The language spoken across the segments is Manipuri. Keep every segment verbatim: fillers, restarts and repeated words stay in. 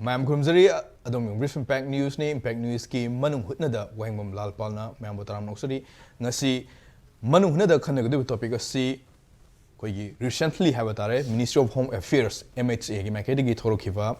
ꯃꯌꯥꯝ ꯈꯨꯔꯨꯝꯖꯔꯤ꯫ ꯑꯗꯣꯝꯒꯤ Brief Impact Newsꯅꯤ꯫ Impact Newsꯀꯤ ꯃꯅꯨꯡ ꯍꯨꯠꯅꯗ ꯋꯥꯍꯦꯡꯕꯝ ꯂꯥꯜꯄꯥꯜꯅ ꯃꯌꯥꯝꯕꯨ ꯇꯔꯥꯝꯅ ꯑꯣꯛꯆꯔꯤ꯫ ꯉꯁꯤ ꯃꯅꯨꯡ ꯍꯨꯠꯅꯗ ꯈꯟꯅꯒꯗꯧꯔꯤꯕ topic ꯑꯁꯤ ꯑꯩꯈꯣꯏꯒꯤ recently ꯍꯥꯏꯕ ꯇꯥꯔꯦ, Ministry of Home Affairs, M H A ꯒꯤ ꯃꯥꯏꯀꯩꯗꯒꯤ ꯊꯣꯔꯛꯈꯤꯕ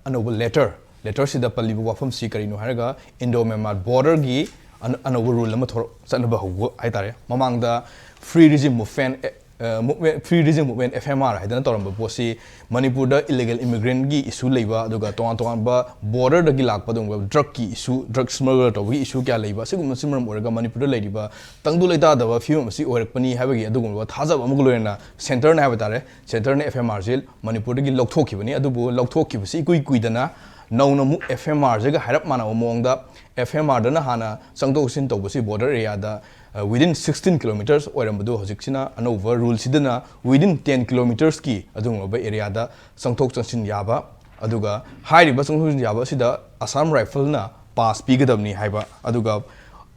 ꯑꯅꯧꯕ letter, letterꯁꯤꯗ ꯄꯜꯂꯤꯕ ꯋꯥꯐꯝꯁꯤ ꯀꯔꯤꯅꯣ ꯍꯥꯏꯔꯒ, Indo Myanmar borderꯒꯤ ꯑꯅ-, ꯑꯅꯧꯕ rule ꯑꯃ ꯊꯣꯔꯛ-, ꯆꯠꯅꯕ ꯍꯧꯕ ꯍꯥꯏꯇꯥꯔꯦ꯫ ꯃꯃꯥꯡꯗ Free Regime Movement, ꯑ, Movement, Free Regime Movement, F M R ꯍꯥꯏꯗꯅ ꯇꯧꯔꯝꯕ ꯄꯣꯠꯁꯤ ꯃꯅꯤꯄꯨꯔꯗ illegal immigrantꯀꯤ issue ꯂꯩꯕ, ꯑꯗꯨꯒ ꯇꯣꯉꯥꯟ ꯇꯣꯉꯥꯟꯕ borderꯗꯒꯤ ꯂꯥꯛꯄ ꯑꯗꯨꯒꯨꯝꯕ drugꯀꯤ issue, drug smuggler ꯇꯧꯕꯒꯤ issue ꯀꯌꯥ ꯂꯩꯕ, ꯑꯁꯤꯒꯨꯝꯕꯁꯤ ꯃꯔꯝ ꯑꯣꯏꯔꯒ ꯃꯅꯤꯄꯨꯔꯗ ꯂꯩꯔꯤꯕ ꯇꯪꯗꯨ ꯂꯩꯇꯥꯗꯕ ꯐꯤꯕꯝ ꯑꯁꯤ ꯑꯣꯏꯔꯛꯄꯅꯤ ꯍꯥꯏꯕꯒꯤ ꯑꯗꯨꯒꯨꯝꯂꯕ ꯊꯥꯖꯕ ꯑꯃꯒ ꯂꯣꯏꯅꯅ centreꯅ ꯍꯥꯏꯕ ꯇꯥꯔꯦ, centreꯅ F M Rꯁꯤ ꯃꯅꯤꯄꯨꯔꯗꯒꯤ ꯂꯧꯊꯣꯛꯈꯤꯕꯅꯤ꯫ ꯑꯗꯨꯕꯨ ꯂꯧꯊꯣꯛꯈꯤꯕꯁꯤ ꯏꯀꯨꯏ ꯀꯨꯏꯗꯅ ꯅꯧꯅ ꯑꯃꯨꯛ F M Rꯁꯤꯒ ꯍꯥꯏꯔꯞ ꯃꯥꯟꯅꯕ ꯃꯑꯣꯡꯗ F M Rꯗꯅ ꯍꯥꯟꯅ ꯆꯪꯊꯣꯛ ꯆꯪꯁꯤꯟ ꯇꯧꯕꯁꯤ border areaꯗ, ꯑ, within sixteen kilometers ꯑꯣꯏꯔꯝꯕꯗꯨ ꯍꯧꯖꯤꯛꯁꯤꯅ ꯑꯅꯧꯕ ruleꯁꯤꯗꯅ within ten kilometersꯀꯤ ꯑꯗꯨꯒꯨꯝꯂꯕ areaꯗ ꯆꯪꯊꯣꯛ ꯆꯪꯁꯤꯟ ꯌꯥꯕ, ꯑꯗꯨꯒ ꯍꯥꯏꯔꯤꯕ ꯆꯪꯊꯣꯛ ꯆꯪꯁꯤꯟ ꯌꯥꯕ ꯑꯁꯤꯗ Assam Rifleꯅ pass ꯄꯤꯒꯗꯕꯅꯤ ꯍꯥꯏꯕ, ꯑꯗꯨꯒ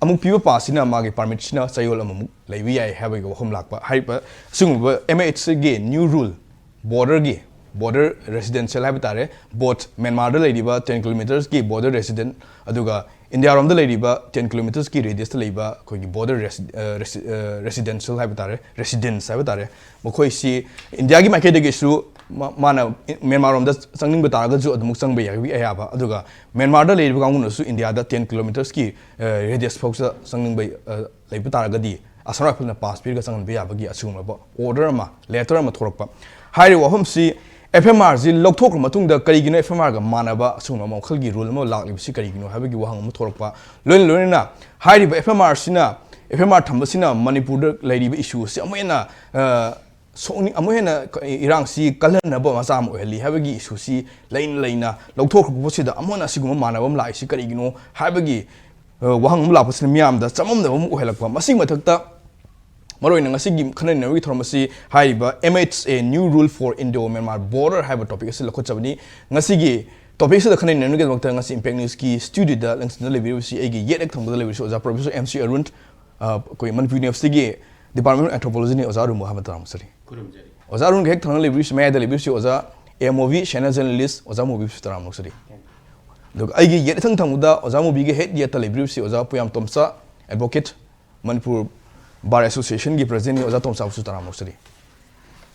ꯑꯃꯨꯛ ꯄꯤꯕ passꯁꯤꯅ ꯃꯥꯒꯤ permitꯁꯤꯅ ꯆꯌꯣꯜ ꯑꯃꯃꯨꯛ ꯂꯩꯕ ꯌꯥꯏ ꯍꯥꯏꯕꯒꯤ ꯋꯥꯐꯝ ꯂꯥꯛꯄ꯫ ꯍꯥꯏꯔꯤꯕ ꯑꯁꯤꯒꯨꯝꯕ M H Aꯒꯤ new rule, borderꯒꯤ, border residential ꯍꯥꯏꯕ ꯇꯥꯔꯦ, both Myanmarꯗ ꯂꯩꯔꯤꯕ ten kilometersꯀꯤ border resident, ꯑꯗꯨꯒ ꯏꯟꯗꯤꯌꯥꯔꯣꯝꯗ ꯂꯩꯔꯤꯕ ten kilometersꯀꯤ radiusꯇ ꯂꯩꯕ ꯑꯩꯈꯣꯏꯒꯤ border resi-, ꯑ, resi-, ꯑ, residential ꯍꯥꯏꯕ ꯇꯥꯔꯦ, residents ꯍꯥꯏꯕ ꯇꯥꯔꯦ, ꯃꯈꯣꯏꯁꯤ ꯏꯟꯗꯤꯌꯥꯒꯤ ꯃꯥꯏꯀꯩꯗꯒꯤꯁꯨ ꯃꯥ-, ꯃꯥꯅ ꯃ꯭ꯌꯥꯟꯃꯥꯔꯔꯣꯝꯗ ꯆꯪꯅꯤꯡꯕ ꯇꯥꯔꯒꯁꯨ ꯑꯗꯨꯃꯛ ꯆꯪꯕ ꯌꯥꯕꯒꯤ ꯑꯌꯥꯕ, ꯑꯗꯨꯒ ꯃ꯭ꯌꯥꯟꯃꯥꯔꯗ ꯂꯩꯔꯤꯕ ꯀꯥꯡꯕꯨꯅꯁꯨ ꯏꯟꯗꯤꯌꯥꯗ ten kilometersꯀꯤ, ꯑ, radius ꯐꯥꯎꯁꯤꯗ ꯆꯪꯅꯤꯡꯕ, ꯑ, ꯂꯩꯕ ꯇꯥꯔꯒꯗꯤ Assam Rifleꯅ pass ꯄꯤꯔꯒ ꯆꯪꯍꯟꯕ ꯌꯥꯕꯒꯤ ꯑꯁꯤꯒꯨꯝꯂꯕ order ꯑꯃ, letter ꯑꯃ ꯊꯣꯔꯛꯄ꯫ ꯍꯥꯏꯔꯤꯕ ꯋꯥꯐꯝꯁꯤ F M Rꯁꯤ ꯂꯧꯊꯣꯛꯈ꯭ꯔ ꯃꯇꯨꯡꯗ ꯀꯔꯤꯒꯤꯅꯣ F M Rꯒ ꯃꯥꯟꯅꯕ ꯑꯁꯤꯒꯨꯝꯕ ꯃꯈꯜꯒꯤ rule ꯑꯃ ꯂꯥꯛꯂꯤꯕꯁꯤ ꯀꯔꯤꯒꯤꯅꯣ ꯍꯥꯏꯕꯒꯤ ꯋꯥꯍꯪ ꯑꯃ ꯊꯣꯔꯛꯄ꯫ ꯂꯣꯏꯅ ꯂꯣꯏꯅꯅ ꯍꯥꯏꯔꯤꯕ F M Rꯁꯤꯅ, F M R ꯊꯝꯕꯁꯤꯅ ꯃꯅꯤꯄꯨꯔꯗ ꯂꯩꯔꯤꯕ issue ꯑꯁꯤ ꯑꯃꯨꯛ ꯍꯦꯟꯅ, ꯑ, ꯁꯣꯛꯅꯤꯡ-, ꯑꯃꯨꯛ ꯍꯦꯟꯅ ꯏꯔꯥꯡꯁꯤ ꯀꯜꯍꯟꯅꯕ ꯃꯆꯥꯛ ꯑꯃ ꯑꯣꯏꯍꯜꯂꯤ ꯍꯥꯏꯕꯒꯤ issueꯁꯤ ꯂꯩꯅ ꯂꯩꯅ ꯂꯧꯊꯣꯛꯈ꯭ꯔꯕ ꯄꯣꯠꯁꯤꯗ ꯑꯃꯨꯛ ꯍꯟꯅ ꯑꯁꯤꯒꯨꯝꯕ ꯃꯥꯟꯅꯕ ꯑꯃ ꯂꯥꯛꯏꯁꯤ ꯀꯔꯤꯒꯤꯅꯣ ꯍꯥꯏꯕꯒꯤ, ꯑ, ꯋꯥꯍꯪ ꯑꯃ ꯂꯥꯛꯄꯁꯤꯅ ꯃꯤꯌꯥꯝꯗ ꯆꯃꯝꯅꯕ ꯑꯃ ꯑꯣꯏꯍꯜꯂꯛꯄ꯫ ꯃꯁꯤꯒꯤ ꯃꯊꯛꯇ ꯃꯔꯨꯑꯣꯏꯅ ꯉꯁꯤꯒꯤ ꯈꯟꯅ ꯅꯩꯅꯕꯒꯤ ꯊꯧꯔꯝ ꯑꯁꯤ ꯍꯥꯏꯔꯤꯕ M H A New Rule for Indo-Myanmar Border ꯍꯥꯏꯕ topic ꯑꯁꯤ ꯂꯧꯈꯠꯆꯕꯅꯤ꯫ ꯉꯁꯤꯒꯤ topic ꯑꯁꯤꯗ ꯈꯟꯅ ꯅꯩꯅꯕꯒꯤꯗꯃꯛꯇ ꯉꯁꯤ Impact Newsꯀꯤ studioꯗ ꯂꯦꯡꯁꯤꯟꯗꯨꯅ ꯂꯩꯕꯤꯔꯤꯕꯁꯤ ꯑꯩꯒꯤ ꯌꯦꯠ ꯍꯦꯛ ꯊꯪꯕꯗ ꯂꯩꯕꯤꯔꯤꯕꯁꯤ ꯑꯣꯖꯥ Professor M C ꯑꯔꯨꯟ, ꯑ, ꯑꯩꯈꯣꯏ ꯃꯅꯤꯄꯨꯔ Universityꯒꯤ Department of Anthropologyꯅꯤ꯫ ꯑꯣꯖꯥ ꯑꯔꯨꯟꯕꯨ ꯑꯍꯥꯟꯕ ꯇꯔꯥꯝꯅ ꯑꯣꯛꯆꯔꯤ꯫ ꯈꯨꯔꯨꯝꯖꯔꯤ꯫ ꯑꯣꯖꯥ ꯑꯔꯨꯟꯒ ꯍꯦꯛ ꯊꯪꯅ ꯂꯩꯕꯤꯔꯤꯁꯤ, ꯃꯌꯥꯏꯗ ꯂꯩꯕꯤꯔꯤꯁꯤ ꯑꯣꯖꯥ ꯑꯦ ꯃꯨꯚꯤ ꯁꯦꯅꯥ ꯖꯔꯅꯦꯂꯤꯁ ꯑꯣꯖꯥ ꯃꯨꯚꯤꯕꯨꯁꯨ ꯇꯔꯥꯝꯅ ꯑꯣꯛꯆꯔꯤ꯫ ꯑꯗꯨꯒ ꯑꯩꯒꯤ ꯌꯦꯠ ꯏꯊꯪ ꯊꯪꯕꯗ ꯑꯣꯖꯥ ꯃꯨꯚꯤꯒꯤ ꯍꯦꯠ ꯌꯦꯠꯇ ꯂꯩꯕꯤꯔꯤꯕꯁꯤ ꯑꯣꯖꯥ ꯄꯨꯌꯥꯝ ꯇꯣꯝꯆꯥ, ꯑꯦꯗꯚꯣꯀꯦꯠ, ꯃꯅꯤꯄꯨꯔ ꯕꯥꯔ ꯑꯦꯁꯣꯁꯤꯌꯦꯁꯟꯒꯤ ꯄ꯭ꯔꯁꯤꯗꯦꯟꯅꯤ ꯑꯣꯖꯥ ꯇꯣꯝꯆꯥꯕꯨꯁꯨ ꯇꯔꯥꯝꯅ ꯑꯣꯛꯆꯔꯤ꯫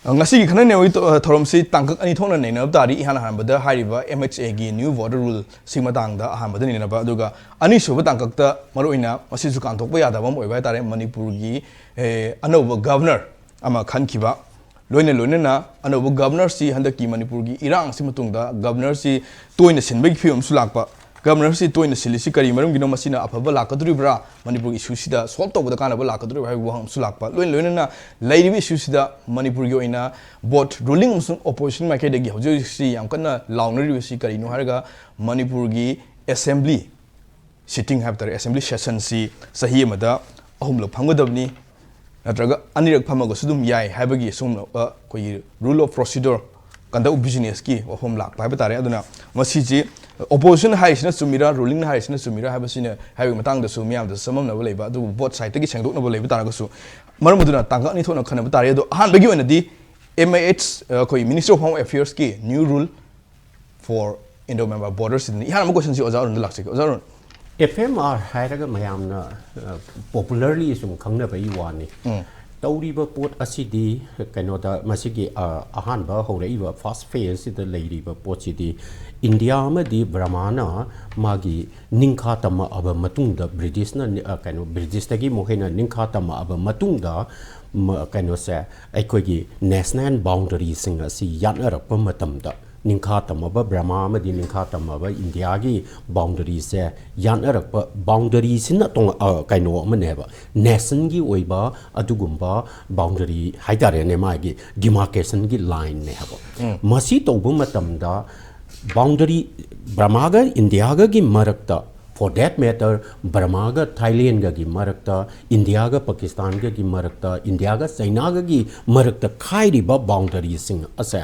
ꯑ, ꯉꯁꯤꯒꯤ ꯈꯟꯅ ꯅꯩꯅꯕꯒꯤ ꯊꯧ-, ꯊꯧꯔꯝꯁꯤ ꯇꯥꯡꯀꯛ ꯑꯅꯤ ꯊꯣꯛꯅ ꯅꯩꯅꯕ ꯇꯥꯔꯤ꯫ ꯏꯍꯥꯟ ꯍꯥꯟꯕꯗ ꯍꯥꯏꯔꯤꯕ ꯑꯦꯝ ꯑꯩꯆ ꯑꯦꯒꯤ ꯅ꯭ꯌꯨ ꯚꯣꯇꯔ ꯔꯨꯜꯁꯤ ꯃꯇꯥꯡꯗ ꯑꯍꯥꯟꯕꯗ ꯅꯩꯅꯅꯕ, ꯑꯗꯨꯒ ꯑꯅꯤꯁꯨꯕ ꯇꯥꯡꯀꯛꯇ ꯃꯔꯨꯑꯣꯏꯅ ꯃꯁꯤꯁꯨ ꯀꯥꯟꯊꯣꯛꯄ ꯌꯥꯗꯕ ꯑꯃ ꯑꯣꯏꯕ ꯍꯥꯏꯇꯥꯔꯦ, ꯃꯅꯤꯄꯨꯔꯒꯤ, ꯑꯦ, ꯑꯅꯧꯕ ꯒꯚꯔꯅꯔ ꯑꯃ ꯈꯟꯈꯤꯕ, ꯂꯣꯏꯅ ꯂꯣꯏꯅꯅ ꯑꯅꯧꯕ ꯒꯚꯔꯅꯔꯁꯤ ꯍꯟꯗꯛꯀꯤ ꯃꯅꯤꯄꯨꯔꯒꯤ ꯏꯔꯥꯡ ꯑꯁꯤ ꯃꯇꯨꯡꯗ ꯒꯚꯔꯅꯔꯁꯤ ꯇꯣꯏꯅ ꯁꯤꯟꯕꯒꯤ ꯐꯤꯕꯝ ꯑꯃꯁꯨ ꯂꯥꯛꯄ꯫ ꯒꯚꯔꯅꯔꯁꯤ ꯇꯣꯏꯅ ꯁꯤꯜꯂꯤꯁꯤ ꯀꯔꯤ ꯃꯔꯝꯒꯤꯅꯣ? ꯃꯁꯤꯅ ꯑꯐꯕ ꯂꯥꯛꯀꯗꯧꯔꯤꯕ꯭ꯔꯥ? ꯃꯅꯤꯄꯨꯔꯒꯤ ꯏꯁꯨꯁꯤꯗ ꯁꯣꯜꯕ ꯇꯧꯕꯗ ꯀꯥꯟꯅꯕ ꯂꯥꯛꯀꯗꯧꯔꯤꯕ꯭ꯔꯥ ꯍꯥꯏꯕ ꯋꯥꯍꯪ ꯑꯃꯁꯨ ꯂꯥꯛꯄ꯫ ꯂꯣꯏꯅ ꯂꯣꯏꯅꯅ ꯂꯩꯔꯤꯕ ꯏꯁꯨꯁꯤꯗ ꯃꯅꯤꯄꯨꯔꯒꯤ ꯑꯣꯏꯅ ꯕꯣꯠ ꯔꯨꯂꯤꯡ ꯑꯃꯁꯨꯡ ꯑꯣꯄꯣꯖꯤꯁꯟ ꯃꯥꯏꯀꯩꯗꯒꯤ ꯍꯧꯖꯤꯛ ꯍꯧꯖꯤꯛꯁꯤ ꯌꯥꯝ ꯀꯟꯅ ꯂꯥꯎꯅꯔꯤꯕꯁꯤ ꯀꯔꯤꯅꯣ ꯍꯥꯏꯔꯒ, ꯃꯅꯤꯄꯨꯔꯒꯤ ꯑꯦꯁꯦꯝꯕ꯭ꯂꯤ ꯁꯤꯇꯤꯡ ꯍꯥꯏꯕ ꯇꯥꯔꯦ, ꯑꯦꯁꯦꯝꯕ꯭ꯂꯤ ꯁꯦꯁꯟꯁꯤ ꯆꯍꯤ ꯑꯃꯗ ꯑꯍꯨꯝꯂꯛ ꯐꯝꯒꯗꯕꯅꯤ, ꯅꯠꯇ꯭ꯔꯒ ꯑꯅꯤꯔꯛ ꯐꯝꯃꯒꯁꯨ ꯑꯗꯨꯝ ꯌꯥꯏ ꯍꯥꯏꯕꯒꯤ ꯑꯁꯨꯝꯅ, ꯑ, ꯑꯩꯈꯣꯏꯒꯤ rule of procedure, conduct of businessꯀꯤ ꯋꯥꯐꯝ ꯂꯥꯛꯄ ꯍꯥꯏꯕ ꯇꯥꯔꯦ꯫ ꯑꯗꯨꯅ ꯃꯁꯤꯁꯤ ꯑꯣꯄꯣꯖꯤꯁꯟ ꯍꯥꯏꯔꯤꯁꯤꯅ ꯆꯨꯝꯃꯤꯔꯥ, ꯔꯨꯂꯤꯡꯅ ꯍꯥꯏꯔꯤꯁꯤꯅ ꯆꯨꯝꯃꯤꯔꯥ ꯍꯥꯏꯕꯁꯤꯅ, ꯍꯥꯏꯕꯒꯤ ꯃꯇꯥꯡꯗꯁꯨ ꯃꯤꯌꯥꯝꯗ ꯆꯃꯝꯅꯕ ꯂꯩꯕ, ꯑꯗꯨꯕꯨ ꯕꯣꯠ ꯁꯥꯏꯗꯇꯒꯤ ꯁꯦꯡꯗꯣꯛꯅꯕ ꯂꯩꯕ ꯇꯥꯔꯒꯁꯨ, ꯃꯔꯝ ꯑꯗꯨꯅ ꯇꯥꯡꯀꯛ ꯑꯅꯤ ꯊꯣꯛꯅ ꯈꯟꯅꯕ ꯇꯥꯔꯦ꯫ ꯑꯗꯣ ꯑꯍꯥꯟꯕꯒꯤ ꯑꯣꯏꯅꯗꯤ ꯑꯦꯝ ꯑꯥꯏ ꯑꯦꯁ, ꯑꯩꯈꯣꯏ Ministry of Home Affairsꯀꯤ new rule for Indo-Myanmar border ꯁꯤꯗꯅꯤ꯫ ꯏꯍꯥꯟ ꯍꯥꯟꯕ question ꯁꯤ ꯑꯣꯖꯥ ꯑꯔꯨꯟꯗ ꯂꯥꯛꯆꯒꯦ꯫ ꯑꯣꯖꯥ ꯑꯔꯨꯟ꯫ ꯑꯦꯐ ꯑꯦꯝ ꯑꯥꯔ ꯍꯥꯏꯔꯒ ꯃꯌꯥꯝꯅ, ꯑ, popularly ꯁꯨꯝ ꯈꯪꯅꯕꯒꯤ ꯋꯥꯅꯤ꯫ ꯇꯧꯔꯤꯕ ꯄꯣꯠ ꯑꯁꯤꯗꯤ ꯀꯩꯅꯣꯗ ꯃꯁꯤꯒꯤ, ꯑ, ꯑꯍꯥꯟꯕ ꯍꯧꯔꯛꯏꯕ first phaseꯁꯤꯗ ꯂꯩꯔꯤꯕ ꯄꯣꯠꯁꯤꯗꯤ ꯏꯟꯗꯤꯌꯥ ꯑꯃꯗꯤ ꯕꯔꯃꯥꯅ ꯃꯥꯒꯤ ꯅꯤꯡꯈꯥ ꯇꯝꯃꯛꯑꯕ ꯃꯇꯨꯡꯗ, ꯕ꯭ꯔꯤꯇꯤꯁꯅ ꯅꯤ-, ꯑ, ꯀꯩꯅꯣ, ꯕ꯭ꯔꯤꯇꯤꯁꯇꯒꯤ ꯃꯈꯣꯏꯅ ꯅꯤꯡꯈꯥ ꯇꯝꯃꯛꯑꯕ ꯃꯇꯨꯡꯗ, ꯃ-, ꯀꯩꯅꯣꯁꯦ, ꯑꯩꯈꯣꯏꯒꯤ national boundaryꯁꯤꯡ ꯑꯁꯤ ꯌꯥꯠꯅꯔꯛꯄ ꯃꯇꯝꯗ, ꯅꯤꯡꯈꯥ ꯇꯝꯃꯕ ꯕ꯭ꯔꯃꯥ ꯑꯃꯗꯤ ꯅꯤꯡꯈꯥ ꯇꯝꯃꯕ ꯏꯟꯗꯤꯌꯥꯒꯤ boundaryꯁꯦ ꯌꯥꯠꯅꯔꯛꯄ, boundaryꯁꯤꯅ ꯇꯣꯉ-, ꯑ, ꯀꯩꯅꯣ ꯑꯃꯅꯦꯕ, nationꯒꯤ ꯑꯣꯏꯕ ꯑꯗꯨꯒꯨꯝꯕ boundary ꯍꯥꯏꯇꯥꯔꯦꯅꯦ, ꯃꯥꯒꯤ demarcationꯒꯤ lineꯅꯦ ꯍꯥꯏꯕ꯫ ꯃꯁꯤ ꯇꯧꯕ ꯃꯇꯝꯗ boundary, ꯕ꯭ꯔꯃꯥꯒ ꯏꯟꯗꯤꯌꯥꯒꯒꯤ ꯃꯔꯛꯇ for that matter, ꯕꯔꯃꯥꯒ ꯊꯥꯏꯂꯦꯟꯒꯒꯤ ꯃꯔꯛꯇ, ꯏꯟꯗꯤꯌꯥꯒ ꯄꯥꯀꯤꯁꯇꯥꯟꯒꯒꯤ ꯃꯔꯛꯇ, ꯏꯟꯗꯤꯌꯥꯒ ꯆꯩꯅꯥꯒꯒꯤ ꯃꯔꯛꯇ ꯈꯥꯏꯔꯤꯕ ꯕꯥꯎꯟꯗꯔꯤꯁꯤꯡ ꯑꯁꯦ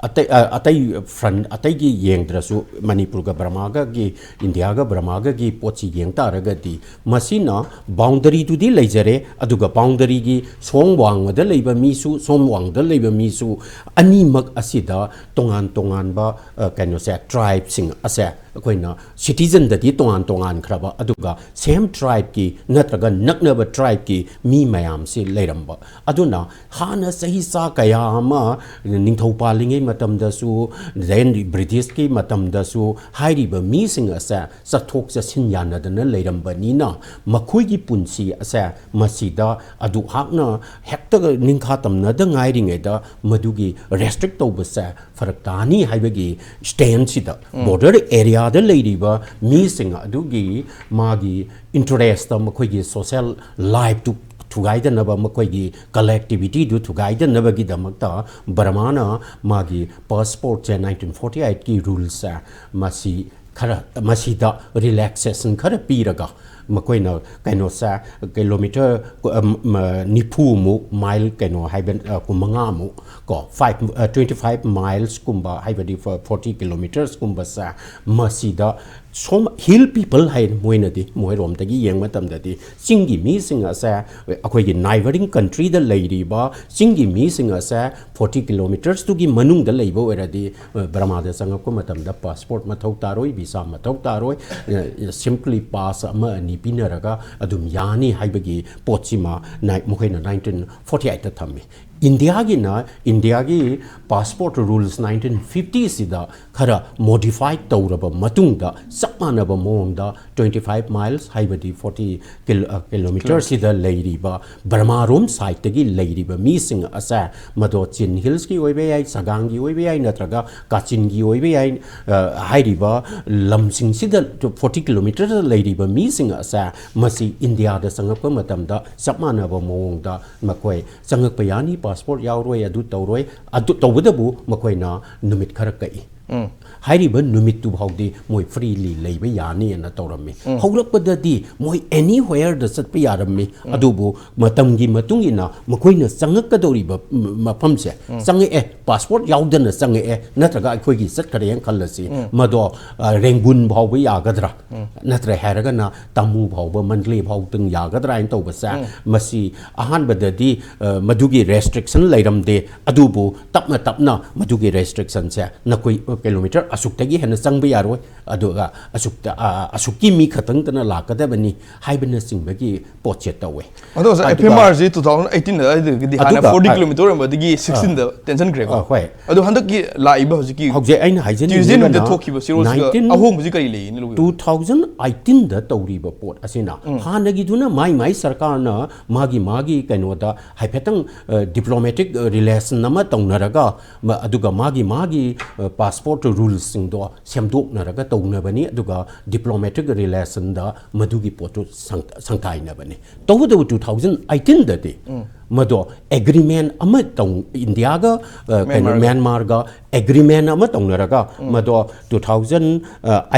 ꯑꯇꯩ, ꯑ, ꯑꯇꯩ ꯐ꯭ꯔꯟ, ꯑꯇꯩꯒꯤ ꯌꯦꯡꯗ꯭ꯔꯁꯨ, ꯃꯅꯤꯄꯨꯔꯒ ꯕꯔꯃꯥꯒꯒꯤ, ꯏꯟꯗꯤꯌꯥꯒ ꯕꯔꯃꯥꯒꯒꯤ ꯄꯣꯠꯁꯤ ꯌꯦꯡ ꯇꯥꯔꯒꯗꯤ, ꯃꯁꯤꯅ ꯕꯥꯎꯟꯗꯔꯤꯗꯨꯗꯤ ꯂꯩꯖꯔꯦ, ꯑꯗꯨꯒ ꯕꯥꯎꯟꯗꯔꯤꯒꯤ ꯁꯣꯝ ꯋꯥꯡꯃꯗ ꯂꯩꯕ ꯃꯤꯁꯨ, ꯁꯣꯝ ꯋꯥꯡꯃꯗ ꯂꯩꯕ ꯃꯤꯁꯨ, ꯑꯅꯤꯃꯛ ꯑꯁꯤꯗ ꯇꯣꯉꯥꯟ ꯇꯣꯉꯥꯟꯕ, ꯑ, ꯀꯩꯅꯣꯁꯦ, ꯇ꯭ꯔꯥꯏꯕꯁꯤꯡ ꯑꯁꯦ ꯑꯩꯈꯣꯏꯅ ꯁꯤꯇꯤꯖꯟꯗꯗꯤ ꯇꯣꯉꯥꯟ ꯇꯣꯉꯥꯟꯈ꯭ꯔꯕ, ꯑꯗꯨꯒ ꯁꯦꯝ ꯇ꯭ꯔꯥꯏꯕꯀꯤ ꯅꯠꯇ꯭ꯔꯒ ꯅꯛꯅꯕ ꯇ꯭ꯔꯥꯏꯕꯀꯤ ꯃꯤ ꯃꯌꯥꯝꯁꯤ ꯂꯩꯔꯝꯕ꯫ ꯑꯗꯨꯅ ꯍꯥꯟꯅ ꯆꯍꯤ ꯆꯥ ꯀꯌꯥ ꯑꯃ ꯅꯤꯡꯊꯧ ꯄꯥꯜꯂꯤꯉꯩ ꯃꯇꯝꯗꯁꯨ, then ꯕ꯭ꯔꯤꯇꯤꯁꯀꯤ ꯃꯇꯝꯗꯁꯨ ꯍꯥꯏꯔꯤꯕ ꯃꯤꯁꯤꯡ ꯑꯁꯦ ꯆꯠꯊꯣꯛ ꯆꯠꯁꯤꯟ ꯌꯥꯅꯗꯅ ꯂꯩꯔꯝꯕꯅꯤꯅ, ꯃꯈꯣꯏꯒꯤ ꯄꯨꯟꯁꯤ ꯑꯁꯦ ꯃꯁꯤꯗ ꯑꯗꯨꯛ ꯍꯥꯛꯅ ꯍꯦꯛꯇ ꯅꯤꯡꯈꯥ ꯇꯝꯅꯗ ꯉꯥꯏꯔꯤꯉꯩꯗ ꯃꯗꯨꯒꯤ ꯔꯦꯁꯇ꯭ꯔꯤꯛ ꯇꯧꯕꯁꯦ ꯐꯔꯛ ꯇꯥꯅꯤ ꯍꯥꯏꯕꯒꯤ ꯁ꯭ꯇꯦꯟꯁꯤꯗ, ꯕꯣꯔꯗꯔ ꯑꯦꯔꯤꯌꯥꯗ ꯂꯩꯔꯤꯕ ꯃꯤꯁꯤꯡ ꯑꯗꯨꯒꯤ ꯃꯥꯒꯤ ꯏꯟꯇꯔꯦꯁꯇ, ꯃꯈꯣꯏꯒꯤ ꯁꯣꯁꯦꯜ ꯂꯥꯏꯐꯇꯨ ꯊꯨꯒꯥꯏꯗꯅꯕ, ꯃꯈꯣꯏꯒꯤ ꯀꯂꯦꯛꯇꯤꯕꯤꯇꯤꯗꯨ ꯊꯨꯒꯥꯏꯗꯅꯕꯒꯤꯗꯃꯛꯇ ꯕꯔꯃꯥꯅ ꯃꯥꯒꯤ ꯄꯥꯁꯄꯣꯔꯠꯁꯦ, ꯅꯥꯏꯟꯇꯤꯟ ꯐꯣꯔꯇꯤ ꯑꯩꯠꯀꯤ ꯔꯨꯜꯁꯦ, ꯃꯁꯤ ꯈꯔ, ꯃꯁꯤꯗ ꯔꯤꯂꯦꯛꯁꯦꯁꯟ ꯈꯔ ꯄꯤꯔꯒ, ꯃꯈꯣꯏꯅ ꯀꯩꯅꯣꯁꯦ, ꯀꯤꯂꯣꯃꯤꯇꯔ, ꯑ, ꯃ-, ꯅꯤꯐꯨꯃꯨꯛ, ꯃꯥꯏꯜ ꯀꯩꯅꯣ ꯍꯥꯏꯕ, ꯑ, ꯀꯨꯟꯃꯉꯥꯃꯨꯛ ꯀꯣ, ꯐꯥꯏꯚ, ꯑ, ꯇ꯭ꯋꯦꯟꯇꯤ ꯐꯥꯏꯚ ꯃꯥꯏꯜꯁꯀꯨꯝꯕ, ꯍꯥꯏꯕꯗꯤ ꯐ-, ꯐꯣꯔꯇꯤ ꯀꯤꯂꯣꯃꯤꯇꯔꯁꯀꯨꯝꯕꯁꯦ, ꯃꯁꯤꯗ ꯁꯣꯝ ꯍꯤꯜ ꯄꯤꯄꯜ ꯍꯥꯏ, ꯃꯣꯏꯅꯗꯤ, ꯃꯣꯏꯔꯣꯝꯗꯒꯤ ꯌꯦꯡꯕ ꯃꯇꯝꯗꯗꯤ ꯆꯤꯡꯒꯤ ꯃꯤꯁꯤꯡ ꯑꯁꯦ, ꯑꯩꯈꯣꯏꯒꯤ ꯅꯥꯏꯕꯔꯤꯡ ꯀꯟꯇ꯭ꯔꯤꯗ ꯂꯩꯔꯤꯕ ꯆꯤꯡꯒꯤ ꯃꯤꯁꯤꯡ ꯑꯁꯦ ꯐꯣꯔꯇꯤ ꯀꯤꯂꯣꯃꯤꯇꯔꯁꯇꯨꯒꯤ ꯃꯅꯨꯡꯗ ꯂꯩꯕ ꯑꯣꯏꯔꯗꯤ, ꯑ, ꯕꯔꯃꯥꯗ ꯆꯪꯉꯛꯄ ꯃꯇꯝꯗ ꯄꯥꯁꯄꯣꯔꯠ ꯃꯊꯧ ꯇꯥꯔꯣꯏ, ꯚꯤꯁꯥ ꯃꯊꯧ ꯇꯥꯔꯣꯏ, ꯑ, ꯁꯤꯝꯄ꯭ꯂꯤ ꯄꯥꯁ ꯑꯃ ꯑꯅꯤ ꯄꯤꯅꯔꯒ ꯑꯗꯨꯝ ꯌꯥꯅꯤ ꯍꯥꯏꯕꯒꯤ ꯄꯣꯠꯁꯤꯃ ꯅꯥꯏ-, ꯃꯈꯣꯏꯅ ꯅꯥꯏꯟꯇꯤꯟ ꯐꯣꯔꯇꯤ ꯑꯩꯠꯇ ꯊꯝꯃꯤ꯫ ꯏꯟꯗꯤꯌꯥꯒꯤꯅ, ꯏꯟꯗꯤꯌꯥꯒꯤ ꯄꯥꯁꯄꯣꯔꯠ ꯔꯨꯜꯁ ꯅꯥꯏꯟꯇꯤꯟ ꯐꯤꯐꯇꯤꯁꯤꯗ ꯈꯔ ꯃꯣꯗꯤꯐꯥꯏ ꯇꯧꯔꯕ ꯃꯇꯨꯡꯗ, ꯆꯞ ꯃꯥꯟꯅꯕ ꯃꯑꯣꯡꯗ ꯇ꯭ꯋꯦꯟꯇꯤ ꯐꯥꯏꯚ ꯃꯥꯏꯜꯁ, ꯍꯥꯏꯕꯗꯤ ꯐꯣꯔꯇꯤ ꯀꯤꯂꯣ-, ꯑ, ꯀꯤꯂꯣꯃꯤꯇꯔꯁꯤꯗ ꯂꯩꯔꯤꯕ, ꯕꯔꯃꯥꯔꯣꯝ ꯁꯥꯏꯠꯇꯒꯤ ꯂꯩꯔꯤꯕ ꯃꯤꯁꯤꯡ ꯑꯁꯦ, ꯃꯗꯣ ꯆꯤꯟ ꯍꯤꯜꯁꯀꯤ ꯑꯣꯏꯕ ꯌꯥꯏ, ꯁꯒꯥꯡꯒꯤ ꯑꯣꯏꯕ ꯌꯥꯏ, ꯅꯠꯇ꯭ꯔꯒ ꯀꯥꯆꯤꯟꯒꯤ ꯑꯣꯏꯕ ꯌꯥꯏ, ꯑ, ꯍꯥꯏꯔꯤꯕ ꯂꯝꯁꯤꯡꯁꯤꯗ ꯐꯣꯔꯇꯤ ꯀꯤꯂꯣꯃꯤꯇꯔꯗ ꯂꯩꯔꯤꯕ ꯃꯤꯁꯤꯡ ꯑꯁꯦ, ꯃꯁꯤ ꯏꯟꯗꯤꯌꯥꯗ ꯆꯪꯉꯛꯄ ꯃꯇꯝꯗ ꯆꯞ ꯃꯥꯟꯅꯕ ꯃꯑꯣꯡꯗ ꯃꯈꯣꯏ ꯆꯪꯉꯛꯄ ꯌꯥꯅꯤ, ꯄꯥꯁꯄꯣꯔꯠ ꯌꯥꯎꯔꯣꯏ, ꯑꯗꯨ ꯇꯧꯔꯣꯏ, ꯑꯗꯨ ꯇꯧꯕꯇꯕꯨ ꯃꯈꯣꯏꯅ ꯅꯨꯃꯤꯠ ꯈꯔ ꯀꯛꯏ꯫ ꯍꯥꯏꯔꯤꯕ ꯅꯨꯃꯤꯠꯇꯨ ꯐꯥꯎꯗꯤ ꯃꯣꯏ freely ꯂꯩꯕ ꯌꯥꯅꯤꯅ ꯇꯧꯔꯝꯃꯤ꯫ ꯍꯧꯔꯛꯄꯗꯗꯤ ꯃꯣꯏ anywhere ꯗ ꯆꯠꯄ ꯌꯥꯔꯝꯃꯤ꯫ ꯑꯗꯨꯕꯨ ꯃꯇꯝꯒꯤ ꯃꯇꯨꯡ ꯏꯟꯅ ꯃꯈꯣꯏꯅ ꯆꯪꯉꯛꯀꯗꯧꯔꯤꯕ ꯃ-, ꯃꯐꯝꯁꯦ, ꯆꯪꯉꯛꯑꯦ, passport ꯌꯥꯎꯗꯅ ꯆꯪꯉꯛꯑꯦ, ꯅꯠꯇ꯭ꯔꯒ ꯑꯩꯈꯣꯏꯒꯤ ꯆꯠꯈ꯭ꯔꯦꯅ ꯈꯜꯂꯁꯤ, ꯃꯗꯣ, ꯑ, ꯔꯦꯡꯒꯨꯟ ꯐꯥꯎꯕ ꯌꯥꯒꯗ꯭ꯔꯥ? ꯅꯠꯇ꯭ꯔꯦ ꯍꯥꯏꯔꯒꯅ ꯇꯥꯃꯨ ꯐꯥꯎꯕ, ꯃꯟꯗꯂꯦ ꯐꯥꯎꯗꯪ ꯌꯥꯒꯗ꯭ꯔꯥ ꯍꯥꯏꯅ ꯇꯧꯕꯁꯦ, ꯃꯁꯤ ꯑꯍꯥꯟꯕꯗꯗꯤ, ꯑ, ꯃꯗꯨꯒꯤ restriction ꯂꯩꯔꯝꯗꯦ꯫ ꯑꯗꯨꯕꯨ ꯇꯞꯅ ꯇꯞꯅ ꯃꯗꯨꯒꯤ restriction ꯁꯦ ꯅꯈꯣꯏ, ꯑ, kilometre ꯑꯁꯨꯛꯇꯒꯤ ꯍꯦꯟꯅ ꯆꯪꯕ ꯌꯥꯔꯣꯏ, ꯑꯗꯨꯒ ꯑꯁꯨꯛꯇ, ꯑ, ꯑꯁꯨꯛꯀꯤ ꯃꯤ ꯈꯛꯇꯪꯇꯅ ꯂꯥꯛꯀꯗꯕꯅꯤ ꯍꯥꯏꯕꯅꯆꯤꯡꯕꯒꯤ ꯄꯣꯠꯁꯦ ꯇꯧꯋꯦ꯫ ꯑꯗꯣ ꯉꯁꯥꯏ ꯑꯗꯨꯒ F M R ꯁꯤ two thousand eighteen ꯑꯗꯨꯋꯥꯏꯗꯒꯤꯗꯤ ꯍꯥꯟꯅ ꯑꯗꯨꯒ, forty ꯑ, kilometre ꯑꯣꯏꯔꯝꯕꯗꯒꯤ ꯑ, sixteen ꯗ ꯇꯦꯟꯁꯤꯟꯈ꯭ꯔꯦꯀꯣ꯫ ꯑ, ꯍꯣꯏ꯫ ꯑꯗꯣ ꯍꯟꯗꯛꯀꯤ ꯂꯥꯛꯏꯕ ꯍꯧꯖꯤꯛꯀꯤ ꯍꯧꯖꯤꯛ ꯑꯩꯅ ꯍꯥꯏꯖꯅꯤꯡꯉꯤꯁꯤꯅ Tuesday ꯅꯨꯃꯤꯠꯇ ꯊꯣꯛꯈꯤꯕ ꯆꯦꯔꯣꯜꯁꯤꯒ nineteen ꯑꯍꯣꯡꯕꯁꯤ ꯀꯔꯤ ꯂꯩꯒꯦꯅ ꯂꯧꯕꯤꯕ? Two thousand eighteen ꯗ ꯇꯧꯔꯤꯕ ꯄꯣꯠ ꯑꯁꯤꯅ ꯍꯥꯟꯅꯒꯤꯗꯨꯅ ꯃꯥꯏ ꯃꯥꯏ ꯁꯔꯀꯥꯔꯅ ꯃꯥꯒꯤ ꯃꯥꯒꯤ ꯀꯩꯅꯣꯗ ꯍꯥꯏꯐꯦꯠꯇꯪ, ꯑ, diplomatic relation ꯑꯃ ꯇꯧꯅꯔꯒ, ꯃ-, ꯑꯗꯨꯒ ꯃꯥꯒꯤ ꯃꯥꯒꯤ, ꯑ, passport rules ꯁꯤꯡꯗꯣ ꯁꯦꯝꯗꯣꯛꯅꯔꯒ ꯇꯧꯅꯕꯅꯤ, ꯑꯗꯨꯒ diplomatic relation ꯗ ꯃꯗꯨꯒꯤ ꯄꯣꯠꯇꯨ ꯁꯪ-, ꯁꯪꯊꯥꯏꯅꯕꯅꯤ꯫ ꯇꯧꯕꯇꯕꯨ two thousand eighteen ꯗꯗꯤ ꯃꯗꯣ agreement ꯑꯃ ꯇꯧ-, ꯏꯟꯗꯤꯌꯥꯒ, ꯑ, ꯀꯩꯅꯣ, ꯃ꯭ꯌꯥꯟꯃꯥꯔꯒ꯫ ꯃ꯭ꯌꯥꯟꯃꯥꯔꯒ agreement ꯑꯃ ꯇꯧꯅꯔꯒ, ꯃꯗꯣ two thousand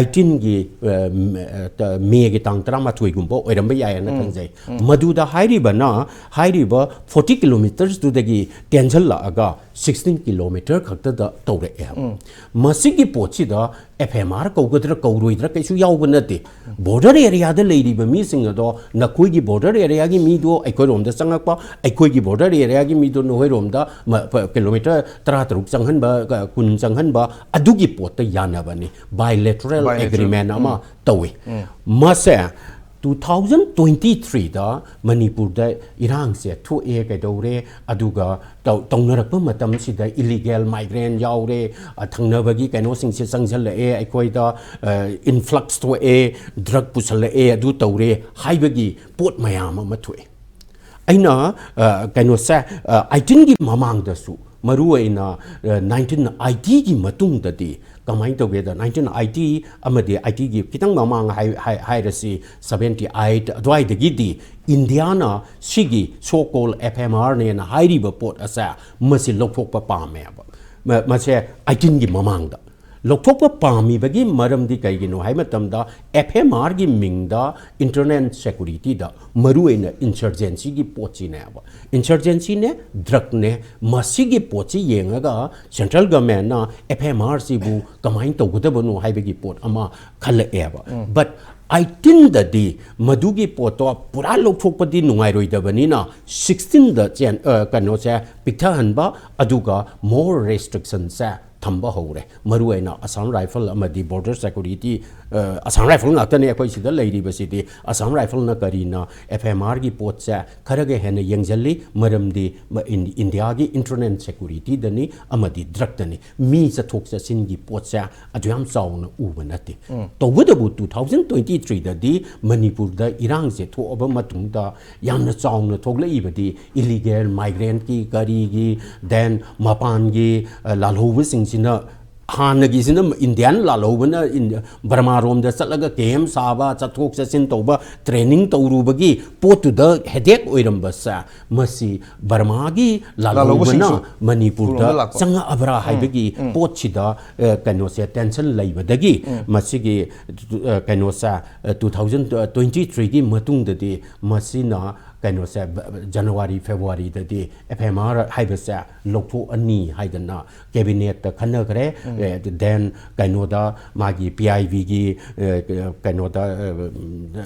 eighteenꯒꯤ, ꯑ, ꯃ-, ꯑ, ꯇ-, ꯃꯦꯒꯤ ꯇꯥꯡ ꯇꯔꯥꯃꯥꯊꯣꯏꯒꯨꯝꯕ ꯑꯣꯏꯔꯝꯕ ꯌꯥꯏꯌꯦꯅ ꯈꯟꯖꯩ꯫ ꯃꯗꯨꯗ ꯍꯥꯏꯔꯤꯕꯅ, ꯍꯥꯏꯔꯤꯕ forty kilometresꯇꯨꯗꯒꯤ ꯇꯦꯟꯁꯤꯜꯂꯛꯑꯒ sixteen kilometre ꯈꯛꯇꯗ ꯇꯧꯔꯛꯑꯦ꯫ ꯃꯁꯤꯒꯤ ꯄꯣꯠꯁꯤꯗ F M R ꯀꯧꯒꯗ꯭ꯔꯥ ꯀꯧꯔꯣꯏꯗ꯭ꯔꯥ ꯀꯩꯁꯨ ꯌꯥꯎꯕ ꯅꯠꯇꯦ꯫ Border areaꯗ ꯂꯩꯔꯤꯕ ꯃꯤꯁꯤꯡ ꯑꯗꯣ, ꯅꯈꯣꯏꯒꯤ border areaꯒꯤ ꯃꯤꯗꯣ ꯑꯩꯈꯣꯏꯔꯣꯝꯗ ꯆꯪꯉꯛꯄ, ꯑꯩꯈꯣꯏꯒꯤ border areaꯒꯤ ꯃꯤꯗꯣ ꯅꯈꯣꯏꯔꯣꯝꯗ ꯃ-, ꯄ-, kilometre ꯇꯔꯥꯇꯔꯨꯛ ꯆꯪꯍꯟꯕ, ꯀ-, ꯀꯨꯟ ꯆꯪꯍꯟꯕ, ꯑꯗꯨꯒꯤ ꯄꯣꯠꯇ ꯌꯥꯅꯕꯅꯤ꯫ Bilateral Bilateral꯫ Agreement ꯑꯃ ꯇꯧꯏ꯫ ꯃꯁꯦ two thousand twenty threeꯗ ꯃꯅꯤꯄꯨꯔꯗ ꯏꯔꯥꯡꯁꯦ ꯊꯣꯛꯑꯦ, ꯀꯩꯗꯧꯔꯦ, ꯑꯗꯨꯒ ꯇꯧ-, ꯇꯧꯅꯔꯛꯄ ꯃꯇꯝꯁꯤꯗ illegal migrant ꯌꯥꯎꯔꯦ, ꯑ, ꯊꯪꯅꯕꯒꯤ ꯀꯩꯅꯣꯁꯤꯡꯁꯦ ꯆꯪꯁꯤꯜꯂꯛꯑꯦ, ꯑꯩꯈꯣꯏꯗ, ꯑ, influx ꯊꯣꯛꯑꯦ, drug ꯄꯨꯁꯜꯂꯛꯑꯦ, ꯑꯗꯨ ꯇꯧꯔꯦ ꯍꯥꯏꯕꯒꯤ ꯄꯣꯠ ꯃꯌꯥꯝ ꯑꯃ ꯊꯣꯛꯑꯦ꯫ ꯑꯩꯅ, ꯑ, ꯀꯩꯅꯣꯁꯦ, ꯑ, eighteenꯒꯤ ꯃꯃꯥꯡꯗꯁꯨ, ꯃꯔꯨꯑꯣꯏꯅ, ꯑ, nineteen eightyꯒꯤ ꯃꯇꯨꯡꯗꯗꯤ ꯀꯃꯥꯏꯅ ꯇꯧꯒꯦꯗ, nineteen eighty ꯑꯃꯗꯤ eightyꯒꯤ ꯈꯤꯇꯪ ꯃꯃꯥꯡ ꯍꯥꯏ-, ꯍꯥꯏ-, ꯍꯥꯏꯔꯁꯤ, seventy eight ꯑꯗꯨꯋꯥꯏꯗꯒꯤꯗꯤ ꯏꯟꯗꯤꯌꯥꯅ ꯁꯤꯒꯤ so called F M Rꯅꯦꯅ ꯍꯥꯏꯔꯤꯕ ꯄꯣꯠ ꯑꯁꯦ ꯃꯁꯤ ꯂꯧꯊꯣꯛꯄ ꯄꯥꯝꯃꯦꯕ꯫ ꯃ-, ꯃꯁꯦ eighteenꯒꯤ ꯃꯃꯥꯡꯗ꯫ ꯂꯧꯊꯣꯛꯄ ꯄꯥꯝꯃꯤꯕꯒꯤ ꯃꯔꯝꯗꯤ ꯀꯩꯒꯤꯅꯣ ꯍꯥꯏꯕ ꯃꯇꯝꯗ, ꯑꯦꯐ ꯑꯦꯝ ꯑꯥꯔꯒꯤ ꯃꯤꯡꯗ ꯏꯟꯇꯔꯅꯦꯜ ꯁꯦꯀꯨꯔꯤꯇꯤꯗ ꯃꯔꯨꯑꯣꯏꯅ ꯏꯟꯁꯔꯖꯦꯟꯁꯤꯒꯤ ꯄꯣꯠꯁꯤꯅꯦꯕ꯫ ꯏꯟꯁꯔꯖꯦꯟꯁꯤꯅꯦ, ꯗ꯭ꯔꯛꯅꯦ, ꯃꯁꯤꯒꯤ ꯄꯣꯠꯁꯤ ꯌꯦꯡꯉꯒ ꯁꯦꯟꯇ꯭ꯔꯦꯜ ꯒꯃꯦꯟꯅ ꯑꯦꯐ ꯑꯦꯝ ꯑꯥꯔꯁꯤꯕꯨ ꯀꯃꯥꯏꯅ ꯇꯧꯒꯗꯕꯅꯣ ꯍꯥꯏꯕꯒꯤ ꯄꯣꯠ ꯑꯃ ꯈꯜꯂꯛꯑꯦꯕ꯫ ꯕꯠ ꯑꯩꯠꯇꯤꯟꯗꯗꯤ ꯃꯗꯨꯒꯤ ꯄꯣꯠꯇꯣ ꯄꯨꯔꯥ ꯂꯧꯊꯣꯛꯄꯗꯤ ꯅꯨꯡꯉꯥꯏꯔꯣꯏꯗꯕꯅꯤꯅ, ꯁꯤꯛꯁꯇꯤꯟꯗ ꯆꯦꯟ-, ꯑ, ꯀꯩꯅꯣꯁꯦ ꯄꯤꯛꯊꯍꯟꯕ, ꯑꯗꯨꯒ ꯃꯣꯔ ꯔꯦꯁꯇ꯭ꯔꯤꯛꯁꯟꯁꯦ ꯊꯝꯕ ꯍꯧꯔꯦ꯫ ꯃꯔꯨꯑꯣꯏꯅ ꯑꯁꯥꯝ ꯔꯥꯏꯐꯜ ꯑꯃꯗꯤ ꯕꯣꯔꯗꯔ ꯁꯦꯀꯨꯔꯤꯇꯤ, ꯑ, ꯑꯁꯥꯝ ꯔꯥꯏꯐꯜ ꯉꯥꯛꯇꯅꯦ ꯑꯩꯈꯣꯏ ꯁꯤꯗ ꯂꯩꯔꯤꯕꯁꯤꯗꯤ꯫ ꯑꯁꯥꯝ ꯔꯥꯏꯐꯜꯅ ꯀꯔꯤꯅ ꯑꯦꯐ ꯑꯦꯝ ꯑꯥꯔꯒꯤ ꯄꯣꯠꯁꯦ ꯈꯔꯒ ꯍꯦꯟꯅ ꯌꯦꯡꯁꯤꯜꯂꯤ, ꯃꯔꯝꯗꯤ ꯃ-, ꯏꯟ-, ꯏꯟꯗꯤꯌꯥꯒꯤ ꯏꯟꯇꯔꯅꯦꯜ ꯁꯦꯀꯨꯔꯤꯇꯤꯗꯅꯤ ꯑꯃꯗꯤ ꯗ꯭ꯔꯛꯇꯅꯤ꯫ ꯃꯤ ꯆꯠꯊꯣꯛ ꯆꯠꯁꯤꯟꯒꯤ ꯄꯣꯠꯁꯦ ꯑꯗꯨ ꯌꯥꯝ ꯆꯥꯎꯅ ꯎꯕ ꯅꯠꯇꯦ꯫ ꯇꯧꯕꯇꯕꯨ ꯇꯨ ꯊꯥꯎꯖꯟ ꯇ꯭ꯋꯦꯟꯇꯤ ꯊ꯭ꯔꯤꯗꯗꯤ ꯃꯅꯤꯄꯨꯔꯗ ꯏꯔꯥꯡꯁꯦ ꯊꯣꯛꯑꯕ ꯃꯇꯨꯡꯗ ꯌꯥꯝꯅ ꯆꯥꯎꯅ ꯊꯣꯛꯂꯛꯏꯕꯗꯤ ꯏꯂꯤꯒꯦꯜ ꯃꯥꯏꯒ꯭ꯔꯦꯟꯠꯀꯤ, ꯀꯔꯤꯒꯤ, ꯗꯦꯟ ꯃꯄꯥꯟꯒꯤ, ꯑ, ꯂꯥꯜꯍꯧꯕꯁꯤꯡꯁꯤꯅ ꯍꯥꯟꯅꯒꯤꯁꯤꯅ ꯏꯟꯗꯤꯌꯥꯟ ꯂꯥꯜꯍꯧꯕꯅ ꯏꯟ-, ꯕꯔꯃꯥꯔꯣꯝꯗ ꯆꯠꯂꯒ ꯀꯦꯝ ꯁꯥꯕ, ꯆꯠꯊꯣꯛ ꯆꯠꯁꯤꯟ ꯇꯧꯕ, ꯇ꯭ꯔꯦꯅꯤꯡ ꯇꯧꯔꯨꯕꯒꯤ ꯄꯣꯠꯇꯨꯗ ꯍꯦꯗꯦꯛ ꯑꯣꯏꯔꯝꯕꯁꯦ, ꯃꯁꯤ ꯕꯔꯃꯥꯒꯤ ꯂꯥꯜꯍꯧꯕꯅ ꯂꯥꯜꯍꯧꯕꯁꯤꯡꯁꯨ ꯃꯅꯤꯄꯨꯔꯗ ꯄꯨꯔꯣꯝꯗ ꯂꯥꯛꯄ꯫ ꯆꯪꯉꯛꯑꯕ꯭ꯔꯥ ꯍꯥꯏꯕꯒꯤ ꯄꯣꯠꯁꯤꯗ, ꯑ, ꯀꯩꯅꯣꯁꯦ, ꯇꯦꯟꯁꯟ ꯂꯩꯕꯗꯒꯤ ꯃꯁꯤꯒꯤ, ꯑ, ꯀꯩꯅꯣꯁꯦ, ꯑ, ꯇꯨ ꯊꯥꯎꯖꯟ ꯇ꯭ꯋꯦꯟꯇꯤ ꯊ꯭ꯔꯤꯒꯤ ꯃꯇꯨꯡꯗꯗꯤ ꯃꯁꯤꯅ ꯀꯩꯅꯣꯁꯦ, ꯕ-, ꯖꯅꯋꯥꯔꯤ, ꯐꯦꯕꯋꯥꯔꯤꯗꯗꯤ ꯑꯦꯐ ꯑꯦꯝ ꯑꯥꯔ ꯍꯥꯏꯕꯁꯦ ꯂꯧꯊꯣꯛꯑꯅꯤ ꯍꯥꯏꯗꯅ ꯀꯦꯕꯤꯅꯦꯠꯇ ꯈꯟꯅꯈ꯭ꯔꯦ꯫ ꯑꯦ, ꯗꯦꯟ ꯀꯩꯅꯣꯗ ꯃꯥꯒꯤ ꯄꯤ ꯑꯥꯏ ꯕꯤꯒꯤ, ꯑꯦ, ꯀꯩꯅꯣꯗ, ꯑꯦ,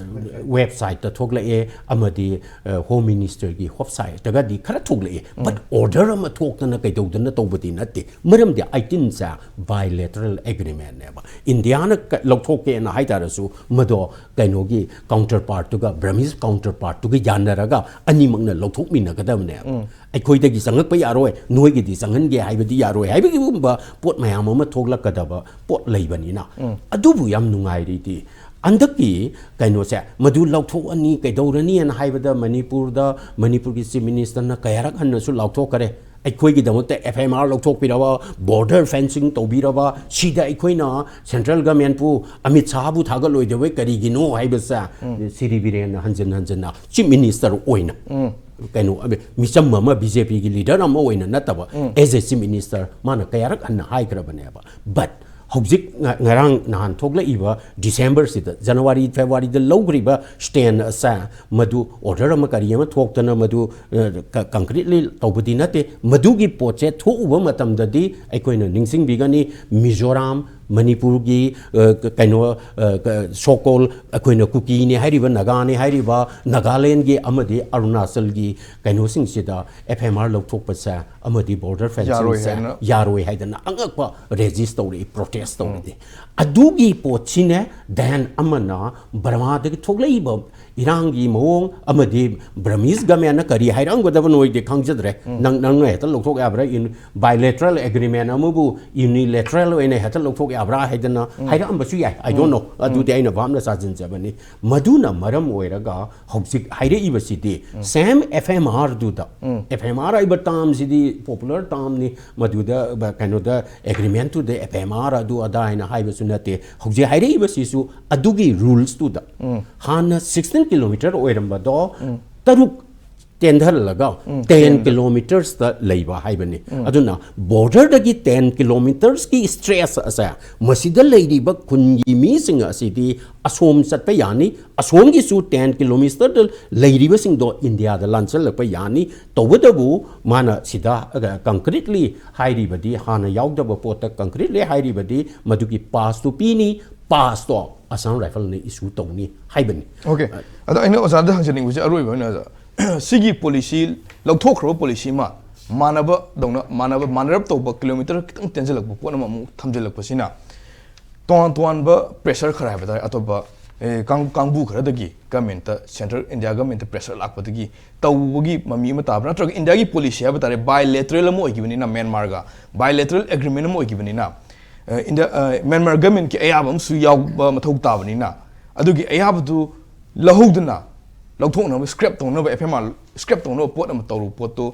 ꯋꯦꯕꯁꯥꯏꯠꯇ ꯊꯣꯛꯂꯛꯑꯦ, ꯑꯃꯗꯤ, ꯑꯦ, ꯍꯣꯝ ꯃꯤꯅꯤꯁꯇꯔꯒꯤ ꯋꯦꯕꯁꯥꯏꯠꯇꯒꯗꯤ ꯈꯔ ꯊꯣꯛꯂꯛꯑꯦ꯫ ꯕꯠ ꯑꯣꯔꯗꯔ ꯑꯃ ꯊꯣꯛꯇꯅ ꯀꯩꯗꯧꯗꯅ ꯇꯧꯕꯗꯤ ꯅꯠꯇꯦ, ꯃꯔꯝꯗꯤ ꯑꯩꯠꯇꯤꯟꯁꯦ ꯕꯥꯏꯂꯦꯇꯔꯦꯜ ꯑꯦꯒ꯭ꯔꯤꯃꯦꯟꯅꯦꯕ꯫ ꯏꯟꯗꯤꯌꯥꯅ ꯀ-, ꯂꯧꯊꯣꯛꯀꯦꯅ ꯍꯥꯏ ꯇꯥꯔꯁꯨ ꯃꯗꯣ ꯀꯩꯅꯣꯒꯤ ꯀꯥꯎꯟꯇꯔ ꯄꯥꯔꯠꯇꯨꯒ, ꯕ꯭ꯔꯃꯤꯁ ꯀꯥꯎꯟꯇꯔ ꯄꯥꯔꯠꯇꯨꯒ ꯌꯥꯅꯔꯒ ꯑꯅꯤꯃꯛꯅ ꯂꯧꯊꯣꯛꯃꯤꯟꯅꯒꯗꯕꯅꯦꯕ꯫ ꯑꯩꯈꯣꯏꯗꯒꯤ ꯆꯪꯉꯛꯄ ꯌꯥꯔꯣꯏ, ꯅꯣꯏꯒꯤꯗꯤ ꯆꯪꯍꯟꯒꯦ ꯍꯥꯏꯕꯗꯤ ꯌꯥꯔꯣꯏ ꯍꯥꯏꯕꯒꯤꯒꯨꯝꯕ ꯄꯣꯠ ꯃꯌꯥꯝ ꯑꯃ ꯊꯣꯛꯂꯛꯀꯗꯕ ꯄꯣꯠ ꯂꯩꯕꯅꯤꯅ꯫ ꯑꯗꯨꯕꯨ ꯌꯥꯝ ꯅꯨꯡꯉꯥꯏꯔꯤꯗꯤ ꯍꯟꯗꯛꯀꯤ ꯀꯩꯅꯣꯁꯦ, ꯃꯗꯨ ꯂꯧꯊꯣꯛꯑꯅꯤ, ꯀꯩꯗꯧꯔꯅꯤꯅ ꯍꯥꯏꯕꯗ ꯃꯅꯤꯄꯨꯔꯗ, ꯃꯅꯤꯄꯨꯔꯒꯤ ꯆꯤꯐ ꯃꯤꯅꯤꯁꯇꯔꯅ ꯀꯌꯥꯔꯛ ꯍꯟꯅꯁꯨ ꯂꯥꯎꯊꯣꯛꯈꯔꯦ, ꯑꯩꯈꯣꯏꯒꯤꯗꯃꯛꯇ ꯑꯦꯐ ꯑꯦꯝ ꯑꯥꯔ ꯂꯧꯊꯣꯛꯄꯤꯔꯕ, ꯕꯣꯔꯗꯔ ꯐꯦꯟꯁꯤꯡ ꯇꯧꯕꯤꯔꯕ, ꯁꯤꯗ ꯑꯩꯈꯣꯏꯅ ꯁꯦꯟꯇ꯭ꯔꯦꯜ ꯒꯃꯦꯟꯄꯨ, ꯑꯃꯤꯠ ꯁꯥꯍꯕꯨ ꯊꯥꯒꯠꯂꯣꯏꯗꯕꯩ ꯀꯔꯤꯒꯤꯅꯣ ꯍꯥꯏꯕꯁꯦ ꯁꯤꯔꯤ ꯕꯤꯔꯦꯟꯅ ꯍꯟꯖꯤꯟ ꯍꯟꯖꯤꯟꯅ ꯆꯤꯐ ꯃꯤꯅꯤꯁꯇꯔ ꯑꯣꯏꯅ, ꯀꯩꯅꯣ, ꯑꯕ-, ꯃꯤꯆꯝ ꯑꯃ, ꯕꯤ ꯖꯦ ꯄꯤꯒꯤ ꯂꯤꯗꯔ ꯑꯃ ꯑꯣꯏꯅ ꯅꯠꯇꯕ, ꯑꯦꯖ ꯑꯦ ꯆꯤꯐ ꯃꯤꯅꯤꯁꯇꯔ ꯃꯥꯅ ꯀꯌꯥꯔꯛ ꯍꯟꯅ ꯍꯥꯏꯈ꯭ꯔꯕꯅꯦꯕ꯫ ꯕꯠ ꯍꯧꯖꯤꯛ ꯉ- ꯉꯔꯥꯡ ꯅꯍꯥꯟ ꯊꯣꯛꯂꯛꯏꯕ ꯗꯤꯁꯦꯝꯕꯔꯁꯤꯗ, ꯖꯅꯋꯥꯔꯤ, ꯐꯦꯕꯋꯥꯔꯤꯗ ꯂꯧꯈ꯭ꯔꯤꯕ stand ꯑꯁꯦ, ꯃꯗꯨ order ꯑꯃ ꯀꯔꯤ ꯑꯃ ꯊꯣꯛꯇꯅ ꯃꯗꯨ, ꯑ, ꯀ- concretely ꯇꯧꯕꯗꯤ ꯅꯠꯇꯦ꯫ ꯃꯗꯨꯒꯤ ꯄꯣꯠꯁꯦ ꯊꯣꯛꯎꯕ ꯃꯇꯝꯗꯗꯤ ꯑꯩꯈꯣꯏꯅ ꯅꯤꯡꯁꯤꯡꯕꯤꯒꯅꯤ, ꯃꯤꯖꯣꯔꯥꯝ, ꯃꯅꯤꯄꯨꯔꯒꯤ, ꯑ, ꯀ- ꯀꯩꯅꯣ, ꯑ, ꯀ- so called ꯑꯩꯈꯣꯏꯅ ꯀꯨꯀꯤꯅꯦ ꯍꯥꯏꯔꯤꯕ, ꯅꯥꯒꯥꯅꯦ ꯍꯥꯏꯔꯤꯕ, ꯅꯥꯒꯥꯂꯦꯟꯒꯤ ꯑꯃꯗꯤ ꯑꯔꯨꯅꯥꯆꯜꯒꯤ ꯀꯩꯅꯣꯁꯤꯡꯁꯤꯗ F M R ꯂꯧꯊꯣꯛꯄꯁꯦ ꯑꯃꯗꯤ border fencing ꯁꯦ ꯌꯥꯔꯣꯏ ꯍꯥꯏꯅ꯫ ꯌꯥꯔꯣꯏ ꯍꯥꯏꯗꯅ ꯑꯉꯛꯄ resist ꯇꯧꯔꯛꯏ, protest ꯇꯧꯔꯛꯏ꯫ ꯑꯗꯨꯒꯤ ꯄꯣꯠꯁꯤꯅꯦ, then ꯑꯃꯅ ꯕꯔꯃꯥꯗꯒꯤ ꯊꯣꯛꯂꯛꯏꯕ ꯏꯔꯥꯡꯒꯤ ꯃꯑꯣꯡ ꯑꯃꯗꯤ Burmese government ꯅ ꯀꯔꯤ ꯍꯥꯏꯔꯝꯒꯗꯕꯅꯣ ꯑꯩꯗꯤ ꯈꯪꯖꯗ꯭ꯔꯦ꯫ ꯅꯪ, ꯅꯪꯅ ꯍꯦꯛꯇ ꯂꯧꯊꯣꯛ ꯌꯥꯕ꯭ꯔꯥ? In-, bilateral agreement ꯑꯃꯕꯨ unilateral ꯑꯣꯏꯅ ꯍꯦꯛꯇ ꯂꯧꯊꯣꯛ ꯌꯥꯕ꯭ꯔꯥ ꯍꯥꯏꯗꯅ ꯍꯥꯏꯔꯛꯑꯝꯕꯁꯨ ꯌꯥꯏ, I don't know꯫ ꯑꯗꯨꯗꯤ ꯑꯩꯅ ꯚꯥꯞꯅ ꯆꯥꯁꯤꯟꯖꯕꯅꯤ꯫ ꯃꯗꯨꯅ ꯃꯔꯝ ꯑꯣꯏꯔꯒ ꯍꯧꯖꯤꯛ ꯍꯥꯏꯔꯛꯏꯕꯁꯤꯗꯤ same F M R ꯗꯨꯗ, F M R ꯍꯥꯏꯕ term ꯁꯤꯗꯤ popular term ꯅꯤ, ꯃꯗꯨꯗ ꯕ-, ꯀꯩꯅꯣꯗ agreement ꯇꯨꯗ F M R ꯑꯗꯨ ꯑꯗꯥ ꯍꯥꯏꯅ ꯍꯥꯏꯕꯁꯨ ꯅꯠꯇꯦ꯫ ꯍꯧꯖꯤꯛ ꯍꯥꯏꯔꯛꯏꯕꯁꯤꯁꯨ ꯑꯗꯨꯒꯤ rules ꯇꯨꯗ ꯍꯥꯟꯅ sixteen kilometer ꯑꯣꯏꯔꯝꯕꯗꯣ ꯇꯔꯨꯛ ꯇꯦꯟꯊꯍꯜꯂꯒ ten kilometers ꯇ ꯂꯩꯕ ꯍꯥꯏꯕꯅꯤ꯫ ꯑꯗꯨꯅ border ꯗꯒꯤ ten kilometers ꯀꯤ stretch ꯑꯁꯦ, ꯃꯁꯤꯗ ꯂꯩꯔꯤꯕ ꯈꯨꯟꯒꯤ ꯃꯤꯁꯤꯡ ꯑꯁꯤꯗꯤ ꯑꯁꯣꯝ ꯆꯠꯄ ꯌꯥꯅꯤ, ꯑꯁꯣꯝꯒꯤꯁꯨ ten kilometer ꯗ ꯂꯩꯔꯤꯕꯁꯤꯡꯗꯣ ꯏꯟꯗꯤꯌꯥꯗ ꯂꯥꯟꯁꯤꯜꯂꯛꯄ ꯌꯥꯅꯤ꯫ ꯇꯧꯕꯇꯕꯨ ꯃꯥꯅ ꯁꯤꯗ, ꯑ, concretely ꯍꯥꯏꯔꯤꯕꯗꯤ, ꯍꯥꯟꯅ ꯌꯥꯎꯗꯕ ꯄꯣꯠꯇ concretely ꯍꯥꯏꯔꯤꯕꯗꯤ, ꯃꯗꯨꯒꯤ pass ꯇꯨ ꯄꯤꯅꯤ, pass ꯇꯣ Assam Rifle ꯅ issue ꯇꯧꯅꯤ ꯍꯥꯏꯕꯅꯤ꯫ Okay꯫ ꯑꯗꯣ ꯑꯩꯅ ꯑꯣꯖꯥꯗ ꯍꯪꯖꯅꯤꯡꯕꯁꯦ, ꯑꯔꯣꯏꯕ ꯑꯣꯏꯅ ꯑꯣꯖꯥ, ꯁꯤꯒꯤ policy, ꯂꯧꯊꯣꯛꯈ꯭ꯔꯕ policy ꯑꯃ ꯃꯥꯟꯅꯕꯗꯧꯅ, ꯃꯥꯟꯅꯕ, ꯃꯥꯟꯅꯔꯞ ꯇꯧꯕ, kilometer ꯈꯤꯇꯪ ꯇꯦꯟꯁꯤꯜꯂꯛꯄ ꯄꯣꯠ ꯑꯃꯃꯨꯛ ꯊꯝꯖꯤꯜꯂꯛꯄꯁꯤꯅ, ꯇꯣꯉꯥꯟ ꯇꯣꯉꯥꯟꯕ pressure ꯈꯔ ꯍꯥꯏꯕ ꯇꯥꯔꯦ, ꯑꯇꯣꯞꯄ, ꯑꯦ, ꯀꯥꯡ-, ꯀꯥꯡꯕꯨ ꯈꯔꯗꯒꯤ government ꯇ, central India government ꯇ pressure ꯂꯥꯛꯄꯗꯒꯤ ꯇꯧꯕꯒꯤ ꯃꯃꯤ ꯑꯃ ꯇꯥꯕ꯭ꯔꯥ? ꯅꯠꯇ꯭ꯔꯒ ꯏꯟꯗꯤꯌꯥꯒꯤ policy ꯍꯥꯏꯕ ꯇꯥꯔꯦ, bilateral ꯑꯃ ꯑꯣꯏꯈꯤꯕꯅꯤꯅ, ꯃ꯭ꯌꯥꯟꯃꯥꯔꯒ bilateral agreement ꯑꯃ ꯑꯣꯏꯈꯤꯕꯅꯤꯅ, ꯑ, ꯏꯟꯗꯤꯌꯥ, ꯑ, ꯃ꯭ꯌꯥꯟꯃꯥꯔ government ꯀꯤ ꯑꯌꯥꯕ ꯑꯃꯁꯨ ꯌꯥꯎꯕ ꯃꯊꯧ ꯇꯥꯕꯅꯤꯅ, ꯑꯗꯨꯒꯤ ꯑꯌꯥꯕꯗꯨ ꯂꯧꯍꯧꯗꯅ, ꯂꯧꯊꯣꯛꯅꯕ, scrap ꯇꯧꯅꯕ, F M R scrap ꯇꯧꯅꯕ ꯄꯣꯠ ꯑꯃ ꯇꯧꯔꯨ ꯄꯣꯠꯇꯨ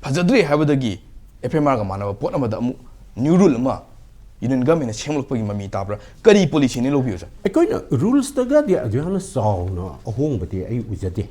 ꯐꯖꯗ꯭ꯔꯦ ꯍꯥꯏꯕꯗꯒꯤ F M R ꯒ ꯃꯥꯟꯅꯕ ꯄꯣꯠ ꯑꯃꯗ ꯑꯃꯨꯛ new rule ꯑꯃ ꯌꯨꯅꯤꯌꯟ ꯒꯃꯦꯟꯅ ꯁꯦꯝꯒꯠꯂꯛꯄꯒꯤ ꯃꯃꯤ ꯇꯥꯕ꯭ꯔꯥ? ꯀꯔꯤ ꯄꯣꯂꯤꯁꯤꯅꯤ ꯂꯧꯕꯤꯕꯁꯦ? ꯑꯩꯈꯣꯏꯅ ꯔꯨꯜꯁꯇꯒꯗꯤ ꯑꯗꯨ ꯌꯥꯝꯅ ꯆꯥꯎꯅ ꯑꯍꯣꯡꯕꯗꯤ ꯑꯩ ꯎꯖꯗꯦ꯫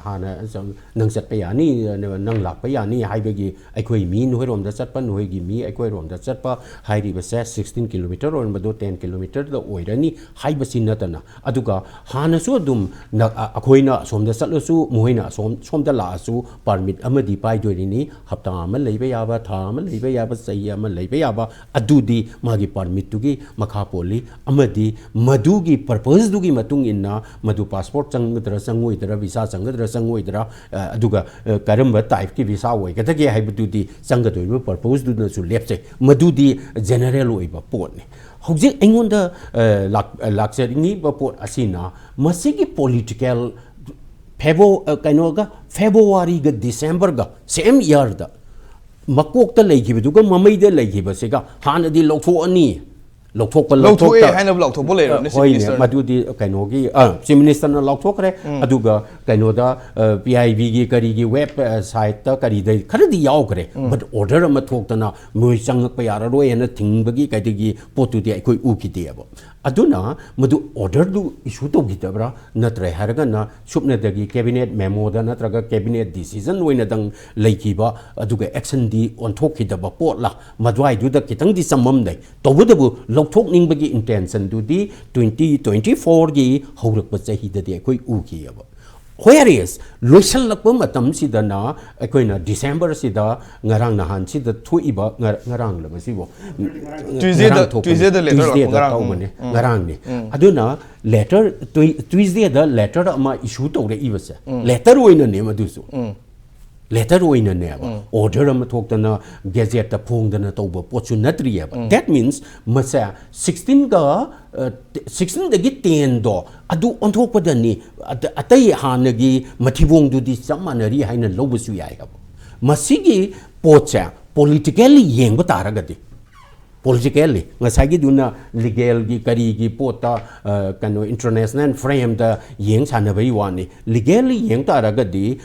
ꯍꯥꯟꯅ ꯁꯨꯝ ꯅꯪ ꯆꯠꯄ ꯌꯥꯅꯤ, ꯅꯪ ꯂꯥꯛꯄ ꯌꯥꯅꯤ ꯍꯥꯏꯕꯒꯤ, ꯑꯩꯈꯣꯏ ꯃꯤ ꯅꯈꯣꯏꯔꯣꯝꯗ ꯆꯠꯄ, ꯅꯈꯣꯏꯒꯤ ꯃꯤ ꯑꯩꯈꯣꯏꯔꯣꯝꯗ ꯆꯠꯄ ꯍꯥꯏꯔꯤꯕꯁꯦ ꯁꯤꯛꯁꯇꯤꯟ ꯀꯤꯂꯣꯃꯤꯇꯔ ꯑꯣꯏꯔꯝꯕꯗꯣ ꯇꯦꯟ ꯀꯤꯂꯣꯃꯤꯇꯔꯗ ꯑꯣꯏꯔꯅꯤ ꯍꯥꯏꯕꯁꯤ ꯅꯠꯇꯅ, ꯑꯗꯨꯒ ꯍꯥꯟꯅꯁꯨ ꯑꯗꯨꯝ ꯅ-, ꯑ-, ꯑꯩꯈꯣꯏꯅ ꯑꯁꯣꯝꯗ ꯆꯠꯂꯁꯨ, ꯃꯈꯣꯏꯅ ꯑꯁꯣꯝ, ꯁꯣꯝꯗ ꯂꯥꯛꯑꯁꯨ, ꯄꯥꯔꯃꯤꯠ ꯑꯃꯗꯤ ꯄꯥꯏꯗꯣꯏꯔꯤꯅꯤ꯫ ꯍꯞꯇꯥ ꯑꯃ ꯂꯩꯕ ꯌꯥꯕ, ꯊꯥ ꯑꯃ ꯂꯩꯕ ꯌꯥꯕ, ꯆꯍꯤ ꯑꯃ ꯂꯩꯕ ꯌꯥꯕ, ꯑꯗꯨꯗꯤ ꯃꯥꯒꯤ ꯄꯥꯔꯃꯤꯠꯇꯨꯒꯤ ꯃꯈꯥ ꯄꯣꯜꯂꯤ꯫ ꯑꯃꯗꯤ ꯃꯗꯨꯒꯤ ꯄꯔꯄꯁꯇꯨꯒꯤ ꯃꯇꯨꯡ ꯏꯟꯅ ꯃꯗꯨ ꯄꯥꯁꯄꯣꯔꯠ ꯆꯪꯒꯗ꯭ꯔꯥ ꯆꯪꯉꯣꯏꯗ꯭ꯔꯥ, ꯚꯤꯁꯥ ꯆꯪꯒꯗ꯭ꯔꯥ ꯆꯪꯉꯣꯏꯗ꯭ꯔꯥ, ꯑ, ꯑꯗꯨꯒ, ꯑ, ꯀꯔꯝꯕ ꯇꯥꯏꯞꯀꯤ ꯚꯤꯁꯥ ꯑꯣꯏꯒꯗꯒꯦ ꯍꯥꯏꯕꯗꯨꯗꯤ ꯆꯪꯒꯗꯧꯔꯤꯕ ꯄꯔꯄꯁꯇꯨꯅꯁꯨ ꯂꯦꯞꯆꯩ꯫ ꯃꯗꯨꯗꯤ ꯖꯦꯅꯔꯦꯜ ꯑꯣꯏꯕ ꯄꯣꯠꯅꯤ꯫ ꯍꯧꯖꯤꯛ ꯑꯩꯉꯣꯟꯗ, ꯑ, ꯂꯥꯛ-, ꯑ, ꯂꯥꯛꯆꯅꯤꯡꯉꯤꯕ ꯄꯣꯠ ꯑꯁꯤꯅ ꯃꯁꯤꯒꯤ ꯄꯣꯂꯤꯇꯤꯀꯦꯜ ꯐꯦꯕꯣ-, ꯑ, ꯀꯩꯅꯣꯒ, ꯐꯦꯕ꯭ꯔꯨꯋꯥꯔꯤꯒ ꯗꯤꯁꯦꯝꯕꯔꯒ ꯁꯦꯝ ꯏꯌꯥꯔꯗ ꯃꯀꯣꯛꯇ ꯂꯩꯈꯤꯕꯗꯨꯒ ꯃꯃꯩꯗ ꯂꯩꯈꯤꯕꯁꯤꯒ ꯍꯥꯟꯅꯗꯤ ꯂꯧꯊꯣꯛꯑꯅꯤ, ꯂꯧꯊꯣꯛꯄ, ꯂꯧꯊꯣꯛꯑꯦ ꯂꯧꯊꯣꯛꯇ-, ꯍꯥꯏꯅꯕ ꯂꯥꯎꯊꯣꯛꯄ ꯂꯩꯔꯕꯅꯦ, Chief ꯍꯣꯏꯅꯦ, Minister꯫ Tuesday ꯗ, ꯉꯔꯥꯡ ꯊꯣꯛꯄꯅꯦ꯫ Tuesday ꯗ letter Tuesday ꯂꯥꯛꯄ ꯗ ꯉꯔꯥꯡ, ꯇꯧꯕꯅꯦ꯫ ꯎꯝ, ꯎꯝ꯫ ꯉꯔꯥꯡꯅꯤ꯫ ꯑꯗꯨꯅ letter, Tui-, Tuesday ꯗ letter ꯑꯃ issue ꯇꯧꯔꯛꯏꯕꯁꯦ, letter ꯑꯣꯏꯅꯅꯦ ꯃꯗꯨꯁꯨ꯫ Letter ꯑꯣꯏꯅꯅꯦꯕ꯫ Order ꯑꯃ ꯊꯣꯛꯇꯅ gazette ꯇ ꯐꯣꯡꯗꯅ ꯇꯧꯕ ꯄꯣꯠꯁꯨ ꯅꯠꯇ꯭ꯔꯤꯑꯕ꯫ That means ꯃꯁꯦ sixteen ꯒ, ꯑ, sixteen ꯗꯒꯤ ten ꯗꯣ ꯑꯗꯨ ꯑꯣꯟꯊꯣꯛꯄꯗꯅꯤ꯫ ꯑꯇ-, ꯑꯇꯩ ꯍꯥꯟꯅꯒꯤ ꯃꯊꯤꯕꯣꯡꯗꯨꯗꯤ ꯆꯞ ꯃꯥꯟꯅꯔꯤ ꯍꯥꯏꯅ ꯂꯧꯕꯁꯨ ꯌꯥꯏ ꯍꯥꯏꯕ꯫ ꯃꯁꯤꯒꯤ ꯄꯣꯠꯁꯦ politically ꯌꯦꯡꯕ ꯇꯥꯔꯒꯗꯤ, politically, ꯉꯁꯥꯏꯒꯤꯗꯨꯅ legal ꯒꯤ ꯀꯔꯤꯒꯤ ꯄꯣꯠꯇ, ꯑ, ꯀꯩꯅꯣ, international frame ꯗ ꯌꯦꯡ ꯁꯥꯟꯅꯕꯒꯤ ꯋꯥꯅꯤ꯫ Legally ꯌꯦꯡ ꯇꯥꯔꯒꯗꯤ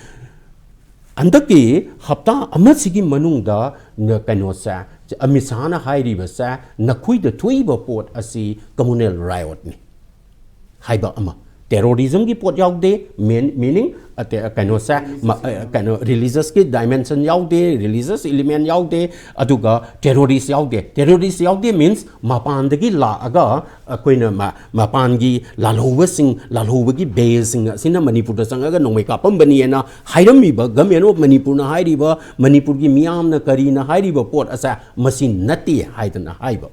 ꯍꯟꯗꯛꯀꯤ ꯍꯞꯇꯥ ꯑꯃꯁꯤꯒꯤ ꯃꯅꯨꯡꯗ ꯅ-, ꯀꯩꯅꯣꯁꯦ, ꯑꯃꯤꯠ ꯁꯥꯍꯅ ꯍꯥꯏꯔꯤꯕꯁꯦ, ꯅꯈꯣꯏꯗ ꯊꯣꯛꯏꯕ ꯄꯣꯠ ꯑꯁꯤ communal riotꯅꯤ ꯍꯥꯏꯕ ꯑꯃ꯫ Terrorismꯒꯤ ꯄꯣꯠ ꯌꯥꯎꯗꯦ, meaning ꯀꯩꯅꯣꯁꯦ, ꯀꯩꯅꯣ, religiousꯀꯤ dimension ꯌꯥꯎꯗꯦ, religious element ꯌꯥꯎꯗꯦ, ꯑꯗꯨꯒ terrorist ꯌꯥꯎꯗꯦ꯫ Terrorist ꯌꯥꯎꯗꯦ means ꯃꯄꯥꯟꯗꯒꯤ ꯂꯥꯛꯑꯒ ꯑꯩꯈꯣꯏꯅ ꯃꯄꯥꯟꯒꯤ ꯂꯥꯜꯍꯧꯕꯁꯤꯡ, ꯂꯥꯜꯍꯧꯕꯒꯤ baseꯁꯤꯡ ꯑꯁꯤꯅ ꯃꯅꯤꯄꯨꯔꯗ ꯆꯪꯉꯒ ꯅꯣꯡꯃꯩ ꯀꯥꯞꯄꯝꯕꯅꯤ ꯍꯥꯏꯅ ꯍꯥꯏꯔꯝꯃꯤꯕ, Government of ꯃꯅꯤꯄꯨꯔꯅ ꯍꯥꯏꯔꯤꯕ, ꯃꯅꯤꯄꯨꯔꯒꯤ ꯃꯤꯌꯥꯝꯅ ꯀꯔꯤꯅ ꯍꯥꯏꯔꯤꯕ ꯄꯣꯠ ꯑꯁꯦ ꯃꯁꯤ ꯅꯠꯇꯦ ꯍꯥꯏꯗꯅ ꯍꯥꯏꯕ꯫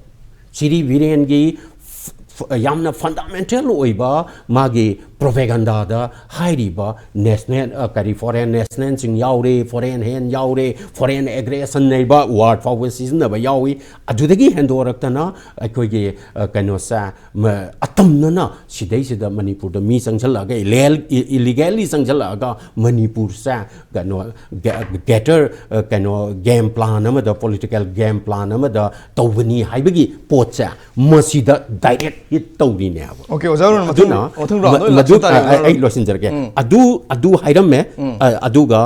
ꯁꯤꯔꯤ ꯕꯤꯔꯦꯟꯒꯤ ꯐ-, ꯐ-, ꯌꯥꯝꯅ fundamental ꯑꯣꯏꯕ ꯃꯥꯒꯤ propagandaꯗ ꯍꯥꯏꯔꯤꯕ national, ꯑ, ꯀꯔꯤ, foreign nationalꯁꯤꯡ ꯌꯥꯎꯔꯦ, foreign hand ꯌꯥꯎꯔꯦ, foreign aggression ꯂꯩꯕ word ꯐꯥꯎꯕ ꯁꯤꯖꯤꯟꯅꯕ ꯌꯥꯎꯏ꯫ ꯑꯗꯨꯗꯒꯤ ꯍꯦꯟꯗꯣꯔꯛꯇꯅ ꯑꯩꯈꯣꯏꯒꯤ, ꯑ, ꯀꯩꯅꯣꯁꯦ, ꯃ-, ꯑꯇꯝꯅꯅ ꯁꯤꯗꯩꯁꯤꯗ ꯃꯅꯤꯄꯨꯔꯗ ꯃꯤ ꯆꯪꯁꯜꯂꯛꯑꯒ, illegal, i-, illegally ꯆꯪꯁꯜꯂꯛꯑꯒ ꯃꯅꯤꯄꯨꯔꯁꯦ ꯀꯩꯅꯣ, ꯒ-, greater, ꯑ, ꯀꯩꯅꯣ, game plan ꯑꯃꯗ, political game plan ꯑꯃꯗ ꯇꯧꯕꯅꯤ ꯍꯥꯏꯕꯒꯤ ꯄꯣꯠꯁꯦ ꯃꯁꯤꯗ direct hit ꯇꯧꯔꯤꯅꯦ ꯍꯥꯏꯕ꯫ Okay, ꯑꯣꯖꯥ ꯑꯔꯨꯟ, ꯃꯊꯪ, ꯑꯗꯨꯅ ꯃꯊꯪ round ꯃ-, ꯑꯣꯏꯅ ꯃꯗꯨ, ꯂꯥꯛꯆ ꯇꯥꯔꯦ, ꯑ, ꯑꯣꯖꯥ ꯑꯩ ꯑꯔꯨꯟ꯫ ꯂꯣꯏꯁꯤꯟꯖꯔꯒꯦ꯫ ꯎꯝ꯫ ꯑꯗꯨ, ꯑꯗꯨ ꯍꯥꯏꯔꯝꯃꯦ, ꯎꯝ꯫ ꯑ, ꯑꯗꯨꯒ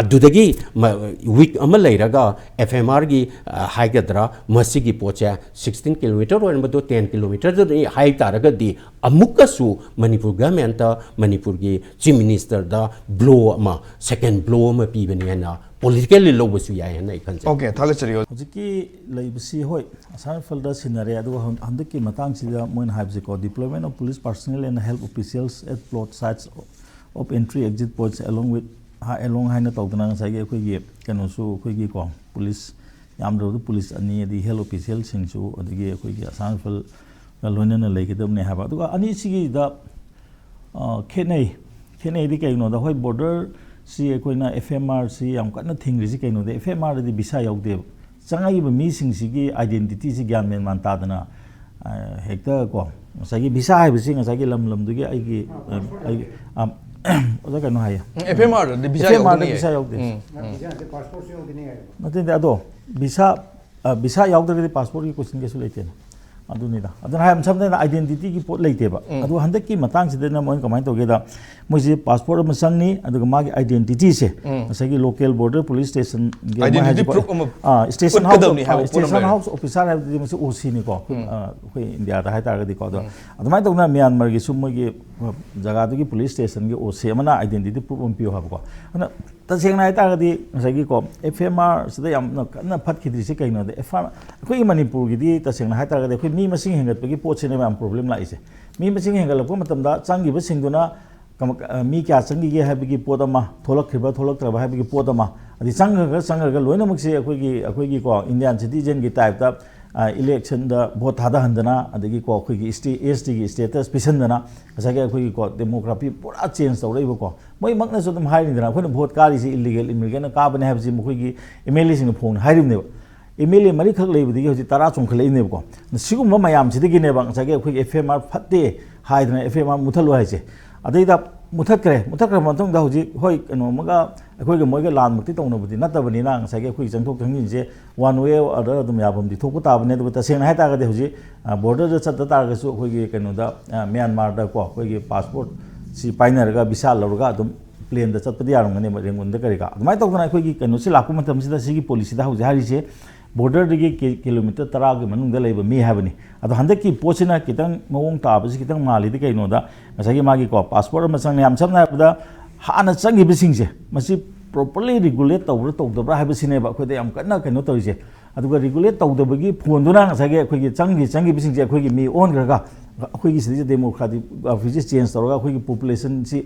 ꯑꯗꯨꯗꯒꯤ ꯃ-, week ꯑꯃ ꯂꯩꯔꯒ F M Rꯒꯤ, ꯑ, ꯍꯥꯏꯒꯗ꯭ꯔꯥ, ꯃꯁꯤꯒꯤ ꯄꯣꯠꯁꯦ sixteen kilometre ꯑꯣꯏꯔꯝꯕꯗꯣ ten kilometreꯗꯅꯤ ꯍꯥꯏ ꯇꯥꯔꯒꯗꯤ, ꯑꯃꯨꯛꯀꯁꯨ ꯃꯅꯤꯄꯨꯔ governmentꯇ, ꯃꯅꯤꯄꯨꯔꯒꯤ Chief Ministerꯗ blow ꯑꯃ, second blow ꯑꯃ ꯄꯤꯕꯅꯤ ꯍꯥꯏꯅ politically ꯂꯧꯕꯁꯨ ꯌꯥꯏ ꯍꯥꯏꯅ ꯑꯩ ꯈꯟꯖꯩ꯫ Okay, ꯊꯥꯒꯠꯆꯔꯤ꯫ ꯍꯧꯖꯤꯛꯀꯤ ꯂꯩꯕꯁꯤ, ꯍꯣꯏ, ꯑꯁꯥꯝ ꯔꯥꯏꯐꯜꯗ ꯁꯤꯟꯅꯔꯦ, ꯑꯗꯨꯒ ꯍꯟ-, ꯍꯟꯗꯛꯀꯤ ꯃꯇꯥꯡꯁꯤꯗ ꯃꯣꯏꯅ ꯍꯥꯏꯕꯁꯦꯀꯣ, deployment of police personnel and health officials at plot sites of entry exit points along with, along ꯍꯥꯏꯅ ꯇꯧꯗꯅ ꯉꯁꯥꯏꯒꯤ ꯑꯩꯈꯣꯏꯒꯤ ꯀꯩꯅꯣꯁꯨ, ꯑꯩꯈꯣꯏꯒꯤꯀꯣ, police, ꯌꯥꯝꯗ꯭ꯔꯕꯗ police ꯑꯅꯤ, ꯑꯗꯒꯤ health officialꯁꯤꯡꯁꯨ, ꯑꯗꯒꯤ ꯑꯩꯈꯣꯏꯒꯤ ꯑꯁꯥꯝ ꯔꯥꯏꯐꯜꯒ ꯂꯣꯏꯅꯅ ꯂꯩꯒꯗꯕꯅꯦ ꯍꯥꯏꯕ꯫ ꯑꯗꯨꯒ ꯑꯅꯤꯁꯤꯒꯤꯗ ꯑ, ꯈꯦꯠꯅꯩ꯫ ꯈꯦꯠꯅꯩꯗꯤ ꯀꯩꯒꯤꯅꯣꯗ, ꯍꯣꯏ, borderꯁꯤ ꯑꯩꯈꯣꯏꯅ F M Rꯁꯤ ꯌꯥꯝ ꯀꯟꯅ ꯊꯤꯡꯔꯤꯁꯤ ꯀꯩꯅꯣꯗ, F M Rꯗꯗꯤ visa ꯌꯥꯎꯗꯦꯕ꯫ ꯆꯪꯉꯛꯏꯕ ꯃꯤꯁꯤꯡꯁꯤꯒꯤ identityꯁꯤ ꯒ꯭ꯌꯥꯟ ꯃꯦꯟ ꯃꯥꯟ ꯇꯥꯗꯅ, ꯑ, ꯍꯦꯛꯇ ꯀꯣ, ꯉꯁꯥꯏꯒꯤ visa ꯍꯥꯏꯕꯁꯤ ꯉꯁꯥꯏꯒꯤ ꯂꯝ ꯂꯝꯗꯨꯒꯤ ꯑꯩꯒꯤ, ꯑ, ꯑꯩꯒꯤ, ꯑ, ꯑꯣꯖꯥ ꯀꯩꯅꯣ ꯍꯥꯏꯌꯦ꯫ ꯎꯝ, F M Rꯗꯤ visa F M Rꯗ ꯌꯥꯎꯗꯣꯏꯅꯦ꯫ Visa ꯌꯥꯎꯗꯦ꯫ ꯎꯝ, ꯎꯝ꯫ Visa ꯍꯥꯏꯁꯦ passportꯁꯨ ꯌꯥꯎꯗꯣꯏꯅꯦ ꯍꯥꯏꯌꯦꯕ꯫ ꯅꯠꯇꯦ, ꯅꯠꯇꯦ, ꯑꯗꯣ visa, ꯑ, visa ꯌꯥꯎꯗ꯭ꯔꯒꯗꯤ passportꯀꯤ question ꯀꯩꯁꯨ ꯂꯩꯇꯦꯅ꯫ ꯑꯗꯨꯅꯤꯗ꯫ ꯑꯗꯨꯅ ꯍꯥꯏ ꯁꯝꯅ ꯍꯥꯏꯅ identityꯒꯤ ꯄꯣꯠ ꯂꯩꯇꯦꯕ꯫ ꯑꯗꯨ ꯍꯟꯗꯛꯀꯤ ꯃꯇꯥꯡꯁꯤꯗꯅ ꯃꯣꯏꯅ ꯀꯃꯥꯏꯅ ꯇꯧꯒꯦꯗ, ꯃꯣꯏꯁꯦ passport ꯑꯃ ꯆꯪꯅꯤ, ꯑꯗꯨꯒ ꯃꯥꯒꯤ identityꯁꯦ ꯉꯁꯥꯏꯒꯤ local border police stationꯒꯤ identity proof ꯑꯃ, station house, station house officer ꯍꯥꯏꯕꯗꯨꯗꯤ ꯃꯁꯤ OCꯅꯤꯀꯣ ꯑꯩꯈꯣꯏ ꯏꯟꯗꯤꯌꯥꯗ ꯍꯥꯏꯇꯥꯔꯒꯗꯤꯀꯣ꯫ ꯑꯗꯣ ꯑꯗꯨꯃꯥꯏꯅ ꯇꯧꯗꯅ ꯃ꯭ꯌꯥꯟꯃꯥꯔꯒꯤꯁꯨ ꯃꯣꯏꯒꯤ ꯖꯒꯥꯗꯨꯒꯤ police stationꯒꯤ OC ꯑꯃꯅ identity proof ꯑꯃ ꯄꯤꯌꯨ ꯍꯥꯏꯕꯀꯣ꯫ ꯑꯗꯨꯅ ꯇꯁꯦꯡꯅ ꯍꯥꯏꯇꯥꯔꯒꯗꯤ ꯉꯁꯥꯏꯒꯤꯀꯣ, FMRꯁꯤꯗ ꯌꯥꯝꯅ ꯀꯟꯅ ꯐꯠꯈꯤꯗ꯭ꯔꯤꯁꯦ ꯀꯩꯅꯣꯗ, ꯑꯩꯈꯣꯏ ꯃꯅꯤꯄꯨꯔꯒꯤꯗꯤ ꯇꯁꯦꯡꯅ ꯍꯥꯏꯇꯥꯔꯒꯗꯤ ꯑꯩꯈꯣꯏ ꯃꯤ ꯃꯁꯤꯡ ꯍꯦꯟꯒꯠꯄꯒꯤ ꯄꯣꯠꯁꯤꯅꯦꯕ ꯌꯥꯝ problem ꯂꯥꯛꯏꯁꯦ꯫ ꯃꯤ ꯃꯁꯤꯡ ꯍꯦꯟꯒꯠꯂꯛꯄ ꯃꯇꯝꯗ ꯆꯪꯈꯤꯕꯁꯤꯡꯗꯨꯅ ꯀꯃ-, ꯑ, ꯃꯤ ꯀꯌꯥ ꯆꯪꯈꯤꯒꯦ ꯍꯥꯏꯕꯒꯤ ꯄꯣꯠ ꯑꯃ, ꯊꯣꯛꯂꯛꯈ꯭ꯔꯤꯕ ꯊꯣꯛꯂꯛꯇ꯭ꯔꯕ ꯍꯥꯏꯕꯒꯤ ꯄꯣꯠ ꯑꯃ, ꯑꯗꯩ ꯆꯪꯈ꯭ꯔꯒ ꯆꯪꯈ꯭ꯔꯒ ꯂꯣꯏꯅꯃꯛꯁꯦ ꯑꯩꯈꯣꯏꯒꯤ, ꯑꯩꯈꯣꯏꯒꯤꯀꯣ, Indian citizenꯒꯤ typeꯇ, ꯑ, electionꯗ vote ꯊꯥꯗꯍꯟꯗꯅ, ꯑꯗꯒꯤꯀꯣ, ꯑꯩꯈꯣꯏꯒꯤ ST, STꯒꯤ status ꯄꯤꯁꯟꯗꯅ, ꯉꯁꯥꯏꯒꯤ ꯑꯩꯈꯣꯏꯒꯤꯀꯣ, demography ꯄꯨꯔꯥ change ꯇꯧꯔꯛꯏꯕꯀꯣ꯫ ꯃꯣꯏꯃꯛꯅꯁꯨ ꯑꯗꯨꯝ ꯍꯥꯏꯔꯤꯗꯅ, ꯑꯩꯈꯣꯏꯅ vote ꯀꯥꯔꯤꯁꯦ illegal immigrantꯅ ꯀꯥꯕꯅꯦ ꯍꯥꯏꯕꯁꯤ ꯃꯈꯣꯏꯒꯤ MLAꯁꯤꯡꯅ ꯐꯣꯡꯅ ꯍꯥꯏꯔꯤꯕꯅꯦꯕ꯫ MLA ꯃꯔꯤꯈꯛ ꯂꯩꯕꯗꯒꯤ ꯍꯧꯖꯤꯛ ꯇꯔꯥ ꯆꯣꯡꯈꯠꯂꯛꯏꯅꯦꯕꯀꯣ꯫ ꯁꯤꯒꯨꯝꯕ ꯃꯌꯥꯝꯁꯤꯗꯒꯤꯅꯦꯕ ꯉꯁꯥꯏꯒꯤ ꯑꯩꯈꯣꯏꯒꯤ FMR ꯐꯠꯇꯦ ꯍꯥꯏꯗꯅ FMR ꯃꯨꯊꯠꯂꯣ ꯍꯥꯏꯁꯦ꯫ ꯑꯗꯩꯗ ꯃꯨꯊꯠꯈ꯭ꯔꯦ꯫ ꯃꯨꯊꯠꯈ꯭ꯔꯕ ꯃꯇꯨꯡꯗ ꯍꯧꯖꯤꯛ, ꯍꯣꯏ, ꯀꯩꯅꯣ ꯑꯃꯒ ꯑꯩꯈꯣꯏꯒ ꯃꯣꯏꯒ ꯂꯥꯟꯃꯛꯇꯤ ꯇꯧꯅꯕꯗꯤ ꯅꯠꯇꯕꯅꯤꯅ, ꯉꯁꯥꯏꯒꯤ ꯑꯩꯈꯣꯏꯒꯤ ꯆꯪꯊꯣꯛ ꯆꯪꯁꯤꯟꯁꯦ one way or other ꯑꯗꯨꯝ ꯌꯥꯐꯝꯗꯤ ꯊꯣꯛꯄ ꯇꯥꯕꯅꯤ꯫ ꯑꯗꯨꯒ ꯇꯁꯦꯡꯅ ꯍꯥꯏꯇꯥꯔꯒꯗꯤ ꯍꯧꯖꯤꯛ, ꯑ, borderꯗ ꯆꯠꯇ ꯇꯥꯔꯒꯁꯨ ꯑꯩꯈꯣꯏꯒꯤ ꯀꯩꯅꯣꯗ, ꯑ, ꯃ꯭ꯌꯥꯟꯃꯥꯔꯗꯀꯣ ꯑꯩꯈꯣꯏꯒꯤ passportꯁꯤ ꯄꯥꯏꯅꯔꯒ visa ꯂꯧꯔꯒ ꯑꯗꯨꯝ planeꯗ ꯆꯠꯄꯗꯤ ꯌꯥꯔꯝꯒꯅꯦꯕ, ꯔꯦꯡꯒꯨꯟꯗ ꯀꯔꯤ ꯀꯥ꯫ ꯑꯗꯨꯃꯥꯏꯅ ꯇꯧꯗꯅ ꯑꯩꯈꯣꯏꯒꯤ ꯀꯩꯅꯣꯁꯤ ꯂꯥꯛꯄ ꯃꯇꯝꯁꯤꯗ ꯁꯤꯒꯤ policyꯗ ꯍꯧꯖꯤꯛ ꯍꯥꯏꯔꯤꯁꯦ borderꯗꯒꯤ ꯀꯤ-, kilometre ꯇꯔꯥꯒꯤ ꯃꯅꯨꯡꯗ ꯂꯩꯕ ꯃꯤ ꯍꯥꯏꯕꯅꯤ꯫ ꯑꯗꯣ ꯍꯟꯗꯛꯀꯤ ꯄꯣꯠꯁꯤꯅ ꯈꯤꯇꯪ ꯃꯑꯣꯡ ꯇꯥꯕꯁꯤ ꯈꯤꯇꯪ ꯃꯥꯜꯂꯤꯗꯤ ꯀꯩꯅꯣꯗ, ꯉꯁꯥꯏꯒꯤ ꯃꯥꯒꯤꯀꯣ passport ꯑꯃ ꯆꯪꯅ, ꯌꯥꯝ ꯁꯝꯅ ꯍꯥꯏꯔꯕꯗ ꯍꯥꯟꯅ ꯆꯪꯈꯤꯕꯁꯤꯡꯁꯦ ꯃꯁꯤ properly regulate ꯇꯧꯕ꯭ꯔꯥ ꯇꯧꯗꯕ꯭ꯔꯥ ꯍꯥꯏꯕꯁꯤꯅꯦꯕ ꯑꯩꯈꯣꯏꯗ ꯌꯥꯝ ꯀꯟꯅ ꯀꯩꯅꯣ ꯇꯧꯔꯤꯁꯦ꯫ ꯑꯗꯨꯒ regulate ꯇꯧꯗꯕꯒꯤ ꯐꯣꯟꯗꯨꯅ ꯉꯁꯥꯏꯒꯤ ꯑꯩꯈꯣꯏꯒꯤ ꯆꯪꯈꯤ-, ꯆꯪꯈꯤꯕꯁꯤꯡꯁꯦ ꯑꯩꯈꯣꯏꯒꯤ ꯃꯤ ꯑꯣꯟꯈ꯭ꯔꯒ ꯑꯩꯈꯣꯏꯒꯤ ꯁꯤꯗꯩꯁꯤꯗ demographyꯁꯦ change ꯇꯧꯔꯒ ꯑꯩꯈꯣꯏꯒꯤ populationꯁꯤ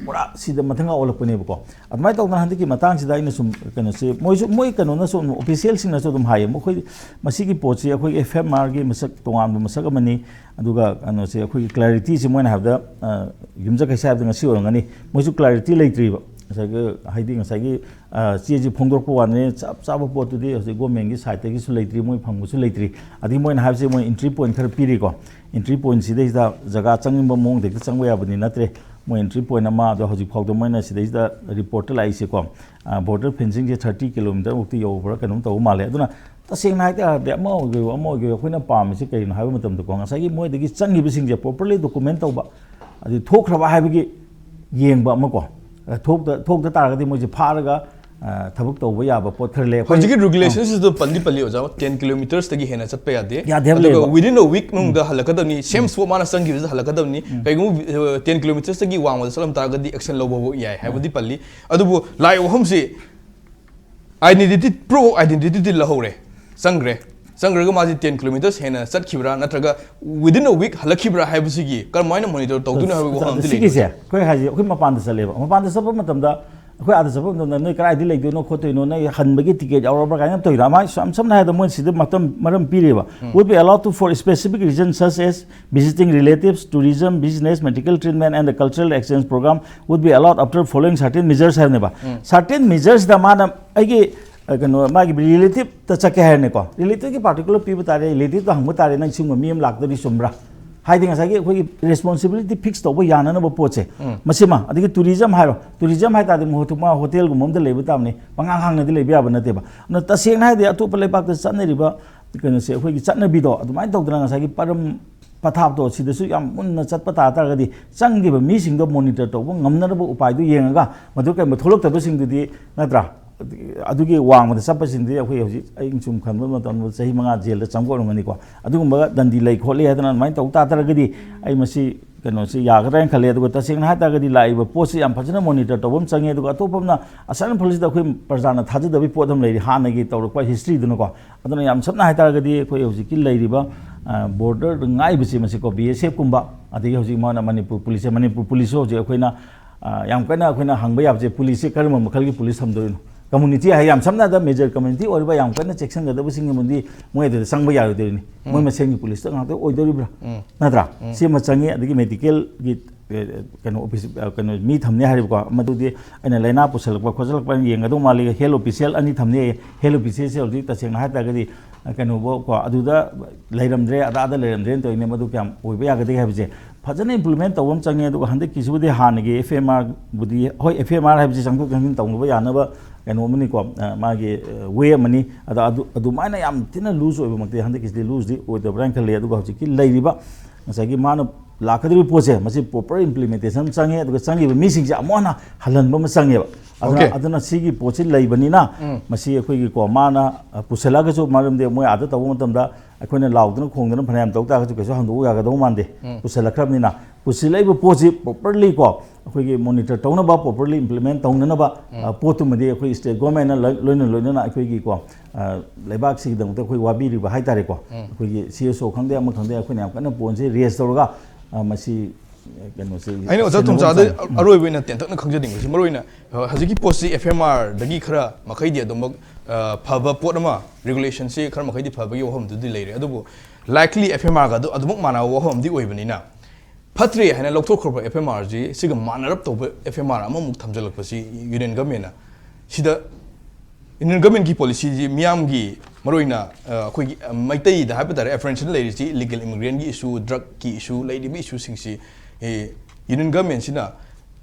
ꯄꯨꯔꯥ ꯁꯤꯗ ꯃꯊꯪ ꯑꯣꯜꯂꯛꯄꯅꯦꯕꯀꯣ꯫ ꯑꯗꯨꯃꯥꯏꯅ ꯇꯧꯗꯅ ꯍꯟꯗꯛꯀꯤ ꯃꯇꯥꯡꯁꯤꯗ ꯑꯩꯅ ꯁꯨꯝ ꯀꯩꯅꯣꯁꯤ, ꯃꯣꯏꯁꯨ, ꯃꯣꯏ ꯀꯩꯅꯣꯅꯁꯨ ꯑꯗꯨꯝ, officialꯁꯤꯡꯅꯁꯨ ꯑꯗꯨꯝ ꯍꯥꯏꯌꯦ, ꯃꯈꯣꯏ ꯃꯁꯤꯒꯤ ꯄꯣꯠꯁꯤ ꯑꯩꯈꯣꯏꯒꯤ FMRꯒꯤ ꯃꯁꯛ, ꯇꯣꯉꯥꯟꯕ ꯃꯁꯛ ꯑꯃꯅꯤ꯫ ꯑꯗꯨꯒ ꯀꯩꯅꯣꯁꯦ, ꯑꯩꯈꯣꯏꯒꯤ clarityꯁꯤ ꯃꯣꯏꯅ ꯍꯥꯏꯕꯗ, ꯑ, ꯌꯨꯝꯖꯀꯩꯁ ꯍꯥꯏꯕꯗ ꯉꯁꯤ ꯑꯣꯏꯔꯝꯒꯅꯤ, ꯃꯣꯏꯁꯨ clarity ꯂꯩꯇ꯭ꯔꯤꯕ꯫ ꯉꯁꯥꯏꯒꯤ, ꯍꯥꯏꯗꯤ ꯉꯁꯥꯏꯒꯤ, ꯑ, ꯆꯦꯁꯤ ꯐꯣꯡꯗꯣꯔꯛꯄ ꯋꯥꯅꯤ, ꯆꯞ ꯆꯥꯕ ꯄꯣꯠꯇꯨꯗꯤ ꯍꯧꯖꯤꯛ governmentꯀꯤ sideꯇꯒꯤꯁꯨ ꯂꯩꯇ꯭ꯔꯤ, ꯃꯣꯏ ꯐꯪꯕꯁꯨ ꯂꯩꯇ꯭ꯔꯤ꯫ ꯑꯗꯒꯤ ꯃꯣꯏꯅ ꯍꯥꯏꯕꯁꯦ ꯃꯣꯏ entry point ꯈꯔ ꯄꯤꯔꯤꯀꯣ, entry pointꯁꯤꯗꯩꯁꯤꯗ ꯖꯒꯥ ꯆꯪꯅꯤꯡꯕ ꯃꯑꯣꯡꯗ ꯍꯦꯛꯇ ꯆꯪꯕ ꯌꯥꯕꯗꯤ ꯅꯠꯇ꯭ꯔꯦ꯫ ꯃꯣꯏ entry point ꯑꯃ, ꯑꯗꯣ ꯍꯧꯖꯤꯛ ꯐꯥꯎꯗ ꯃꯣꯏꯅ ꯁꯤꯗꯩꯁꯤꯗ reportꯇ ꯂꯥꯛꯏꯁꯦꯀꯣ, ꯑ, border fencingꯁꯦ thirty kilometre ꯃꯨꯛꯇꯤ ꯌꯧꯕ꯭ꯔꯥ ꯀꯩꯅꯣꯝ ꯇꯧꯕ ꯃꯥꯜꯂꯦ꯫ ꯑꯗꯨꯅ ꯇꯁꯦꯡꯅ ꯍꯥꯏꯇꯥꯔꯗꯤ, ꯑꯃ ꯑꯣꯏꯒꯦꯔꯥ ꯑꯃ ꯑꯣꯏꯒꯦꯔꯥ, ꯑꯩꯈꯣꯏꯅ ꯄꯥꯝꯃꯤꯁꯤ ꯀꯩꯅꯣ ꯍꯥꯏꯕ ꯃꯇꯝꯗꯀꯣ, ꯉꯁꯥꯏꯒꯤ ꯃꯣꯏꯗꯒꯤ ꯆꯪꯈꯤꯕꯁꯤꯡꯁꯦ properly document ꯇꯧꯕ, ꯑꯗꯨ ꯊꯣꯛꯈ꯭ꯔꯕ ꯍꯥꯏꯕꯒꯤ ꯌꯦꯡꯕ ꯑꯃꯀꯣ, ꯑ, ꯊꯣꯛꯇ ꯊꯣꯛꯇ ꯇꯥꯔꯒꯗꯤ ꯃꯣꯏꯁꯦ ꯐꯥꯔꯒ, ꯑ, ꯊꯕꯛ ꯇꯧꯕ ꯌꯥꯕ ꯄꯣꯠ ꯈꯔ ꯂꯩ꯫ ꯑꯩꯈꯣꯏ ꯍꯧꯖꯤꯛꯀꯤ regulations ꯗꯣ ꯄꯟꯗꯤ ꯄꯜꯂꯤ ꯑꯣꯖꯥ, ten kilometers ꯇꯒꯤ ꯍꯦꯟꯅ ꯆꯠꯄ ꯌꯥꯗꯦ꯫ ꯌꯥꯗꯦ ꯍꯥꯏꯕ ꯑꯗꯨꯒ ꯂꯩꯕ꯫ Within a week ꯃꯅꯨꯡꯗ ꯍꯜꯂꯛꯀꯗꯕꯅꯤ, same spot ꯃꯥꯅ ꯆꯪꯈꯤꯕꯁꯤꯗ ꯍꯜꯂꯛꯀꯗꯕꯅꯤ꯫ ꯀꯩꯒꯨꯝꯕ ten kilometers ꯇꯒꯤ ꯋꯥꯡꯃꯗ ꯆꯠꯂꯝ ꯇꯥꯔꯒꯗꯤ action ꯂꯧꯕ ꯐꯥꯎ ꯌꯥꯏ ꯍꯥꯏꯕꯗꯤ ꯄꯜꯂꯤ꯫ ꯑꯗꯨꯕꯨ ꯂꯥꯛꯏꯕ ꯋꯥꯐꯝꯁꯤ identity, proof of identity ꯗꯤ ꯂꯧꯍꯧꯔꯦ, ꯆꯪꯈ꯭ꯔꯦ꯫ ꯆꯪꯈ꯭ꯔꯒ ꯃꯥꯁꯤ ten kilometers ꯍꯦꯟꯅ ꯆꯠꯈꯤꯕ꯭ꯔꯥ ꯅꯠꯇ꯭ꯔꯒ within a week ꯍꯜꯂꯛꯈꯤꯕ꯭ꯔꯥ ꯍꯥꯏꯕꯁꯤꯒꯤ ꯀꯔꯝꯍꯥꯏꯅ monitor ꯇꯧꯗꯣꯏꯅꯣ ꯍꯥꯏꯕꯒꯤ ꯋꯥꯐꯝ ꯑꯃꯗꯤ ꯂꯩꯔꯤ꯫ ꯁꯤꯒꯤꯁꯦ ꯑꯩꯈꯣꯏ ꯍꯥꯏꯁꯦ, ꯑꯩꯈꯣꯏ ꯃꯄꯥꯟꯗ ꯆꯠꯂꯦꯕ꯫ ꯃꯄꯥꯟꯗ ꯆꯠꯄ ꯃꯇꯝꯗ, ꯑꯩꯈꯣꯏ ꯑꯥꯗ ꯆꯠꯄ ꯃꯇꯝꯗ ꯅꯣꯏ ꯀꯗꯥꯏꯗ ꯂꯩꯗꯣꯏꯅꯣ ꯈꯣꯠꯇꯣꯏꯅꯣ, ꯅꯣꯏ ꯍꯟꯕꯒꯤ ticket ꯌꯥꯎꯔꯕ꯭ꯔꯥ ꯀꯥꯏꯅ ꯇꯧꯔꯤꯔꯥ? ꯃꯥ ꯌꯥꯝ ꯁꯝꯅ ꯍꯥꯏꯔꯕꯗ ꯃꯣꯏ ꯁꯤꯗ ꯃꯇꯝ, ꯃꯔꯝ ꯄꯤꯔꯤꯕ, would be allowed to for specific reasons such as visiting relatives, tourism, business, medical treatment and the cultural exchange program would be allowed after following certain measures ꯍꯥꯏꯕꯅꯦꯕ꯫ Certain measures ꯗ ꯃꯥꯅ ꯑꯩꯒꯤ, ꯑ, ꯀꯩꯅꯣ, ꯃꯥꯒꯤ relative ꯇ ꯆꯠꯀꯦ ꯍꯥꯏꯔꯅꯤꯀꯣ, relative ꯀꯤ particular ꯄꯤꯕ ꯇꯥꯔꯦ, relative ꯇ ꯍꯪꯕ ꯇꯥꯔꯦ, "ꯅꯪ ꯁꯤꯒꯨꯝꯕ ꯃꯤ ꯑꯃ ꯂꯥꯛꯇꯣꯔꯤ, ꯆꯨꯝꯕ꯭ꯔꯥ?" ꯍꯥꯏꯗꯤ ꯉꯁꯥꯏꯒꯤ ꯑꯩꯈꯣꯏꯒꯤ responsibility fix ꯇꯧꯕ ꯌꯥꯅꯅꯕ ꯄꯣꯠꯁꯦ, ꯃꯁꯤꯃ꯫ ꯑꯗꯒꯤ tourism ꯍꯥꯏꯔꯣ, tourism ꯍꯥꯏ ꯇꯥꯔꯗꯤ ꯃꯍꯨꯠ ꯃꯥ hotel ꯒꯨꯝꯕ ꯑꯃꯗ ꯂꯩꯕ ꯇꯥꯕꯅꯤ, ꯄꯉꯥꯡ ꯍꯥꯡꯅꯗꯤ ꯂꯩꯕ ꯌꯥꯕ ꯅꯠꯇꯦꯕ꯫ ꯑꯗꯨꯅ ꯇꯁꯦꯡꯅ ꯍꯥꯏꯔꯗꯤ ꯑꯇꯣꯞꯄ ꯂꯩꯕꯥꯛꯇ ꯆꯠꯅꯔꯤꯕ ꯀꯩꯅꯣꯁꯦ, ꯑꯩꯈꯣꯏꯒꯤ ꯆꯠꯅꯕꯤꯗꯣ ꯑꯗꯨꯃꯥꯏꯅ ꯇꯧꯗꯅ ꯉꯁꯥꯏꯒꯤ ꯄꯔꯝ ꯄꯊꯥꯞꯇꯣ ꯁꯤꯗꯁꯨ ꯌꯥꯝ ꯃꯨꯟꯅ ꯆꯠꯄ ꯇꯥ ꯇꯥꯔꯒꯗꯤ, ꯆꯪꯈꯤꯕ ꯃꯤꯁꯤꯡꯗꯣ monitor ꯇꯧꯕ ꯉꯝꯅꯅꯕ ꯎꯄꯥꯏꯗꯨ ꯌꯦꯡꯉꯒ, ꯃꯗꯨ ꯀꯩꯒꯨꯝꯕ ꯊꯣꯛꯂꯛꯇꯕꯁꯤꯡꯗꯨꯗꯤ, ꯅꯠꯇ꯭ꯔꯥ? ꯑꯗꯨꯒꯤ ꯋꯥꯡꯃꯗ ꯆꯠꯄꯁꯤꯡꯗꯨꯗꯤ ꯑꯩꯈꯣꯏ ꯍꯧꯖꯤꯛ, ꯑꯩꯅ ꯁꯨꯝ ꯈꯟꯕ ꯃꯇꯝꯗ, ꯆꯍꯤ ꯃꯉꯥ ꯖꯦꯜꯗ ꯆꯪꯕ ꯑꯣꯏꯔꯝꯒꯅꯤꯀꯣ꯫ ꯑꯗꯨꯒꯨꯝꯕ ꯗꯟꯗꯤ ꯂꯩ ꯈꯣꯠꯂꯤ ꯍꯥꯏꯗꯅ ꯑꯗꯨꯃꯥꯏꯅ ꯇꯧ ꯇꯥ ꯇꯥꯔꯒꯗꯤ, ꯑꯩ ꯃꯁꯤ, ꯀꯩꯅꯣꯁꯤ ꯌꯥꯒꯗ꯭ꯔꯥ ꯍꯥꯏꯅ ꯈꯜꯂꯦ꯫ ꯑꯗꯨꯒ ꯇꯁꯦꯡꯅ ꯍꯥꯏ ꯇꯥꯔꯒꯗꯤ ꯂꯥꯛꯏꯕ ꯄꯣꯠꯁꯤ ꯌꯥꯝ ꯐꯖꯅ monitor ꯇꯧꯕ ꯑꯃ ꯆꯪꯉꯦ꯫ ꯑꯗꯨꯒ ꯑꯇꯣꯞꯄ ꯑꯃꯅ, ꯑꯁꯥꯏꯟ ꯐꯨꯜꯁꯤꯗ ꯑꯩꯈꯣꯏ ꯄ꯭ꯔꯖꯥꯅ ꯊꯥꯖꯗꯕꯒꯤ ꯄꯣꯠ ꯑꯃ ꯂꯩꯔꯤ, ꯍꯥꯟꯅꯒꯤ ꯇꯧꯔꯛꯄ history ꯗꯨꯅꯀꯣ꯫ ꯑꯗꯨꯅ ꯌꯥꯝ ꯁꯝꯅ ꯍꯥꯏ ꯇꯥꯔꯒꯗꯤ, ꯑꯩꯈꯣꯏ ꯍꯧꯖꯤꯛꯀꯤ ꯂꯩꯔꯤꯕ, ꯑ, border ꯉꯥꯛꯏꯕꯁꯦ, ꯃꯁꯤꯀꯣ, B S F ꯀꯨꯝꯕ, ꯑꯗꯒꯤ ꯍꯧꯖꯤꯛ ꯃꯥꯅ ꯃꯅꯤꯄꯨꯔ police ꯁꯦ, ꯃꯅꯤꯄꯨꯔ police ꯁꯨ ꯍꯧꯖꯤꯛ ꯑꯩꯈꯣꯏꯅ, ꯑ, ꯌꯥꯝ ꯀꯟꯅ ꯑꯩꯈꯣꯏꯅ ꯍꯪꯕ ꯌꯥꯕꯁꯦ, police ꯁꯦ ꯀꯔꯝꯕ ꯃꯈꯜꯒꯤ police ꯊꯝꯗꯣꯏꯅꯣ? Community ꯍꯥꯏ, ꯌꯥꯝ ꯁꯝꯅ ꯍꯥꯏꯔꯕꯗ major community ꯑꯣꯏꯔꯤꯕ ꯌꯥꯝ ꯀꯟꯅ ꯆꯦꯛꯁꯤꯟꯒꯗꯕꯁꯤꯡꯒꯤ ꯃꯗꯤ ꯃꯣꯏ ꯑꯗꯨꯗ ꯆꯪꯕ ꯌꯥꯔꯣꯏꯗꯣꯏꯅꯤ꯫ ꯃꯣꯏ ꯃꯁꯦꯟꯒꯤ police ꯇ ꯉꯥꯛꯇ ꯑꯣꯏꯗꯣꯔꯤꯕ꯭ꯔꯥ? ꯅꯠꯇ꯭ꯔꯥ? ꯁꯤꯃ ꯆꯪꯉꯤ꯫ ꯑꯗꯒꯤ medical ꯒꯤ, ꯑ, ꯀꯩꯅꯣ, office, ꯑ, ꯀꯩꯅꯣ, ꯃꯤ ꯊꯝꯅꯤ ꯍꯥꯏꯔꯤꯕꯀꯣ, ꯃꯗꯨꯗꯤ ꯑꯩꯅ ꯂꯥꯏꯅꯥ ꯄꯨꯁꯜꯂꯛꯄ ꯈꯣꯠꯆꯜꯂꯛꯄ ꯌꯦꯡꯒꯗꯧ ꯃꯥꯜꯂꯤ꯫ Health official ꯑꯅꯤ ꯊꯝꯅꯤ ꯍꯥꯏꯌꯦ꯫ Health official ꯁꯦ ꯍꯧꯖꯤꯛ ꯇꯁꯦꯡꯅ ꯍꯥꯏ ꯇꯥꯔꯒꯗꯤ, ꯑ, ꯀꯩꯅꯣꯕꯨ ꯀꯣ, ꯑꯗꯨꯗ ꯂꯩꯔꯝꯗ꯭ꯔꯦ, ꯑꯗꯥꯗ ꯂꯩꯔꯝꯗ꯭ꯔꯦꯅ ꯇꯧꯔꯤꯅꯦ꯫ ꯃꯗꯨ ꯀꯌꯥꯝ ꯑꯣꯏꯕ ꯌꯥꯒꯗꯒꯦ ꯍꯥꯏꯕꯁꯦ ꯐꯖꯅ implement ꯇꯧꯕ ꯑꯃ ꯆꯪꯉꯦ꯫ ꯑꯗꯨꯒ ꯍꯟꯗꯛꯀꯤꯁꯤꯕꯨꯗꯤ ꯍꯥꯟꯅꯒꯤ F M R ꯕꯨꯗꯤ, ꯍꯣꯏ, F M R ꯍꯥꯏꯕꯁꯤ ꯆꯪꯊꯣꯛ ꯆꯪꯁꯤꯟ ꯇꯧꯅꯕ ꯌꯥꯅꯕ ꯀꯩꯅꯣ ꯑꯃꯅꯤꯀꯣ, ꯑ, ꯃꯥꯒꯤ ꯋꯦ ꯑꯃꯅꯤ꯫ ꯑꯗ ꯑꯗꯨ, ꯑꯗꯨꯃꯥꯏꯅ ꯌꯥꯝ ꯊꯤꯅ ꯂꯨꯖ ꯑꯣꯏꯕꯃꯛꯇꯤ ꯍꯟꯗꯛꯀꯤꯁꯤꯗꯤ ꯂꯨꯖꯗꯤ ꯑꯣꯏꯗꯕ꯭ꯔꯥ ꯍꯥꯏꯅ ꯈꯜꯂꯤ꯫ ꯑꯗꯨꯒ ꯍꯧꯖꯤꯛꯀꯤ ꯂꯩꯔꯤꯕ ꯉꯁꯥꯏꯒꯤ ꯃꯥꯅ ꯂꯥꯛꯀꯗꯧꯔꯤꯕ ꯄꯣꯠꯁꯦ, ꯃꯁꯤ ꯄ꯭ꯔꯣꯄꯔ ꯏꯝꯄ꯭ꯂꯤꯃꯦꯟꯇꯦꯁꯟ ꯑꯃ ꯆꯪꯉꯦ, ꯑꯗꯨꯒ ꯆꯪꯉꯤꯕ ꯃꯤꯁꯤꯡꯁꯦ ꯑꯃꯨꯛ ꯍꯟꯅ ꯍꯜꯍꯟꯕ ꯑꯃ ꯆꯪꯉꯦꯕ꯫ ꯑꯗꯨꯅ, Okay. ꯑꯗꯨꯅ ꯁꯤꯒꯤ ꯄꯣꯠꯁꯤ ꯂꯩꯕꯅꯤꯅ, ꯎꯝ. ꯃꯁꯤ ꯑꯩꯈꯣꯏꯒꯤꯀꯣ, ꯃꯥꯅ, ꯑ, ꯄꯨꯁꯜꯂꯛꯑꯒꯁꯨ, ꯃꯔꯝꯗꯤ ꯃꯣꯏ ꯑꯥꯗ ꯇꯧꯕ ꯃꯇꯝꯗ ꯑꯩꯈꯣꯏꯅ ꯂꯥꯎꯗꯅ ꯈꯣꯡꯗꯅ ꯐꯅꯌꯥꯝ ꯇꯧ ꯇꯥꯔꯒꯁꯨ ꯀꯩꯁꯨ ꯍꯟꯗꯣꯛꯎ ꯌꯥꯒꯗꯧ ꯃꯥꯟꯗꯦ꯫ ꯎꯝ. ꯄꯨꯁꯜꯂꯛꯈ꯭ꯔꯕꯅꯤꯅ, ꯄꯨꯁꯤꯜꯂꯛꯏꯕ ꯄꯣꯠꯁꯤ ꯄ꯭ꯔꯣꯄꯔꯂꯤ ꯀꯣ, ꯑꯩꯈꯣꯏꯒꯤ ꯃꯣꯅꯤꯇꯔ ꯇꯧꯅꯕ, ꯄ꯭ꯔꯣꯄꯔꯂꯤ ꯏꯝꯄ꯭ꯂꯤꯃꯦꯟ ꯇꯧꯅꯅꯕ, ꯑ, ꯄꯣꯠꯇꯨꯃꯗꯤ ꯑꯩꯈꯣꯏ ꯁ꯭ꯇꯦꯠ ꯒꯣꯔꯃꯦꯟꯅ ꯂꯣꯏ-, ꯂꯣꯏꯅ ꯂꯣꯏꯅꯅ ꯑꯩꯈꯣꯏꯒꯤꯀꯣ, ꯑ, ꯂꯩꯕꯥꯛꯁꯤꯒꯤꯗꯃꯛꯇ ꯑꯩꯈꯣꯏ ꯋꯥꯕꯤꯔꯤꯕ ꯍꯥꯏꯇꯥꯔꯦꯀꯣ꯫ ꯎꯝ. ꯑꯩꯈꯣꯏꯒꯤ ꯁꯤ ꯑꯦꯁ ꯑꯣ ꯈꯪꯗꯦ, ꯑꯃ ꯈꯪꯗꯦ, ꯑꯩꯈꯣꯏꯅ ꯌꯥꯝ ꯀꯟꯅ ꯄꯣꯟꯁꯦ ꯔꯦꯁ ꯇꯧꯔꯒ, ꯑ, ꯃꯁꯤ, ꯑ, ꯀꯩꯅꯣꯁꯦ ꯑꯩꯅ ꯑꯣꯖꯥ ꯁꯦꯟꯅꯕ ꯇꯣꯝꯆꯥꯗ ꯆꯪꯉꯤ꯫ ꯑꯔꯣꯏꯕ ꯑꯣꯏꯅ ꯇꯦꯟꯇꯛꯅ ꯈꯪꯖꯅꯤꯡꯕꯁꯤ, ꯃꯔꯨ ꯑꯣꯏꯅ, ꯑ, ꯍꯧꯖꯤꯛꯀꯤ ꯄꯣꯠꯁꯤ ꯑꯦꯐ ꯑꯦꯝ ꯑꯥꯔꯗꯒꯤ ꯈꯔ ꯃꯈꯩꯗꯤ ꯑꯗꯨꯃꯛ, ꯑ, ꯐꯕ ꯄꯣꯠ ꯑꯃ, ꯔꯤꯒꯨꯂꯦꯁꯟꯁꯤ ꯈꯔ ꯃꯈꯩꯗꯤ ꯐꯕꯒꯤ ꯋꯥꯐꯝꯗꯨꯗꯤ ꯂꯩꯔꯦ꯫ ꯑꯗꯨꯕꯨ ꯂꯥꯏꯛꯂꯤ ꯑꯦꯐ ꯑꯦꯝ ꯑꯥꯔꯒ ꯑꯗꯨ ꯑꯗꯨꯃꯛ ꯃꯥꯟꯅꯕ ꯋꯥꯐꯝ ꯑꯃꯗꯤ ꯑꯣꯏꯕꯅꯤꯅ, ꯐꯠꯇ꯭ꯔꯦ ꯍꯥꯏꯅ ꯂꯧꯊꯣꯛꯈ꯭ꯔꯕ ꯑꯦꯐ ꯑꯦꯝ ꯑꯥꯔꯁꯤ ꯁꯤꯒ ꯃꯥꯟꯅꯔꯞ ꯇꯧꯕ ꯑꯦꯐ ꯑꯦꯝ ꯑꯥꯔ ꯑꯃꯃꯨꯛ ꯊꯝꯖꯤꯜꯂꯛꯄꯁꯤ ꯌꯨꯅꯤꯌꯟ ꯒꯃꯦꯟꯅ ꯁꯤꯗ ꯌꯨꯅꯤꯌꯟ ꯒꯃꯦꯟꯒꯤ ꯄꯣꯂꯤꯁꯤꯁꯤ ꯃꯤꯌꯥꯝꯒꯤ, ꯃꯔꯨꯑꯣꯏꯅ, ꯑ, ꯑꯩꯈꯣꯏꯒꯤ, ꯑ, ꯃꯩꯇꯩꯗ ꯍꯥꯏꯕ ꯇꯥꯔꯦ, ꯑꯦꯐ꯭ꯔꯦꯟꯁꯟ ꯂꯩꯔꯤꯁꯤ ꯏꯂꯤꯒꯦꯜ ꯏꯃꯤꯒ꯭ꯔꯦꯟꯒꯤ ꯏꯁꯨ, ꯗ꯭ꯔꯒꯀꯤ ꯏꯁꯨ, ꯂꯩꯔꯤꯕ ꯏꯁꯨꯁꯤꯡꯁꯤ, ꯑꯦ, ꯌꯨꯅꯤꯌꯟ ꯒꯃꯦꯟꯁꯤꯅ,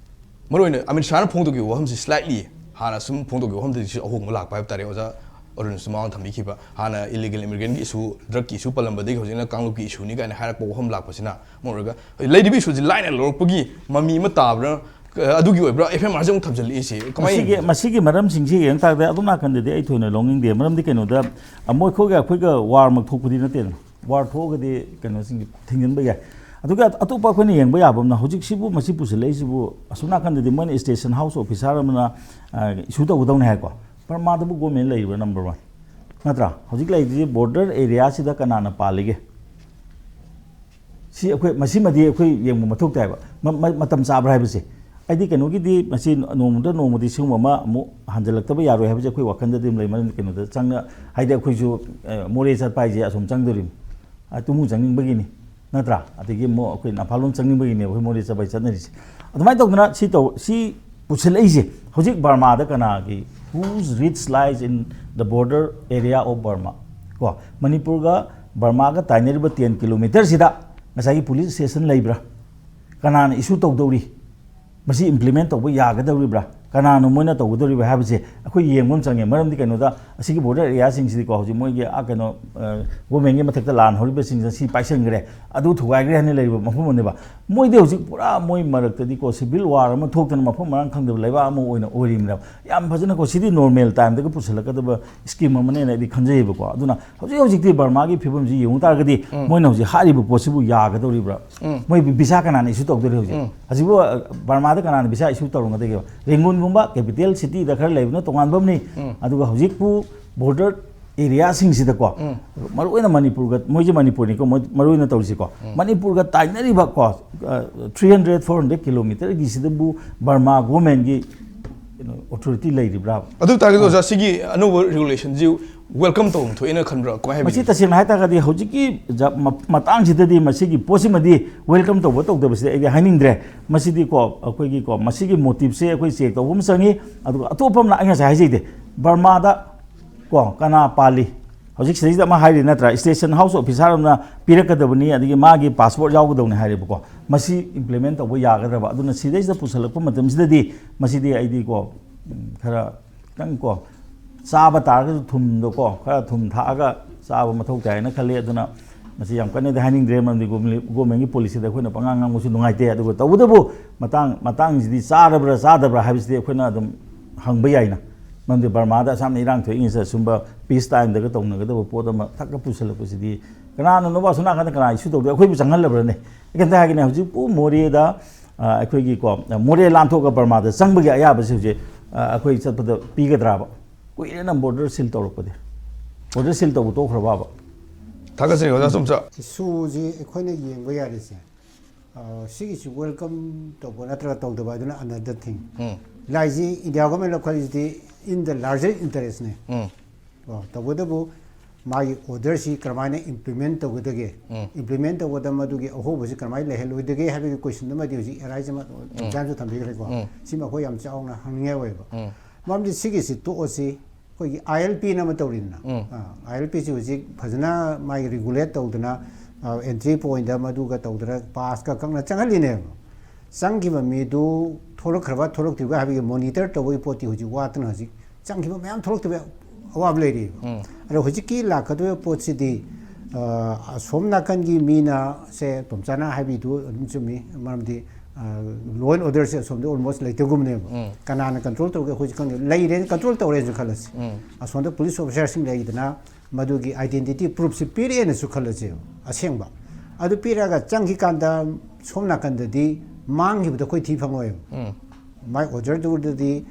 ꯃꯔꯨꯑꯣꯏꯅ ꯑꯃꯤꯠ ꯁꯥꯍꯅ ꯐꯣꯡꯗꯣꯛꯈꯤꯕ ꯋꯥꯐꯝꯁꯤ ꯁ꯭ꯂꯥꯏꯠꯂꯤ ꯍꯥꯟꯅ ꯁꯨꯝ ꯐꯣꯡꯗꯣꯛꯈꯤꯕ ꯋꯥꯐꯝꯗꯒꯤꯁꯨ ꯑꯍꯣꯡꯕ ꯂꯥꯛꯄ ꯍꯥꯏꯕ ꯇꯥꯔꯦ꯫ ꯑꯣꯖꯥ ꯑꯔꯨꯟꯁꯨ ꯃꯃꯥꯡꯗ ꯊꯝꯕꯤꯈꯤꯕ, ꯍꯥꯟꯅ ꯏꯂꯤꯒꯦꯜ ꯏꯃꯤꯒ꯭ꯔꯦꯟꯒꯤ ꯏꯁꯨ, ꯗ꯭ꯔꯒꯀꯤ ꯏꯁꯨ ꯄꯜꯂꯝꯕꯗꯒꯤ ꯍꯧꯖꯤꯛꯅ ꯀꯥꯡꯂꯨꯞꯀꯤ ꯏꯁꯨꯅꯤ ꯀꯥꯏꯅ ꯍꯥꯏꯔꯛꯄ ꯋꯥꯐꯝ ꯂꯥꯛꯄꯁꯤꯅ ꯃꯔꯝ ꯑꯣꯏꯔꯒ ꯂꯩꯔꯤꯕ ꯏꯁꯨꯁꯤ ꯂꯥꯏꯅ ꯂꯧꯔꯛꯄꯒꯤ ꯃꯃꯤ ꯑꯃ ꯇꯥꯕ꯭ꯔꯥ? ꯑ, ꯑꯗꯨꯒꯤ ꯑꯣꯏꯕ꯭ꯔꯥ? ꯑꯦꯐ ꯑꯦꯝ ꯑꯥꯔꯁꯦ ꯑꯃꯨꯛ ꯊꯝꯖꯤꯜꯂꯛꯏꯁꯦ ꯀꯃꯥꯏꯅ ꯃꯁꯤꯒꯤ, ꯌꯦꯡꯒꯦ? ꯃꯁꯤꯒꯤ ꯃꯔꯝꯁꯤꯡꯁꯤ ꯌꯦꯡ ꯇꯥꯔꯗꯤ ꯑꯗꯣꯝ ꯅꯥꯀꯟꯗꯗꯤ ꯑꯩ ꯊꯣꯏꯅ ꯂꯧꯅꯤꯡꯗꯦ꯫ ꯃꯔꯝꯗꯤ ꯀꯩꯅꯣꯗ, ꯑ, ꯃꯣꯏꯈꯣꯏꯒ ꯑꯩꯈꯣꯏꯒ ꯋꯥꯔꯃꯛ ꯊꯣꯛꯄꯗꯤ ꯅꯠꯇꯦꯗꯅ꯫ ꯋꯥꯔ ꯊꯣꯛꯑꯒꯗꯤ ꯀꯩꯅꯣꯁꯤꯡꯁꯤ ꯊꯤꯡꯖꯤꯟꯕ ꯌꯥꯏ꯫ ꯑꯗꯨꯒ ꯑꯇꯣꯞꯄ ꯑꯩꯈꯣꯏꯅ ꯌꯦꯡꯕ ꯌꯥꯕ ꯑꯃꯅ, ꯍꯧꯖꯤꯛꯁꯤꯕꯨ ꯃꯁꯤ ꯄꯨꯁꯤꯜꯂꯛꯏꯁꯤꯕꯨ ꯑꯁꯣꯝ ꯅꯥꯀꯟꯗꯗꯤ ꯃꯣꯏꯅ ꯏꯁꯇꯦꯁꯟ ꯍꯥꯎꯁ ꯑꯣꯐꯤꯁꯥꯔ ꯑꯃꯅ, ꯑ, ꯏꯁꯨ ꯇꯧꯒꯗꯧꯅꯤ ꯍꯥꯏꯀꯣ꯫ ꯕꯔꯃꯥꯗꯕꯨ ꯒꯣꯔꯃꯦꯟ ꯂꯩꯔꯤꯕ꯭ꯔꯥ? Number one. ꯅꯠꯇ꯭ꯔꯥ? ꯍꯧꯖꯤꯛ ꯂꯩꯔꯤꯁꯤ ꯕꯣꯔꯗꯔ ꯑꯦꯔꯤꯌꯥꯁꯤꯗ ꯀꯅꯥꯅ ꯄꯥꯜꯂꯤꯒꯦ? ꯁꯤ ꯑꯩꯈꯣꯏ, ꯃꯁꯤꯃꯗꯤ ꯑꯩꯈꯣꯏ ꯌꯦꯡꯕ ꯃꯊꯧ ꯇꯥꯏꯕ꯫ ꯃ-, ꯃ-, ꯃꯇꯝ ꯆꯥꯕ꯭ꯔꯥ ꯍꯥꯏꯕꯁꯦ꯫ ꯑꯩꯗꯤ ꯀꯩꯅꯣꯒꯤꯗꯤ ꯃꯁꯤ ꯅꯣꯡꯃꯗ ꯅꯣꯡꯃꯗꯤ ꯁꯤꯒꯨꯝꯕ ꯑꯃ ꯑꯃꯨꯛ ꯍꯟꯖꯤꯜꯂꯛꯇꯕ ꯌꯥꯔꯣꯏ ꯍꯥꯏꯕꯁꯦ ꯑꯩꯈꯣꯏ ꯋꯥꯈꯜꯗꯗꯤ ꯑꯗꯨꯝ ꯂꯩ꯫ ꯃꯔꯝꯗꯤ ꯀꯩꯅꯣꯗ ꯆꯪꯅ, ꯍꯥꯏꯗꯤ ꯑꯩꯈꯣꯏꯁꯨ, ꯑ, ꯃꯣꯔꯦ ꯆꯠꯄ ꯍꯥꯏꯁꯦ ꯑꯁꯣꯝ ꯆꯪꯗꯣꯔꯤꯕꯅꯤ꯫ ꯑ, ꯇꯨꯃꯨ ꯆꯪꯅꯤꯡꯕꯒꯤꯅꯤ꯫ ꯅꯠꯇ꯭ꯔꯥ? ꯑꯗꯒꯤ ꯑꯃꯨꯛ ꯑꯩꯈꯣꯏ ꯅꯝꯐꯥꯂꯣꯡ ꯆꯪꯅꯤꯡꯕꯒꯤꯅꯦꯕ ꯑꯩꯈꯣꯏ ꯃꯣꯔꯦ ꯆꯠꯄ ꯍꯥꯏꯁꯦ ꯆꯠꯅꯔꯤꯁꯦ꯫ ꯑꯗꯨꯃꯥꯏꯅ ꯇꯧꯗꯅ ꯁꯤ ꯇꯧ-, ꯁꯤ ꯄꯨꯁꯤꯜꯂꯛꯏꯁꯦ ꯍꯧꯖꯤꯛ ꯕꯔꯃꯥꯗ ꯀꯅꯥꯒꯤ, whose rich lies in the border area of Burma? ꯀꯣ, ꯃꯅꯤꯄꯨꯔꯒ ꯕꯔꯃꯥꯒ ꯇꯥꯏꯅꯔꯤꯕ ꯇꯦꯟ ꯀꯤꯂꯣꯃꯤꯇꯔꯁꯤꯗ ꯉꯁꯥꯏꯒꯤ ꯄꯨꯂꯤꯁ ꯁ꯭ꯇꯦꯁꯟ ꯂꯩꯕ꯭ꯔꯥ? ꯀꯅꯥꯅ ꯏꯁꯨ ꯇꯧꯗꯧꯔꯤ? ꯃꯁꯤ ꯏꯝꯄ꯭ꯂꯤꯃꯦꯟ ꯇꯧꯕ ꯌꯥꯒꯗꯧꯔꯤꯕ꯭ꯔꯥ? ꯀꯅꯥꯅꯣ ꯃꯣꯏꯅ ꯇꯧꯒꯗꯧꯔꯤꯕ ꯍꯥꯏꯕꯁꯦ ꯑꯩꯈꯣꯏ ꯌꯦꯡꯕ ꯑꯃ ꯆꯪꯉꯦ꯫ ꯃꯔꯝꯗꯤ ꯀꯩꯅꯣꯗ, ꯑꯁꯤꯒꯤ ꯕꯣꯔꯗꯔ ꯑꯦꯔꯤꯌꯥꯁꯤꯡꯁꯤꯗꯤꯀꯣ, ꯍꯧꯖꯤꯛ ꯃꯣꯏꯒꯤ, ꯑ, ꯀꯩꯅꯣ, ꯑ, ꯒꯣꯔꯃꯦꯟꯒꯤ ꯃꯊꯛꯇ ꯂꯥꯟ ꯍꯧꯔꯤꯕꯁꯤꯡꯁꯤꯅ ꯁꯤ ꯄꯥꯏꯁꯟꯈ꯭ꯔꯦ, ꯑꯗꯨ ꯊꯨꯒꯥꯏꯈ꯭ꯔꯦ ꯍꯥꯏꯅ ꯂꯩꯔꯤꯕ ꯃꯐꯝ ꯑꯃꯅꯦꯕ꯫ ꯃꯣꯏꯗꯤ ꯍꯧꯖꯤꯛ ꯄꯨꯔꯥ ꯃꯣꯏ ꯃꯔꯛꯇꯗꯤꯀꯣ, ꯁꯤꯚꯤꯜ ꯋꯥꯔ ꯑꯃ ꯊꯣꯛꯇꯅ ꯃꯐꯝ ꯃꯔꯥꯡ ꯈꯪꯗꯕ ꯂꯩꯕꯥꯛ ꯑꯃ ꯑꯣꯏꯅ ꯑꯣꯏꯔꯤꯕꯅꯦꯕ꯫ ꯌꯥꯝ ꯐꯖꯅꯀꯣ, ꯁꯤꯗꯤ ꯅꯣꯔꯃꯦꯜ ꯇꯥꯏꯝꯗꯒ ꯄꯨꯁꯜꯂꯛꯀꯗꯕ ꯁ꯭ꯀꯤꯝ ꯑꯃꯅꯦꯅ ꯑꯩꯗꯤ ꯈꯟꯖꯩꯌꯦꯕꯀꯣ꯫ ꯑꯗꯨꯅ ꯍꯧꯖꯤꯛ ꯍꯧꯖꯤꯛꯇꯤ ꯕꯔꯃꯥꯒꯤ ꯐꯤꯕꯝꯁꯤ ꯌꯦꯡꯉꯨ ꯇꯥꯔꯒꯗꯤ, ꯎꯝ꯫ ꯃꯣꯏꯅ ꯍꯧꯖꯤꯛ ꯍꯥꯠꯂꯤꯕ ꯄꯣꯠꯁꯤꯕꯨ ꯌꯥꯒꯗꯧꯔꯤꯕ꯭ꯔꯥ? ꯎꯝ꯫ ꯃꯣꯏ ꯚꯤꯁꯥ ꯀꯅꯥꯅ ꯏꯁꯨ ꯇꯧꯗꯣꯔꯤ ꯍꯧꯖꯤꯛ? ꯎꯝ꯫ ꯍꯧꯖꯤꯛꯄꯨ, ꯑ, ꯕꯔꯃꯥꯗ ꯀꯅꯥꯅ ꯚꯤꯁꯥ ꯏꯁꯨ ꯇꯧꯔꯝꯒꯗꯒꯦꯕ? ꯔꯦꯡꯒꯨꯟꯒꯨꯝꯕ ꯀꯦꯄꯤꯇꯦꯜ ꯁꯤꯇꯤꯗ ꯈꯔ ꯂꯩꯕꯅ ꯇꯣꯉꯥꯟꯕ ꯑꯃꯅꯤ꯫ ꯎꯝ꯫ ꯑꯗꯨꯒ ꯍꯧꯖꯤꯛꯄꯨ ꯕꯣꯔꯗꯔ ꯑꯦꯔꯤꯌꯥꯁꯤꯡꯁꯤꯗꯀꯣ, ꯎꯝ꯫ ꯃꯔꯨꯑꯣꯏꯅ ꯃꯅꯤꯄꯨꯔꯒ, ꯃꯣꯏꯁꯦ ꯃꯅꯤꯄꯨꯔꯅꯤꯀꯣ, ꯃꯣꯏ ꯃꯔꯨꯑꯣꯏꯅ ꯇꯧꯔꯤꯁꯤꯀꯣ꯫ ꯎꯝ꯫ ꯃꯅꯤꯄꯨꯔꯒ ꯇꯥꯏꯅꯔꯤꯕ ꯀꯣ, ꯑ, three hundred, four hundred kilometerꯒꯤꯁꯤꯗꯕꯨ ꯕꯔꯃꯥ ꯒꯣꯔꯃꯦꯟꯒꯤ ꯀꯩꯅꯣ, ꯑꯣꯊꯣꯔꯤꯇꯤ ꯂꯩꯔꯤꯕ꯭ꯔꯥ? ꯑꯗꯨ ꯇꯥꯔꯒꯗꯤ ꯑꯣꯖꯥ, ꯁꯤꯒꯤ ꯑꯅꯧꯕ ꯔꯤꯒꯨꯂꯦꯁꯟꯁꯤ ꯋꯦꯜꯀꯝ ꯇꯧꯐꯝ ꯊꯣꯛꯑꯦꯅ ꯈꯟꯕ꯭ꯔꯥ? ꯀꯃꯥꯏ ꯍꯥꯏꯕꯤꯅꯤꯡꯉꯤ? ꯃꯁꯤ ꯇꯁꯦꯡꯅ ꯍꯥꯏꯇꯥꯔꯒꯗꯤ ꯍꯧꯖꯤꯛꯀꯤ ꯖ-, ꯃ-, ꯃꯇꯥꯡꯁꯤꯗꯗꯤ ꯃꯁꯤꯒꯤ ꯄꯣꯠꯁꯤꯃꯗꯤ ꯋꯦꯜꯀꯝ ꯇꯧꯕ ꯇꯧꯗꯕꯁꯤꯗꯤ ꯑꯩꯗꯤ ꯍꯥꯏꯅꯤꯡꯗ꯭ꯔꯦ꯫ ꯃꯁꯤꯗꯤꯀꯣ, ꯑꯩꯈꯣꯏꯒꯤꯀꯣ, ꯃꯁꯤꯒꯤ ꯃꯣꯇꯤꯞꯁꯦ ꯑꯩꯈꯣꯏ ꯆꯦꯛ ꯇꯧꯕ ꯑꯃ ꯆꯪꯉꯤ꯫ ꯑꯗꯨꯒ ꯑꯇꯣꯞꯄ ꯑꯃꯅ, ꯑꯩ ꯉꯁꯥꯏ ꯍꯥꯏꯖꯩꯗꯤ, ꯕꯔꯃꯥꯗ ꯀꯣ, ꯀꯅꯥ ꯄꯥꯜꯂꯤ? ꯍꯧꯖꯤꯛ ꯁꯤꯗꯩꯁꯤꯗ ꯑꯃ ꯍꯥꯏꯔꯤ ꯅꯠꯇ꯭ꯔꯥ? ꯁ꯭ꯇꯦꯁꯟ ꯍꯥꯎꯁ ꯑꯣꯐꯤꯁꯥꯔ ꯑꯃꯅ ꯄꯤꯔꯛꯀꯗꯕꯅꯤ, ꯑꯗꯒꯤ ꯃꯥꯒꯤ ꯄꯥꯁꯄꯣꯔꯠ ꯌꯥꯎꯒꯗꯧꯅꯤ ꯍꯥꯏꯔꯦꯕꯀꯣ꯫ ꯃꯁꯤ ꯏꯝꯄ꯭ꯂꯤꯃꯦꯟ ꯇꯧꯕ ꯌꯥꯒꯗ꯭ꯔꯕ? ꯑꯗꯨꯅ ꯁꯤꯗꯩꯁꯤꯗ ꯄꯨꯁꯜꯂꯛꯄ ꯃꯇꯝꯁꯤꯗꯗꯤ ꯃꯁꯤꯗꯤ ꯑꯩꯗꯤ ꯀꯣ, ꯎꯝ, ꯈꯔ ꯈꯤꯇꯪ ꯀꯣ, ꯆꯥꯕ ꯇꯥꯔꯒꯁꯨ ꯊꯨꯝꯗꯣ ꯀꯣ, ꯈꯔ ꯊꯨꯝ ꯊꯥꯛꯑꯒ ꯆꯥꯕ ꯃꯊꯧ ꯇꯥꯏ ꯍꯥꯏꯅ ꯈꯜꯂꯤ꯫ ꯑꯗꯨꯅ ꯃꯁꯤ ꯌꯥꯝ ꯀꯟꯅꯗꯤ ꯍꯥꯏꯅꯤꯡꯗ꯭ꯔꯦ, ꯃꯔꯝꯗꯤ ꯒꯣꯔꯃꯦꯟ-, ꯒꯣꯔꯃꯦꯟꯒꯤ ꯄꯣꯂꯤꯁꯤꯗ ꯑꯩꯈꯣꯏꯅ ꯄꯉꯥꯡ ꯉꯥꯡꯕꯁꯨ ꯅꯨꯡꯉꯥꯏꯇꯦ꯫ ꯑꯗꯨꯒ ꯇꯧꯕꯇꯕꯨ ꯃꯇꯥꯡ, ꯃꯇꯥꯡꯁꯤꯗꯤ ꯆꯥꯔꯕ꯭ꯔꯥ ꯆꯥꯗꯕ꯭ꯔꯥ ꯍꯥꯏꯕꯁꯤꯗꯤ ꯑꯩꯈꯣꯏꯅ ꯑꯗꯨꯝ ꯍꯪꯕ ꯌꯥꯏꯅ꯫ ꯃꯔꯝꯗꯤ ꯕꯔꯃꯥꯗ ꯑꯁꯥꯝꯅ ꯏꯔꯥꯡ ꯊꯣꯛꯏꯉꯩꯁꯤꯗ ꯁꯨꯝꯕ ꯄꯤꯁ ꯇꯥꯏꯝꯗꯒ ꯇꯧꯅꯒꯗꯕ ꯄꯣꯠ ꯑꯃ ꯊꯛꯀ ꯄꯨꯁꯜꯂꯛꯄꯁꯤꯗꯤ ꯀꯅꯥꯅꯅꯣꯕ ꯑꯁꯣꯝ ꯅꯥꯀꯟꯗ ꯀꯅꯥ ꯏꯁꯨ ꯇꯧꯗꯣꯏ? ꯑꯩꯈꯣꯏꯕꯨ ꯆꯪꯍꯜꯂꯕ꯭ꯔꯅꯦ? ꯑꯩ ꯀꯩꯝꯇ ꯍꯥꯏꯒꯦꯅꯦ, ꯍꯧꯖꯤꯛꯄꯨ ꯃꯣꯔꯦꯗ, ꯑ, ꯑꯩꯈꯣꯏꯒꯤꯀꯣ, ꯃꯣꯔꯦ ꯂꯥꯟꯊꯣꯛꯑꯒ ꯕꯔꯃꯥꯗ ꯆꯪꯕꯒꯤ ꯑꯌꯥꯕꯁꯤ ꯍꯧꯖꯤꯛ, ꯑ, ꯑꯩꯈꯣꯏ ꯆꯠꯄꯗ ꯄꯤꯒꯗ꯭ꯔꯥꯕ? ꯀꯨꯏꯔꯦꯅ ꯕꯣꯔꯗꯔ ꯁꯤꯜ ꯇꯧꯔꯛꯄꯗꯤ꯫ ꯕꯣꯔꯗꯔ ꯁꯤꯜ ꯇꯧꯕ ꯇꯣꯛꯈ꯭ꯔꯕꯕ? ꯊꯥꯒꯠꯆꯔꯤ ꯑꯣꯖꯥ ꯆꯨꯝꯆꯥ꯫ ꯏꯁꯨꯁꯤ ꯑꯩꯈꯣꯏꯅ ꯌꯦꯡꯕ ꯌꯥꯔꯤꯁꯦ, ꯑ, ꯁꯤꯒꯤꯁꯤ ꯋꯦꯜꯀꯝ ꯇꯧꯕ ꯅꯠꯇ꯭ꯔꯒ ꯇꯧꯗꯕ ꯍꯥꯏꯗꯨꯅ another thing꯫ ꯎꯝ꯫ ꯂꯥꯏꯁꯤ ꯏꯟꯗꯤꯌꯥ ꯒꯣꯔꯃꯦꯟ ꯂꯧꯈꯠꯂꯤꯁꯤꯗꯤ in the larger interestꯅꯦ꯫ ꯎꯝ꯫ ꯑꯣ, ꯇꯧꯕꯇꯕꯨ ꯃꯥꯒꯤ ꯑꯣꯔꯗꯔꯁꯤ ꯀꯔꯝꯍꯥꯏꯅ ꯏꯝꯄ꯭ꯂꯤꯃꯦꯟ ꯇꯧꯒꯗꯒꯦ? ꯎꯝ꯫ ꯏꯝꯄ꯭ꯂꯤꯃꯦꯟ ꯇꯧꯕꯗ ꯃꯗꯨꯒꯤ ꯑꯍꯣꯕꯁꯤ ꯀꯔꯝꯍꯥꯏꯅ ꯂꯩꯍꯜꯂꯣꯏꯗꯒꯦ ꯍꯥꯏꯕꯒꯤ ꯀꯣꯏꯁꯟ ꯑꯃꯗꯤ ꯍꯧꯖꯤꯛ ꯑꯦꯔꯥꯏꯖ ꯑꯃ ꯎꯝ꯫ ꯑꯦꯛꯖꯥꯝꯁꯨ ꯊꯝꯕꯤꯈ꯭ꯔꯦꯀꯣ꯫ ꯎꯝ꯫ ꯁꯤꯃ ꯑꯩꯈꯣꯏ ꯌꯥꯝ ꯆꯥꯎꯅ ꯍꯪꯅꯤꯡꯉꯥꯏ ꯑꯣꯏꯌꯦꯕ꯫ ꯎꯝ꯫ ꯃꯔꯝꯗꯤ ꯁꯤꯒꯤꯁꯤ ꯇꯣꯛꯑꯁꯤ, ꯑꯩꯈꯣꯏꯒꯤ ILPꯅ ꯑꯃ ꯇꯧꯔꯤꯗꯅ꯫ ꯎꯝ꯫ ꯑꯥ, ILPꯁꯤ ꯍꯧꯖꯤꯛ ꯐꯖꯅ ꯃꯥꯒꯤ ꯔꯤꯒꯨꯂꯦꯠ ꯇꯧꯗꯅ, ꯑꯥ, ꯑꯦꯟꯇ꯭ꯔꯤ ꯄꯣꯏꯟꯗ ꯃꯗꯨꯒ ꯇꯧꯗꯅ ꯄꯥꯁꯀ ꯀꯛꯅ ꯆꯪꯍꯜꯂꯤꯅꯦꯕ꯫ ꯆꯪꯈꯤꯕ ꯃꯤꯗꯨ ꯊꯣꯛꯂꯛꯈ꯭ꯔꯕ ꯊꯣꯛꯂꯛꯇ꯭ꯔꯤꯕ ꯍꯥꯏꯕꯒꯤ ꯃꯣꯅꯤꯇꯔ ꯇꯧꯕꯒꯤ ꯄꯣꯠꯇꯤ ꯍꯧꯖꯤꯛ ꯋꯥꯠꯇꯅ ꯍꯧꯖꯤꯛ ꯆꯪꯈꯤꯕ ꯃꯌꯥꯝ ꯊꯣꯛꯂꯛꯇꯕ ꯑꯋꯥꯕ ꯂꯩꯔꯤꯕ꯫ ꯑꯗꯣ ꯍꯧꯖꯤꯛꯀꯤ ꯂꯥꯛꯀꯗꯧꯔꯤꯕ ꯄꯣꯠꯁꯤꯗꯤ, ꯑ, ꯑꯁꯣꯝ ꯅꯥꯀꯟꯒꯤ ꯃꯤꯅ, ꯁꯦ ꯇꯣꯝꯆꯥꯅ ꯍꯥꯏꯕꯤꯗꯨ ꯑꯗꯨꯝ ꯆꯨꯝꯃꯤ꯫ ꯃꯔꯝꯗꯤ, ꯑ, law and order ꯁꯦ ꯑꯁꯣꯝꯗ almost ꯂꯩꯇꯒꯨꯝꯅꯦꯕ꯫ ꯀꯅꯥꯅ ꯀꯟꯇ꯭ꯔꯣꯜ ꯇꯧꯒꯦ ꯑꯩꯈꯣꯏꯁꯨ ꯈꯪꯗꯦ꯫ ꯂꯩꯔꯦꯅ ꯀꯟꯇ꯭ꯔꯣꯜ ꯇꯧꯔꯦꯅꯁꯨ ꯈꯜꯂꯁꯤ꯫ ꯑꯁꯣꯝꯗ ꯄꯨꯂꯤꯁ ꯑꯣꯐꯤꯁꯥꯔꯁꯤꯡ ꯂꯩꯗꯅ ꯃꯗꯨꯒꯤ identity proofꯁꯤ ꯄꯤꯔꯛꯑꯦꯅꯁꯨ ꯈꯜꯂꯁꯦꯕ꯫ ꯑꯁꯦꯡꯕ ꯑꯗꯨ ꯄꯤꯔꯛꯑꯒ ꯆꯪꯈꯤꯀꯥꯟꯗ ꯁꯣꯝ ꯅꯥꯀꯟꯗꯗꯤ ꯃꯥꯡꯈꯤꯕꯗꯣ ꯑꯩꯈꯣꯏ ꯊꯤ ꯐꯪꯉꯣꯏꯕ꯫ ꯃꯥꯏ order ꯗꯨꯗꯗꯤ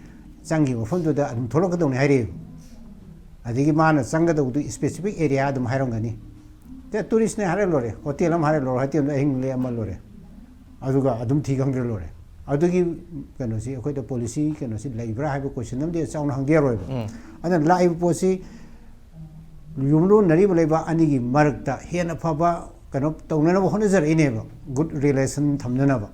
ꯆꯪꯈꯤꯕ ꯃꯐꯝꯗꯨꯗ ꯑꯗꯨꯝ ꯊꯣꯛꯂꯛꯀꯗꯧꯅꯤ ꯍꯥꯏꯔꯛꯑꯦꯕ꯫ ꯑꯗꯒꯤ ꯃꯥꯅ ꯆꯪꯒꯗꯧꯕꯗꯨ specific area ꯑꯗꯨꯝ ꯍꯥꯏꯔꯝꯒꯅꯤ꯫ ꯇꯨꯔꯤꯁꯅꯦ ꯍꯥꯏꯔ ꯂꯣꯏꯔꯦ, ꯍꯣꯇꯦꯜ ꯑꯃ ꯍꯥꯏꯔ ꯂꯣꯏꯔꯦ, ꯍꯣꯇꯦꯜꯗ ꯑꯍꯤꯡ ꯂꯦꯛꯑꯝꯃ ꯂꯣꯏꯔꯦ꯫ ꯑꯗꯨꯒ ꯑꯗꯨꯝ ꯊꯤ ꯈꯪꯗ꯭ꯔ ꯂꯣꯏꯔꯦ꯫ ꯑꯗꯨꯒꯤ ꯀꯩꯅꯣꯁꯤ, ꯑꯩꯈꯣꯏꯗ ꯄꯣꯂꯤꯁꯤ ꯀꯩꯅꯣꯁꯤ ꯂꯩꯕ꯭ꯔꯥ ꯍꯥꯏꯕ ꯀꯣꯏꯁꯟ ꯑꯃꯗꯤ ꯆꯥꯎꯅ ꯍꯪꯕ ꯌꯥꯔꯣꯏꯕ꯫ ꯑꯗꯨꯅ ꯂꯥꯛꯏꯕ ꯄꯣꯠꯁꯤ ꯌꯨꯝꯂꯣꯟꯅꯔꯤꯕ ꯂꯩꯕꯥꯛ ꯑꯅꯤꯒꯤ ꯃꯔꯛꯇ ꯍꯦꯟꯅ ꯐꯕ ꯀꯩꯅꯣ ꯇꯧꯅꯅꯕ ꯍꯣꯠꯅꯖꯔꯛꯏꯅꯦꯕ, good relation ꯊꯝꯅꯅꯕ꯫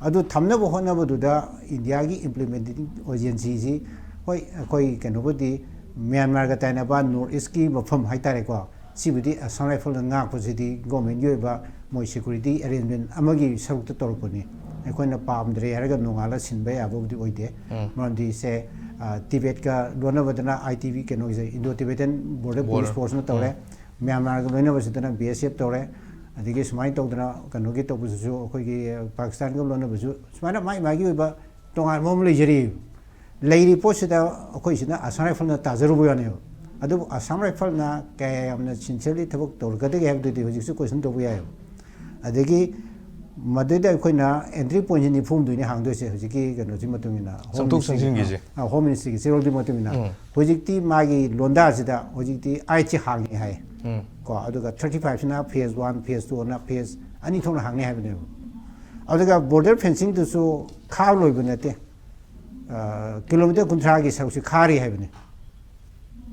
ꯑꯗꯨ ꯊꯝꯅꯕ ꯍꯣꯠꯅꯕꯗꯨꯗ ꯏꯟꯗꯤꯌꯥꯒꯤ implementing agency ꯁꯤ, ꯍꯣꯏ, ꯑꯩꯈꯣꯏ ꯀꯩꯅꯣꯕꯨꯗꯤ ꯃ꯭ꯌꯥꯟꯃꯥꯔꯒ ꯇꯥꯏꯅꯕ North East ꯀꯤ ꯃꯐꯝ ꯍꯥꯏꯇꯥꯔꯦꯀꯣ, ꯁꯤꯕꯨꯗꯤ Assam Rifle ꯅ ꯉꯥꯛꯄꯁꯤꯗꯤ government ꯀꯤ ꯑꯣꯏꯕ ꯃꯣꯏ security arrangement ꯑꯃꯒꯤ ꯁꯔꯨꯛꯇ ꯇꯧꯔꯛꯄꯅꯤ꯫ ꯑꯩꯈꯣꯏꯅ ꯄꯥꯝꯗ꯭ꯔꯦ ꯍꯥꯏꯔꯒ ꯅꯣꯡꯉꯥꯜꯂ ꯁꯤꯟꯕ ꯌꯥꯕꯕꯨꯗꯤ ꯑꯣꯏꯗꯦ꯫ ꯃꯔꯝꯗꯤ ꯁꯦ, ꯑ, ꯇꯤꯕꯦꯠꯀ ꯂꯣꯟꯅꯕꯗꯅ I T B ꯀꯩꯅꯣꯒꯤꯁꯦ, Indo Tibetan Border Police Force ꯅ ꯇꯧꯔꯦ꯫ ꯃ꯭ꯌꯥꯟꯃꯥꯔꯒ ꯂꯣꯏꯅꯕꯁꯤꯗꯅ B S F ꯇꯧꯔꯦ꯫ ꯑꯗꯒꯤ ꯁꯨꯃꯥꯏꯅ ꯇꯧꯗꯅ ꯀꯩꯅꯣꯒꯤ ꯇꯧꯕꯁꯤꯁꯨ, ꯑꯩꯈꯣꯏꯒꯤ, ꯑ, ꯄꯥꯀꯤꯁꯇꯥꯟꯒ ꯂꯣꯟꯅꯕꯁꯨ ꯁꯨꯃꯥꯏꯅ ꯃꯥꯏ ꯃꯥꯒꯤ ꯑꯣꯏꯕ ꯇꯣꯉꯥꯟꯕ ꯑꯃ ꯂꯩꯖꯔꯤ꯫ ꯂꯩꯔꯤ ꯄꯣꯠꯁꯤꯗ ꯑꯩꯈꯣꯏꯁꯤꯅ Assam Rifle ꯅ ꯇꯥꯖꯔꯨꯕ ꯋꯥꯅꯦꯕ꯫ ꯑꯗꯨꯕꯨ Assam Rifle ꯅ ꯀꯌꯥ ꯌꯥꯝꯅ sincerely ꯊꯕꯛ ꯇꯧꯔꯛꯀꯗꯒꯦ ꯍꯥꯏꯕꯗꯨꯗꯤ ꯍꯧꯖꯤꯛꯁꯨ question ꯇꯧꯕ ꯌꯥꯏꯑꯕ꯫ ꯑꯗꯒꯤ ꯃꯗꯩꯗ ꯑꯩꯈꯣꯏꯅ entry point ꯁꯤ ꯅꯤꯐꯨ ꯍꯨꯝꯗꯣꯏꯅꯦ ꯍꯥꯡꯗꯣꯏꯁꯦ, ꯍꯧꯖꯤꯛꯀꯤ ꯀꯩꯅꯣꯁꯤ ꯃꯇꯨꯡ ꯏꯟꯅ, Home ꯆꯪꯊꯣꯛ Ministry ꯒꯤ, ꯆꯪꯁꯤꯟꯒꯤꯁꯦ꯫ ꯑ, Home Ministry ꯒꯤ ꯆꯦꯔꯣꯜꯗꯨꯒꯤ ꯃꯇꯨꯡ ꯏꯟꯅ꯫ ꯍꯧꯖꯤꯛꯇꯤ ꯃꯥꯒꯤ ꯂꯣꯟꯗꯥꯁꯤꯗ ꯍꯧꯖꯤꯛꯇꯤ eight ꯁꯤ ꯍꯥꯡꯉꯤ ꯍꯥꯏ꯫ ꯀꯣ, ꯑꯗꯨꯒ thirty five ꯁꯤꯅ phase one, phase two ꯑꯅ phase ꯑꯅꯤ ꯊꯣꯛꯅ ꯍꯥꯡꯅꯤ ꯍꯥꯏꯕꯅꯦꯕ꯫ ꯑꯗꯨꯒ border fencing ꯗꯨꯁꯨ ꯈꯥꯕ ꯂꯣꯏꯕ ꯅꯠꯇꯦ꯫ ꯑ, kilometre ꯀꯨꯟꯊ꯭ꯔꯥꯒꯤ ꯁꯔꯨꯛꯁꯤ ꯈꯥꯔꯤ ꯍꯥꯏꯕꯅꯤ꯫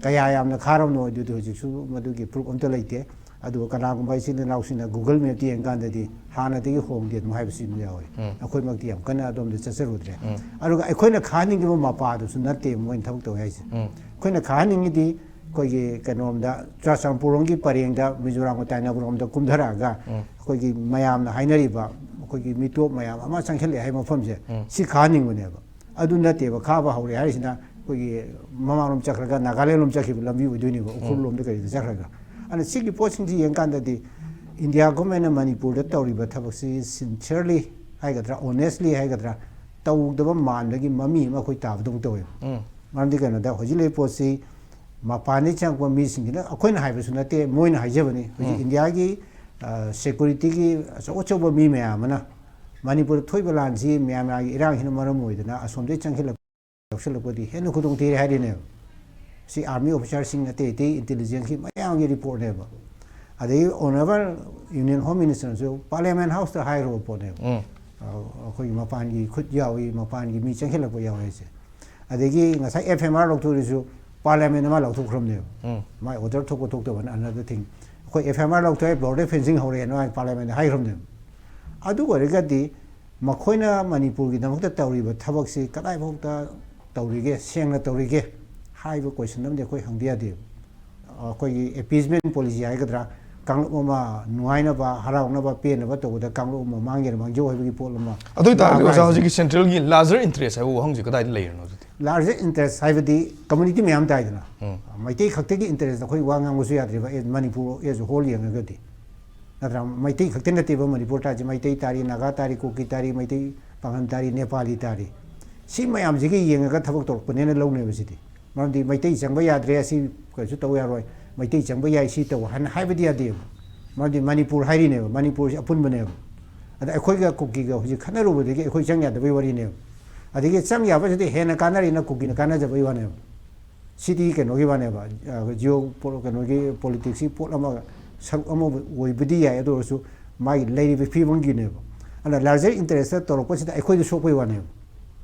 ꯀꯌꯥ ꯌꯥꯝꯅ ꯈꯥꯔꯕꯅꯣ ꯑꯗꯨꯗꯤ ꯍꯧꯖꯤꯛꯁꯨ ꯃꯗꯨꯒꯤ proof ꯑꯝꯇ ꯂꯩꯇꯦ꯫ ꯑꯗꯨꯒ ꯀꯅꯥꯒꯨꯝꯕ ꯏꯆꯤꯜ ꯏꯅꯥꯎꯁꯤꯡꯅ Google Map ꯇ ꯌꯦꯡꯀꯥꯟꯗꯗꯤ ꯍꯥꯟꯅꯗꯒꯤ ꯍꯣꯡꯗꯦ ꯑꯗꯨꯝ ꯍꯥꯏꯕꯁꯨ ꯑꯗꯨꯝ ꯌꯥꯎꯋꯤ꯫ ꯑꯩꯈꯣꯏꯃꯛꯇꯤ ꯌꯥꯝ ꯀꯟꯅ ꯑꯗꯣꯝꯗ ꯆꯠꯆꯔꯨꯗ꯭ꯔꯦ꯫ ꯑꯗꯨꯒ ꯑꯩꯈꯣꯏꯅ ꯈꯥꯍꯟꯅꯤꯡꯉꯤꯕ ꯃꯄꯥꯗꯨꯁꯨ ꯅꯠꯇꯦ ꯃꯣꯏꯅ ꯊꯕꯛ ꯇꯧꯋꯦ ꯍꯥꯏꯁꯦ꯫ ꯑꯩꯈꯣꯏꯅ ꯈꯥꯍꯟꯅꯤꯡꯉꯤꯗꯤ ꯑꯩꯈꯣꯏꯒꯤ ꯀꯩꯅꯣꯝꯗ ꯆꯨꯔꯥꯆꯥꯟꯄꯨꯔ ꯔꯣꯝꯒꯤ ꯄꯔꯦꯡꯗ ꯃꯤꯖꯣꯔꯥꯝꯒ ꯇꯥꯏꯅꯕ ꯔꯣꯝꯗ ꯀꯨꯝꯊꯔꯛꯑꯒ, ꯎꯝ. ꯑꯩꯈꯣꯏꯒꯤ ꯃꯌꯥꯝꯅ ꯍꯥꯏꯅꯔꯤꯕ ꯑꯩꯈꯣꯏꯒꯤ ꯃꯤꯇꯣꯞ ꯃꯌꯥꯝ ꯑꯃ ꯆꯪꯁꯤꯜꯂꯛꯑꯦ ꯍꯥꯏꯕ ꯃꯐꯝꯁꯦ, ꯎꯝ. ꯁꯤ ꯈꯥꯍꯟꯅꯤꯡꯕꯅꯦꯕ꯫ ꯑꯗꯨ ꯅꯠꯇꯦꯕ, ꯈꯥꯕ ꯍꯧꯔꯦ ꯍꯥꯏꯔꯤꯁꯤꯅ ꯑꯩꯈꯣꯏꯒꯤ ꯃꯃꯥꯡꯂꯣꯝ ꯆꯠꯈ꯭ꯔꯒ ꯅꯥꯒꯥꯂꯦꯟ ꯂꯣꯝ ꯆꯠꯈꯤꯕ ꯂꯝꯕꯤ ꯑꯣꯏꯗꯣꯏꯅꯦꯕ, ꯎꯈ꯭ꯔꯨꯜ ꯎꯝ. ꯂꯣꯝꯗ ꯀꯔꯤꯗ ꯆꯠꯈ꯭ꯔꯒ꯫ ꯑꯗꯨꯅ ꯁꯤꯒꯤ ꯄꯣꯠꯁꯤꯡꯁꯤ ꯌꯦꯡꯀꯥꯟꯗꯗꯤ ꯏꯟꯗꯤꯌꯥ ꯒꯣꯔꯃꯦꯟꯅ ꯃꯅꯤꯄꯨꯔꯗ ꯇꯧꯔꯤꯕ ꯊꯕꯛꯁꯤ sincerely ꯍꯥꯏꯒꯗ꯭ꯔꯥ, honestly ꯍꯥꯏꯒꯗ꯭ꯔꯥ, ꯇꯧꯗꯕ ꯃꯥꯟꯕꯒꯤ ꯃꯃꯤ ꯑꯃ ꯑꯩꯈꯣꯏ ꯇꯥꯕꯗꯧꯅ ꯇꯧꯋꯦꯕ꯫ ꯎꯝ. ꯃꯔꯝꯗꯤ ꯀꯩꯅꯣꯗ, ꯍꯧꯖꯤꯛ ꯂꯩꯔꯤꯕ ꯄꯣꯠꯁꯤ ꯃꯄꯥꯟꯗꯒꯤ ꯆꯪꯉꯛꯄ ꯃꯤꯁꯤꯡꯁꯤꯅ, ꯑꯩꯈꯣꯏꯅ ꯍꯥꯏꯕꯁꯨ ꯅꯠꯇꯦ, ꯃꯣꯏꯅ ꯍꯥꯏꯖꯕꯅꯤ꯫ ꯍꯧꯖꯤꯛ ꯎꯝ. ꯏꯟꯗꯤꯌꯥꯒꯤ, ꯑ, ꯁꯦꯀꯨꯔꯤꯇꯤꯒꯤ ꯑꯆꯧ ꯑꯆꯧꯕ ꯃꯤ ꯃꯌꯥꯝ ꯑꯃꯅ ꯃꯅꯤꯄꯨꯔꯗ ꯊꯣꯛꯏꯕ ꯂꯥꯟꯁꯤ ꯃ꯭ꯌꯥꯟꯃꯥꯔꯒꯤ ꯏꯔꯥꯡꯁꯤꯅ ꯃꯔꯝ ꯑꯣꯏꯗꯅ ꯑꯁꯣꯝꯗꯒꯤ ꯆꯪꯁꯤꯜꯂꯛꯄ, ꯌꯥꯎꯁꯤꯜꯂꯛꯄꯗꯤ ꯍꯦꯟꯅ ꯈꯨꯗꯣꯡ ꯊꯤꯔꯦ ꯍꯥꯏꯔꯤꯅꯦꯕ꯫ ꯁꯤ ꯑꯥꯔꯃꯤ ꯑꯣꯐꯤꯁꯥꯔꯁꯤꯡ, ꯑꯇꯩ ꯑꯇꯩ ꯏꯟꯇꯦꯂꯤꯖꯦꯟꯁꯀꯤ ꯃꯌꯥꯝꯒꯤ ꯔꯤꯄꯣꯔꯠꯅꯦꯕ꯫ ꯑꯗꯒꯤ ꯑꯣꯅꯔꯦꯕꯜ ꯌꯨꯅꯤꯌꯟ ꯍꯣꯝ ꯃꯤꯅꯤꯁꯇꯔꯅꯁꯨ ꯄꯥꯔꯂꯤꯌꯥꯃꯦꯟ ꯍꯥꯎꯁꯇ ꯍꯥꯏꯈ꯭ꯔꯕ ꯄꯣꯠꯅꯦꯕ꯫ ꯎꯝ. ꯑ, ꯑꯩꯈꯣꯏꯒꯤ ꯃꯄꯥꯟꯒꯤ ꯈꯨꯠ ꯌꯥꯎꯏ, ꯃꯄꯥꯟꯒꯤ ꯃꯤ ꯆꯪꯁꯤꯜꯂꯛꯄ ꯌꯥꯎꯏ ꯍꯥꯏꯁꯦ꯫ ꯑꯗꯒꯤ ꯉꯁꯥꯏ ꯑꯦꯐ ꯑꯥꯏ ꯑꯥꯔ ꯂꯧꯊꯣꯛꯏꯁꯨ ꯄꯥꯔꯂꯤꯌꯥꯃꯦꯟ ꯑꯃ ꯂꯧꯊꯣꯛꯈ꯭ꯔꯕꯅꯦꯕ꯫ ꯎꯝ. ꯃꯥꯏ ꯑꯣꯔꯗꯔ ꯊꯣꯛꯄ ꯊꯣꯛꯇꯕꯅ another thing꯫ ꯑꯩꯈꯣꯏ ꯑꯦꯐ ꯑꯥꯏ ꯑꯥꯔ ꯂꯧꯊꯣꯛꯑꯦ, ꯕꯣꯔꯗꯔ ꯐꯦꯟꯁꯤꯡ ꯍꯧꯔꯦꯅ ꯃꯥꯏ ꯄꯥꯔꯂꯤꯌꯥꯃꯦꯟꯗ ꯍꯥꯏꯈ꯭ꯔꯕꯅꯦꯕ꯫ ꯑꯗꯨ ꯑꯣꯏꯔꯒꯗꯤ ꯃꯈꯣꯏꯅ ꯃꯅꯤꯄꯨꯔꯒꯤꯗꯃꯛꯇ ꯇꯧꯔꯤꯕ ꯊꯕꯛꯁꯤ ꯀꯗꯥꯏꯐꯥꯎꯗ ꯇꯧꯔꯤꯒꯦ, ꯁꯦꯡꯅ ꯇꯧꯔꯤꯒꯦ ꯍꯥꯏꯕ ꯀꯣꯏꯁꯟ ꯑꯃꯗꯤ ꯑꯩꯈꯣꯏ ꯍꯪꯗ ꯌꯥꯗꯦꯕ꯫ ꯑꯩꯈꯣꯏꯒꯤ ꯑꯦꯄꯤꯁꯃꯦꯟ ꯄꯣꯂꯤꯁꯤ ꯍꯥꯏꯒꯗ꯭ꯔꯥ, ꯀꯥꯡꯂꯨꯞ ꯑꯃ ꯅꯨꯡꯉꯥꯏꯅꯕ, ꯍꯔꯥꯎꯅꯕ, ꯄꯦꯟꯅꯕ ꯇꯧꯕꯗ ꯀꯥꯡꯂꯨꯞ ꯑꯃ ꯃꯥꯡꯒꯦꯔ ꯃꯥꯡꯖꯧ ꯍꯥꯏꯕꯒꯤ ꯄꯣꯠ ꯑꯃ ꯑꯗꯨ ꯑꯣꯏꯇꯥꯔꯗꯤ ꯂꯥꯛꯄ ꯑꯣꯖꯥ, ꯍꯥꯏꯁꯦ꯫ ꯍꯧꯖꯤꯛꯀꯤ ꯁꯦꯟꯇ꯭ꯔꯦꯜꯒꯤ ꯂꯥꯔꯖꯔ ꯏꯟꯇꯔꯦꯁ ꯍꯥꯏꯕ ꯋꯥꯍꯪꯁꯤ ꯀꯗꯥꯏꯗ ꯂꯩꯔꯤꯅꯣ ꯑꯗꯨꯗꯤ? ꯂꯥꯔꯖꯔ ꯏꯟꯇꯔꯦꯁ ꯍꯥꯏꯕꯗꯤ ꯀꯝꯃꯨꯅꯤꯇꯤ ꯃꯌꯥꯝ ꯇꯥꯏꯗꯅ꯫ ꯎꯝ. ꯃꯩꯇꯩ ꯈꯛꯇꯒꯤ ꯏꯟꯇꯔꯦꯁꯇ ꯑꯩꯈꯣꯏ ꯋꯥ ꯉꯥꯡꯕꯁꯨ ꯌꯥꯗ꯭ꯔꯤꯕ, ꯑꯦ, ꯃꯅꯤꯄꯨꯔ as a whole ꯌꯦꯡꯉꯒꯗꯤ꯫ ꯅꯠꯇ꯭ꯔꯥ? ꯃꯩꯇꯩ ꯈꯛꯇ ꯅꯠꯇꯦꯕ ꯃꯅꯤꯄꯨꯔ ꯇꯥꯔꯤꯁꯦ, ꯃꯩꯇꯩ ꯇꯥꯔꯤ, ꯅꯥꯒꯥ ꯇꯥꯔꯤ, ꯀꯨꯀꯤ ꯇꯥꯔꯤ, ꯃꯩꯇꯩ ꯄꯥꯉꯟ ꯇꯥꯔꯤ, ꯅꯦꯄꯥꯂꯤ ꯇꯥꯔꯤ꯫ ꯁꯤ ꯃꯌꯥꯝꯁꯤꯒꯤ ꯌꯦꯡꯉꯒ ꯊꯕꯛ ꯇꯧꯔꯛꯄꯅꯦꯅ ꯂꯧꯅꯦꯕ ꯁꯤꯗꯤ꯫ ꯃꯔꯝꯗꯤ ꯃꯩꯇꯩ ꯆꯪꯕ ꯌꯥꯗ꯭ꯔꯦ, ꯑꯁꯤ ꯀꯩꯁꯨ ꯇꯧ ꯌꯥꯔꯣꯏ, ꯃꯩꯇꯩ ꯆꯪꯕ ꯌꯥꯏ, ꯁꯤ ꯇꯧ ꯍꯥꯏꯅ ꯍꯥꯏꯕꯗꯤ ꯌꯥꯗꯦꯕ꯫ ꯃꯔꯝꯗꯤ ꯃꯅꯤꯄꯨꯔ ꯍꯥꯏꯔꯤꯅꯦꯕ, ꯃꯅꯤꯄꯨꯔꯁꯤ ꯑꯄꯨꯟꯕꯅꯦꯕ꯫ ꯑꯗ ꯑꯩꯈꯣꯏꯒ ꯀꯨꯀꯤꯒ ꯍꯧꯖꯤꯛ ꯈꯠꯅꯔꯨꯕꯗꯒꯤ ꯑꯩꯈꯣꯏ ꯆꯪ ꯌꯥꯗꯕꯩ ꯋꯥꯔꯤꯅꯦꯕ꯫ ꯑꯗꯒꯤ ꯆꯪ ꯌꯥꯕꯁꯤꯗꯤ ꯍꯦꯟꯅ ꯀꯥꯟꯅꯔꯤꯅ ꯀꯨꯀꯤꯅ ꯀꯥꯟꯅꯖꯕꯩ ꯋꯥꯅꯦꯕ꯫ ꯁꯤꯗꯤ ꯀꯩꯅꯣꯒꯤ ꯋꯥꯅꯦꯕ, ꯑ, ꯖꯤꯑꯣ ꯄꯣ-, ꯀꯩꯅꯣꯒꯤ ꯄꯣꯂꯤꯇꯤꯛꯁꯀꯤ ꯄꯣꯠ ꯑꯃ, ꯁꯔꯨꯛ ꯑꯃ ꯑꯣꯏꯕꯗꯤ ꯌꯥꯏ, ꯑꯗꯨ ꯑꯣꯏꯔꯁꯨ ꯃꯥꯒꯤ ꯂꯩꯔꯤꯕ ꯐꯤꯕꯝꯒꯤꯅꯦꯕ꯫ ꯑꯗꯨꯅ ꯂꯥꯔꯖꯔ ꯏꯟꯇꯔꯦꯁꯇ ꯇꯧꯔꯛꯄꯁꯤꯗ ꯑꯩꯈꯣꯏꯗ ꯁꯣꯛꯄꯩ ꯋꯥꯅꯦꯕ꯫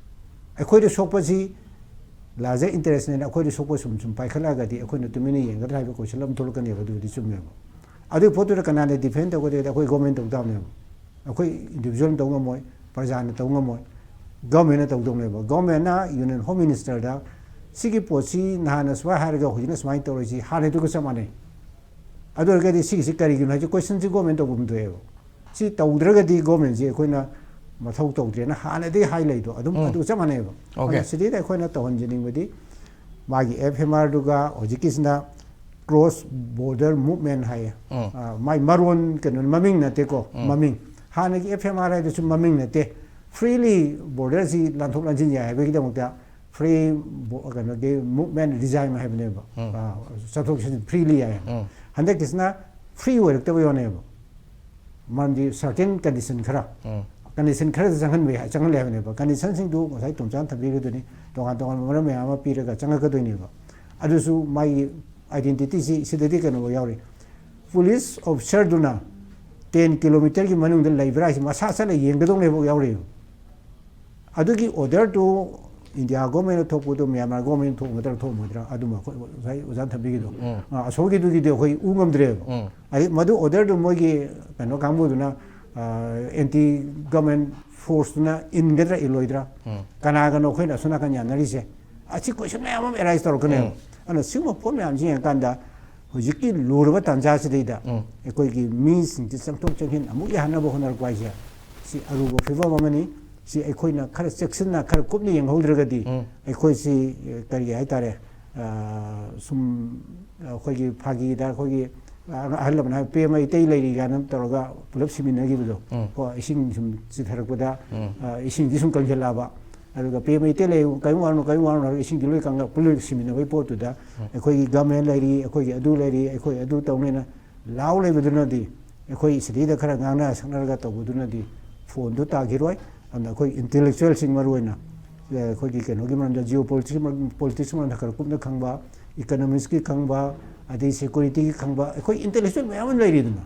ꯑꯩꯈꯣꯏꯗ ꯁꯣꯛꯄꯁꯤ ꯂꯥꯔꯖꯔ ꯏꯟꯇꯔꯦꯁꯅꯦꯅ ꯑꯩꯈꯣꯏꯗ ꯁꯣꯛꯄ ꯁꯨꯝ ꯁꯨꯝ ꯄꯥꯏꯈꯠꯂꯛꯑꯒꯗꯤ ꯑꯩꯈꯣꯏꯅ ꯇꯨꯃꯤꯟꯅ ꯌꯦꯡꯒꯗ꯭ꯔꯥ ꯍꯥꯏꯕ ꯀꯣꯏꯁꯟ ꯑꯃ ꯊꯣꯛꯂꯛꯀꯅꯦꯕ, ꯑꯗꯨꯕꯨꯗꯤ ꯆꯨꯝꯃꯦꯕ꯫ ꯑꯗꯨꯒꯤ ꯄꯣꯠꯇꯨꯗ ꯀꯅꯥꯅ ꯗꯤꯐꯦꯟ ꯇꯧꯒꯗꯒꯦ? ꯑꯩꯈꯣꯏ ꯒꯣꯔꯃꯦꯟ ꯇꯧ ꯇꯥꯕꯅꯦꯕ꯫ ꯑꯩꯈꯣꯏ ꯏꯟꯗꯤꯕꯤꯖꯨꯋꯦꯜꯅ ꯇꯧ ꯉꯝꯃꯣꯏ, ꯄ꯭ꯔꯖꯥꯅ ꯇꯧ ꯉꯝꯃꯣꯏ, ꯒꯣꯔꯃꯦꯟꯅ ꯇꯧꯗꯧꯅꯦꯕ꯫ ꯒꯣꯔꯃꯦꯟꯅ ꯌꯨꯅꯤꯌꯟ ꯍꯣꯝ ꯃꯤꯅꯤꯁꯇꯔꯗ ꯁꯤꯒꯤ ꯄꯣꯠꯁꯤ ꯅꯍꯥꯟꯅ ꯁꯨꯃꯥꯏꯅ ꯍꯥꯏꯔꯒ ꯍꯧꯖꯤꯛꯅ ꯁꯨꯃꯥꯏꯅ ꯇꯧꯔꯤꯁꯤ ꯍꯥꯟꯅꯗꯨꯒ ꯆꯞ ꯃꯥꯟꯅꯩ꯫ ꯑꯗꯨ ꯑꯣꯏꯔꯒꯗꯤ ꯁꯤꯒꯤꯁꯤ ꯀꯔꯤꯒꯤꯅꯣ ꯍꯥꯏꯁꯦ ꯀꯣꯏꯁꯟꯁꯤ ꯒꯣꯔꯃꯦꯟ ꯇꯧꯐꯝ ꯊꯣꯛꯑꯦꯕ꯫ ꯁꯤ ꯇꯧꯗ꯭ꯔꯒꯗꯤ ꯒꯣꯔꯃꯦꯟꯁꯤ ꯑꯩꯈꯣꯏꯅ ꯃꯊꯧ ꯇꯧꯗ꯭ꯔꯦꯅ ꯍꯥꯟꯅꯗꯒꯤ ꯍꯥꯏ ꯂꯩꯗꯣ ꯑꯗꯨꯝ ꯑꯗꯨ ꯆꯞ ꯃꯥꯟꯅꯩꯕ꯫ ꯑꯗꯨꯅ ꯁꯤꯗꯩꯗ ꯑꯩꯈꯣꯏꯅ ꯇꯧꯍꯟꯖꯅꯤꯡꯕꯗꯤ ꯃꯥꯒꯤ ꯑꯦꯐ ꯑꯦꯝ ꯑꯥꯔꯗꯨꯒ ꯍꯧꯖꯤꯛꯀꯤꯁꯤꯅ ꯀ꯭ꯔꯣꯁ ꯕꯣꯔꯗꯔ ꯃꯨꯞꯃꯦꯟ ꯍꯥꯏꯌꯦ꯫ ꯃꯥꯏ ꯃꯔꯣꯟ ꯀꯩꯅꯣ ꯃꯃꯤꯡ ꯅꯠꯇꯦꯀꯣ꯫ ꯃꯃꯤꯡ ꯍꯥꯟꯅꯒꯤ ꯑꯦꯐ ꯑꯦꯝ ꯑꯥꯔ ꯍꯥꯏꯗꯨꯁꯨ ꯃꯃꯤꯡ ꯅꯠꯇꯦ꯫ ꯐ꯭ꯔꯤꯂꯤ ꯕꯣꯔꯗꯔꯁꯤ ꯂꯥꯟꯊꯣꯛ ꯂꯥꯟꯁꯤꯟ ꯌꯥꯏ ꯍꯥꯏꯕꯒꯤꯗꯃꯛꯇ ꯐ꯭ꯔꯤ ꯀꯩꯅꯣꯒꯤ ꯃꯨꯞꯃꯦꯟ ꯔꯤꯖꯥꯏꯝ ꯍꯥꯏꯕꯅꯦꯕ꯫ ꯆꯠꯊꯣꯛ ꯆꯠꯁꯤꯟ ꯐ꯭ꯔꯤꯂꯤ ꯌꯥꯏ꯫ ꯍꯟꯗꯛꯀꯤꯁꯤꯅ ꯐ꯭ꯔꯤ ꯑꯣꯏꯔꯛꯇꯕ ꯌꯥꯎꯅꯦꯕ꯫ ꯃꯔꯝꯗꯤ ꯁꯔꯇꯦꯟ ꯀꯟꯗꯤꯁꯟ ꯈꯔ ꯀꯟꯗꯤꯁꯟ ꯈꯔꯗ ꯆꯪꯍꯟꯕ ꯌꯥꯏ ꯆꯪꯍꯜꯂꯦ ꯍꯥꯏꯕꯅꯦꯕ꯫ ꯀꯟꯗꯤꯁꯟꯁꯤꯡꯗꯨ ꯉꯁꯥꯏ ꯇꯣꯝꯆꯥꯟ ꯊꯝꯕꯤꯔꯤꯗꯨꯅꯤ꯫ ꯇꯣꯉꯥꯟ ꯇꯣꯉꯥꯟꯕ ꯃꯔꯝ ꯃꯌꯥꯝ ꯑꯃ ꯄꯤꯔꯒ ꯆꯪꯉꯛꯀꯗꯣꯏꯅꯦꯕ꯫ ꯑꯗꯨꯁꯨ ꯃꯥꯒꯤ ꯑꯥꯏꯗꯦꯟꯇꯤꯇꯤꯁꯤ ꯁꯤꯗꯗꯤ ꯀꯩꯅꯣ ꯌꯥꯎꯔꯤ꯫ ꯄꯨꯂꯤꯁ ꯑꯣꯐꯤꯁꯔꯗꯨꯅ ꯇꯦꯟ ꯀꯤꯂꯣꯃꯤꯇꯔꯒꯤ ꯃꯅꯨꯡꯗ ꯂꯩꯕ꯭ꯔꯥ ꯍꯥꯏꯁꯤ ꯃꯁꯥ ꯆꯠꯂ ꯌꯦꯡꯒꯗꯧꯅꯦꯕ ꯌꯥꯎꯔꯤꯕ꯫ ꯑꯗꯨꯒꯤ ꯑꯣꯔꯗꯔꯗꯨ ꯏꯟꯗꯤꯌꯥ ꯒꯣꯔꯃꯦꯟꯅ ꯊꯣꯛꯄꯗꯣ ꯃ꯭ꯌꯥꯟꯃꯥꯔ ꯒꯣꯔꯃꯦꯟ ꯊꯣꯛꯑꯝꯒꯗ꯭ꯔꯥ ꯊꯣꯛꯑꯝꯃꯣꯏꯗ꯭ꯔꯥ ꯑꯗꯨꯃ ꯑꯩꯈꯣꯏ ꯉꯁꯥꯏ ꯑꯣꯖꯥꯅ ꯊꯝꯕꯤꯈꯤꯗꯣ꯫ ꯑꯁꯣꯝꯒꯤꯗꯨꯒꯤꯗꯤ ꯑꯩꯈꯣꯏ ꯎ ꯉꯝꯗ꯭ꯔꯦꯕ꯫ ꯍꯥꯏꯗꯤ ꯃꯗꯨ ꯑꯣꯔꯗꯔꯗꯨ ꯃꯣꯏꯒꯤ ꯀꯩꯅꯣ ꯀꯥꯡꯕꯨꯗꯨꯅ ꯑꯦꯟꯇꯤ ꯒꯣꯔꯃꯦꯟ ꯐꯣꯔꯁꯇꯨꯅ ꯏꯟꯒꯗ꯭ꯔꯥ ꯏꯜꯂꯣꯏꯗ꯭ꯔꯥ? ꯀꯅꯥꯒꯅꯣ ꯑꯩꯈꯣꯏꯅ ꯑꯁꯣꯝ ꯅꯥꯀꯟ ꯌꯥꯅꯔꯤꯁꯦ? ꯑꯁꯤ ꯀꯣꯏꯁꯟ ꯃꯌꯥꯝ ꯑꯃ ꯑꯦꯔꯥꯏꯁ ꯇꯧꯔꯛꯀꯅꯦꯕ꯫ ꯑꯗꯨꯅ ꯁꯤꯒꯨꯝꯕ ꯄꯣꯠ ꯃꯌꯥꯝꯁꯤ ꯌꯦꯡꯉꯀꯥꯟꯗ ꯍꯧꯖꯤꯛꯀꯤ ꯂꯨꯔꯕ ꯇꯥꯟꯖꯥꯁꯤꯗꯩꯗ ꯑꯩꯈꯣꯏꯒꯤ ꯃꯤꯁꯤꯡꯁꯤ ꯆꯪꯊꯣꯛ ꯆꯪꯁꯤꯟ ꯑꯃꯨꯛ ꯌꯥꯍꯟꯅꯕ ꯍꯣꯠꯅꯔꯛꯄ ꯍꯥꯏꯁꯦ ꯁꯤ ꯑꯔꯨꯕ ꯐꯤꯕꯝ ꯑꯃꯅꯤ꯫ ꯁꯤ ꯑꯩꯈꯣꯏꯅ ꯈꯔ ꯆꯦꯛꯁꯤꯟꯅ ꯈꯔ ꯀꯨꯞꯅ ꯌꯦꯡꯍꯧꯗ꯭ꯔꯒꯗꯤ ꯑꯩꯈꯣꯏꯁꯤ ꯀꯔꯤ ꯍꯥꯏꯇꯥꯔꯦ, ꯁꯨꯝ ꯑꯩꯈꯣꯏꯒꯤ ꯐꯥꯒꯤꯗ ꯑꯩꯈꯣꯏꯒꯤ ꯑꯍꯜ ꯂꯃꯟ ꯍꯥꯏ ꯄꯦꯃ ꯏꯇꯩ ꯂꯩꯔꯤ ꯀꯥꯏꯅ ꯇꯧꯔꯒ ꯄꯨꯂꯞ ꯁꯤꯃꯤꯟꯅꯈꯤꯕꯗꯣ꯫ ꯀꯣ ꯏꯁꯤꯡ ꯁꯨꯝ ꯆꯤꯊꯔꯛꯄꯗ ꯏꯁꯤꯡꯗꯤ ꯁꯨꯝ ꯀꯪꯁꯤꯜꯂꯛꯑꯕ꯫ ꯑꯗꯨꯒ ꯄꯦꯃ ꯏꯇꯩ ꯂꯩ ꯀꯔꯤꯝ ꯋꯥꯔꯨꯅꯨ ꯀꯔꯤꯝ ꯋꯥꯔꯨꯅꯨ ꯍꯥꯏꯔꯒ ꯏꯁꯤꯡꯗꯤ ꯂꯣꯏ ꯀꯪꯉ ꯄꯨꯂꯞ ꯁꯤꯃꯤꯟꯅꯕꯒꯤ ꯄꯣꯠꯇꯨꯗ ꯑꯩꯈꯣꯏꯒꯤ ꯒꯃꯦꯟ ꯂꯩꯔꯤ, ꯑꯩꯈꯣꯏꯒꯤ ꯑꯗꯨ ꯂꯩꯔꯤ, ꯑꯩꯈꯣꯏ ꯑꯗꯨ ꯇꯧꯅꯦꯅ ꯂꯥꯎ ꯂꯩꯕꯗꯨꯅꯗꯤ ꯑꯩꯈꯣꯏ ꯁꯤꯗꯩꯗ ꯈꯔ ꯉꯥꯡꯅ ꯁꯛꯅꯔꯒ ꯇꯧꯕꯗꯨꯅꯗꯤ ꯐꯣꯟꯗꯨ ꯇꯥꯈꯤꯔꯣꯏ꯫ ꯑꯗꯨꯅ ꯑꯩꯈꯣꯏ ꯏꯟꯇꯦꯂꯦꯛꯆꯨꯋꯦꯜꯁꯤꯡ ꯃꯔꯨ ꯑꯣꯏꯅ ꯑꯩꯈꯣꯏꯒꯤ ꯀꯩꯅꯣꯒꯤ ꯃꯔꯝꯗ ꯖꯤꯑꯣ ꯄꯣꯂꯤꯇꯤꯛꯁ ꯄꯣꯂꯤꯇꯤꯛꯁ ꯃꯔꯝꯗ ꯈꯔ ꯀꯨꯞꯅ ꯈꯪꯕ, ꯏꯀꯅꯣꯃꯤꯛꯁꯀꯤ ꯈꯪꯕ, ꯑꯗꯩ ꯁꯦꯀꯨꯔꯤꯇꯤꯒꯤ ꯈꯪꯕ ꯑꯩꯈꯣꯏ ꯏꯟꯇꯦꯂꯦꯛꯆꯨꯋꯦꯜ ꯃꯌꯥꯝ ꯑꯃ ꯂꯩꯔꯤꯗꯅ꯫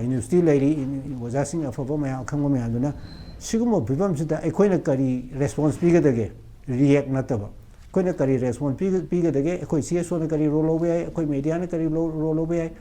ꯌꯨꯅꯤꯚꯔꯁꯤꯇꯤ ꯂꯩꯔꯤ, ꯑꯣꯖꯥꯁꯤꯡ ꯑꯐꯕ ꯃꯌꯥꯝ ꯑꯈꯪꯕ ꯃꯌꯥꯝꯗꯨꯅ ꯁꯤꯒꯨꯝꯕ ꯐꯤꯕꯝꯁꯤꯗ ꯑꯩꯈꯣꯏꯅ ꯀꯔꯤ ꯔꯦꯁꯄꯣꯟꯁ ꯄꯤꯒꯗꯒꯦ? ꯔꯤꯌꯦꯛ ꯅꯠꯇꯕ ꯑꯩꯈꯣꯏꯅ ꯀꯔꯤ ꯔꯦꯁꯄꯣꯟꯁ ꯄꯤꯒꯗꯒꯦ? ꯑꯩꯈꯣꯏ ꯁꯤ ꯑꯦꯁ ꯑꯣꯅ ꯀꯔꯤ ꯔꯣꯜ ꯂꯧꯕ ꯌꯥꯏ? ꯑꯩꯈꯣꯏ ꯃꯦꯗꯤꯌꯥꯅ ꯀꯔꯤ ꯔꯣꯜ ꯂꯧꯕ ꯌꯥꯏ?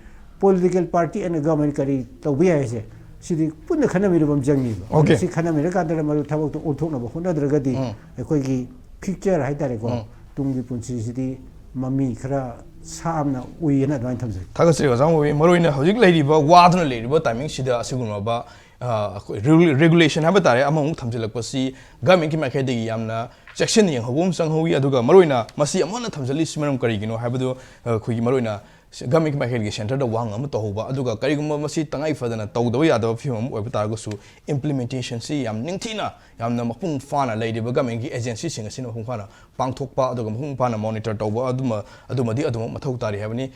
ꯄꯣꯂꯤꯇꯤꯀꯦꯜ ꯄꯥꯔꯇꯤ ꯑꯦꯟ ꯒꯚꯔꯟꯃꯦꯟ ꯀꯔꯤ ꯇꯧꯕ ꯌꯥꯏ ꯍꯥꯏꯁꯦ ꯁꯤꯗꯤ ꯄꯨꯟꯅ ꯈꯟꯅꯃꯤꯟꯅꯕ ꯑꯃ ꯆꯪꯉꯤꯕ꯫ ꯁꯤ ꯈꯟꯅꯃꯤꯟꯅꯔꯀꯥꯟꯗ ꯃꯗꯨ ꯊꯕꯛꯇꯣ ꯑꯣꯟꯊꯣꯛꯅꯕ ꯍꯣꯠꯅꯗ꯭ꯔꯒꯗꯤ ꯑꯩꯈꯣꯏꯒꯤ ꯐ꯭ꯌꯨꯆꯔ ꯍꯥꯏꯇꯥꯔꯦꯀꯣ, ꯇꯨꯡꯒꯤ ꯄꯨꯟꯁꯤꯁꯤꯗꯤ ꯃꯃꯤ ꯈꯔ ꯁꯥꯝꯅ ꯎꯏ ꯍꯥꯏꯅ ꯑꯗꯨꯃꯥꯏꯅ ꯊꯝꯖꯒꯦ꯫ ꯊꯥꯒꯠꯆꯔꯤ ꯑꯣꯖꯥ ꯃꯣꯕꯤ꯫ ꯃꯔꯨꯑꯣꯏꯅ ꯍꯧꯖꯤꯛ ꯂꯩꯔꯤꯕ, ꯋꯥꯗꯨꯅ ꯂꯩꯔꯤꯕ ꯇꯥꯏꯃꯤꯡꯁꯤꯗ ꯑꯁꯤꯒꯨꯝꯂꯕ, ꯑ, ꯑꯩꯈꯣꯏ ꯔꯤꯒꯨ-, ꯔꯤꯒꯨꯂꯦꯁꯟ ꯍꯥꯏꯕ ꯇꯥꯔꯦ, ꯑꯃꯃꯨꯛ ꯊꯝꯖꯤꯜꯂꯛꯄꯁꯤ ꯒꯃꯦꯟꯒꯤ ꯃꯥꯏꯀꯩꯗꯒꯤ ꯌꯥꯝꯅ ꯆꯦꯛꯁꯤꯟꯅ ꯌꯦꯡꯍꯧꯕ ꯑꯃ ꯆꯪꯍꯧꯏ꯫ ꯑꯗꯨꯒ ꯃꯔꯨꯑꯣꯏꯅ ꯃꯁꯤ ꯑꯃꯨꯛ ꯍꯟꯅ ꯊꯝꯖꯤꯜꯂꯤꯁꯤ ꯃꯔꯝ ꯀꯔꯤꯒꯤꯅꯣ ꯍꯥꯏꯕꯗꯨ, ꯑ, ꯑꯩꯈꯣꯏꯒꯤ ꯃꯔꯨꯑꯣꯏꯅ ꯒꯃꯦꯟꯒꯤ ꯃꯥꯏꯀꯩꯗꯒꯤ ꯁꯦꯟꯇꯔꯗ ꯋꯥꯍꯪ ꯑꯃ ꯇꯧꯍꯧꯕ, ꯑꯗꯨꯒ ꯀꯔꯤꯒꯨꯝꯕ ꯃꯁꯤ ꯇꯉꯥꯏ ꯐꯗꯅ ꯇꯧꯗꯕ ꯌꯥꯗꯕ ꯐꯤꯕꯝ ꯑꯃ ꯑꯣꯏꯕ ꯇꯥꯔꯒꯁꯨ, ꯏꯝꯄ꯭ꯂꯤꯃꯦꯟꯇꯦꯁꯟꯁꯤ ꯌꯥꯝ ꯅꯤꯡꯊꯤꯅ, ꯌꯥꯝꯅ ꯃꯄꯨꯡ ꯐꯥꯅ ꯂꯩꯔꯤꯕ ꯒꯃꯦꯟꯒꯤ ꯑꯦꯖꯦꯟꯁꯤꯁꯤꯡ ꯑꯁꯤꯅ ꯃꯄꯨꯡ ꯐꯥꯅ ꯄꯥꯡꯊꯣꯛꯄ, ꯑꯗꯨꯒ ꯃꯄꯨꯡ ꯐꯥꯅ ꯃꯣꯅꯤꯇꯔ ꯇꯧꯕ ꯑꯗꯨꯃ, ꯑꯗꯨꯃꯗꯤ ꯑꯗꯨꯃꯛ ꯃꯊꯧ ꯇꯥꯔꯤ ꯍꯥꯏꯕꯅꯤ꯫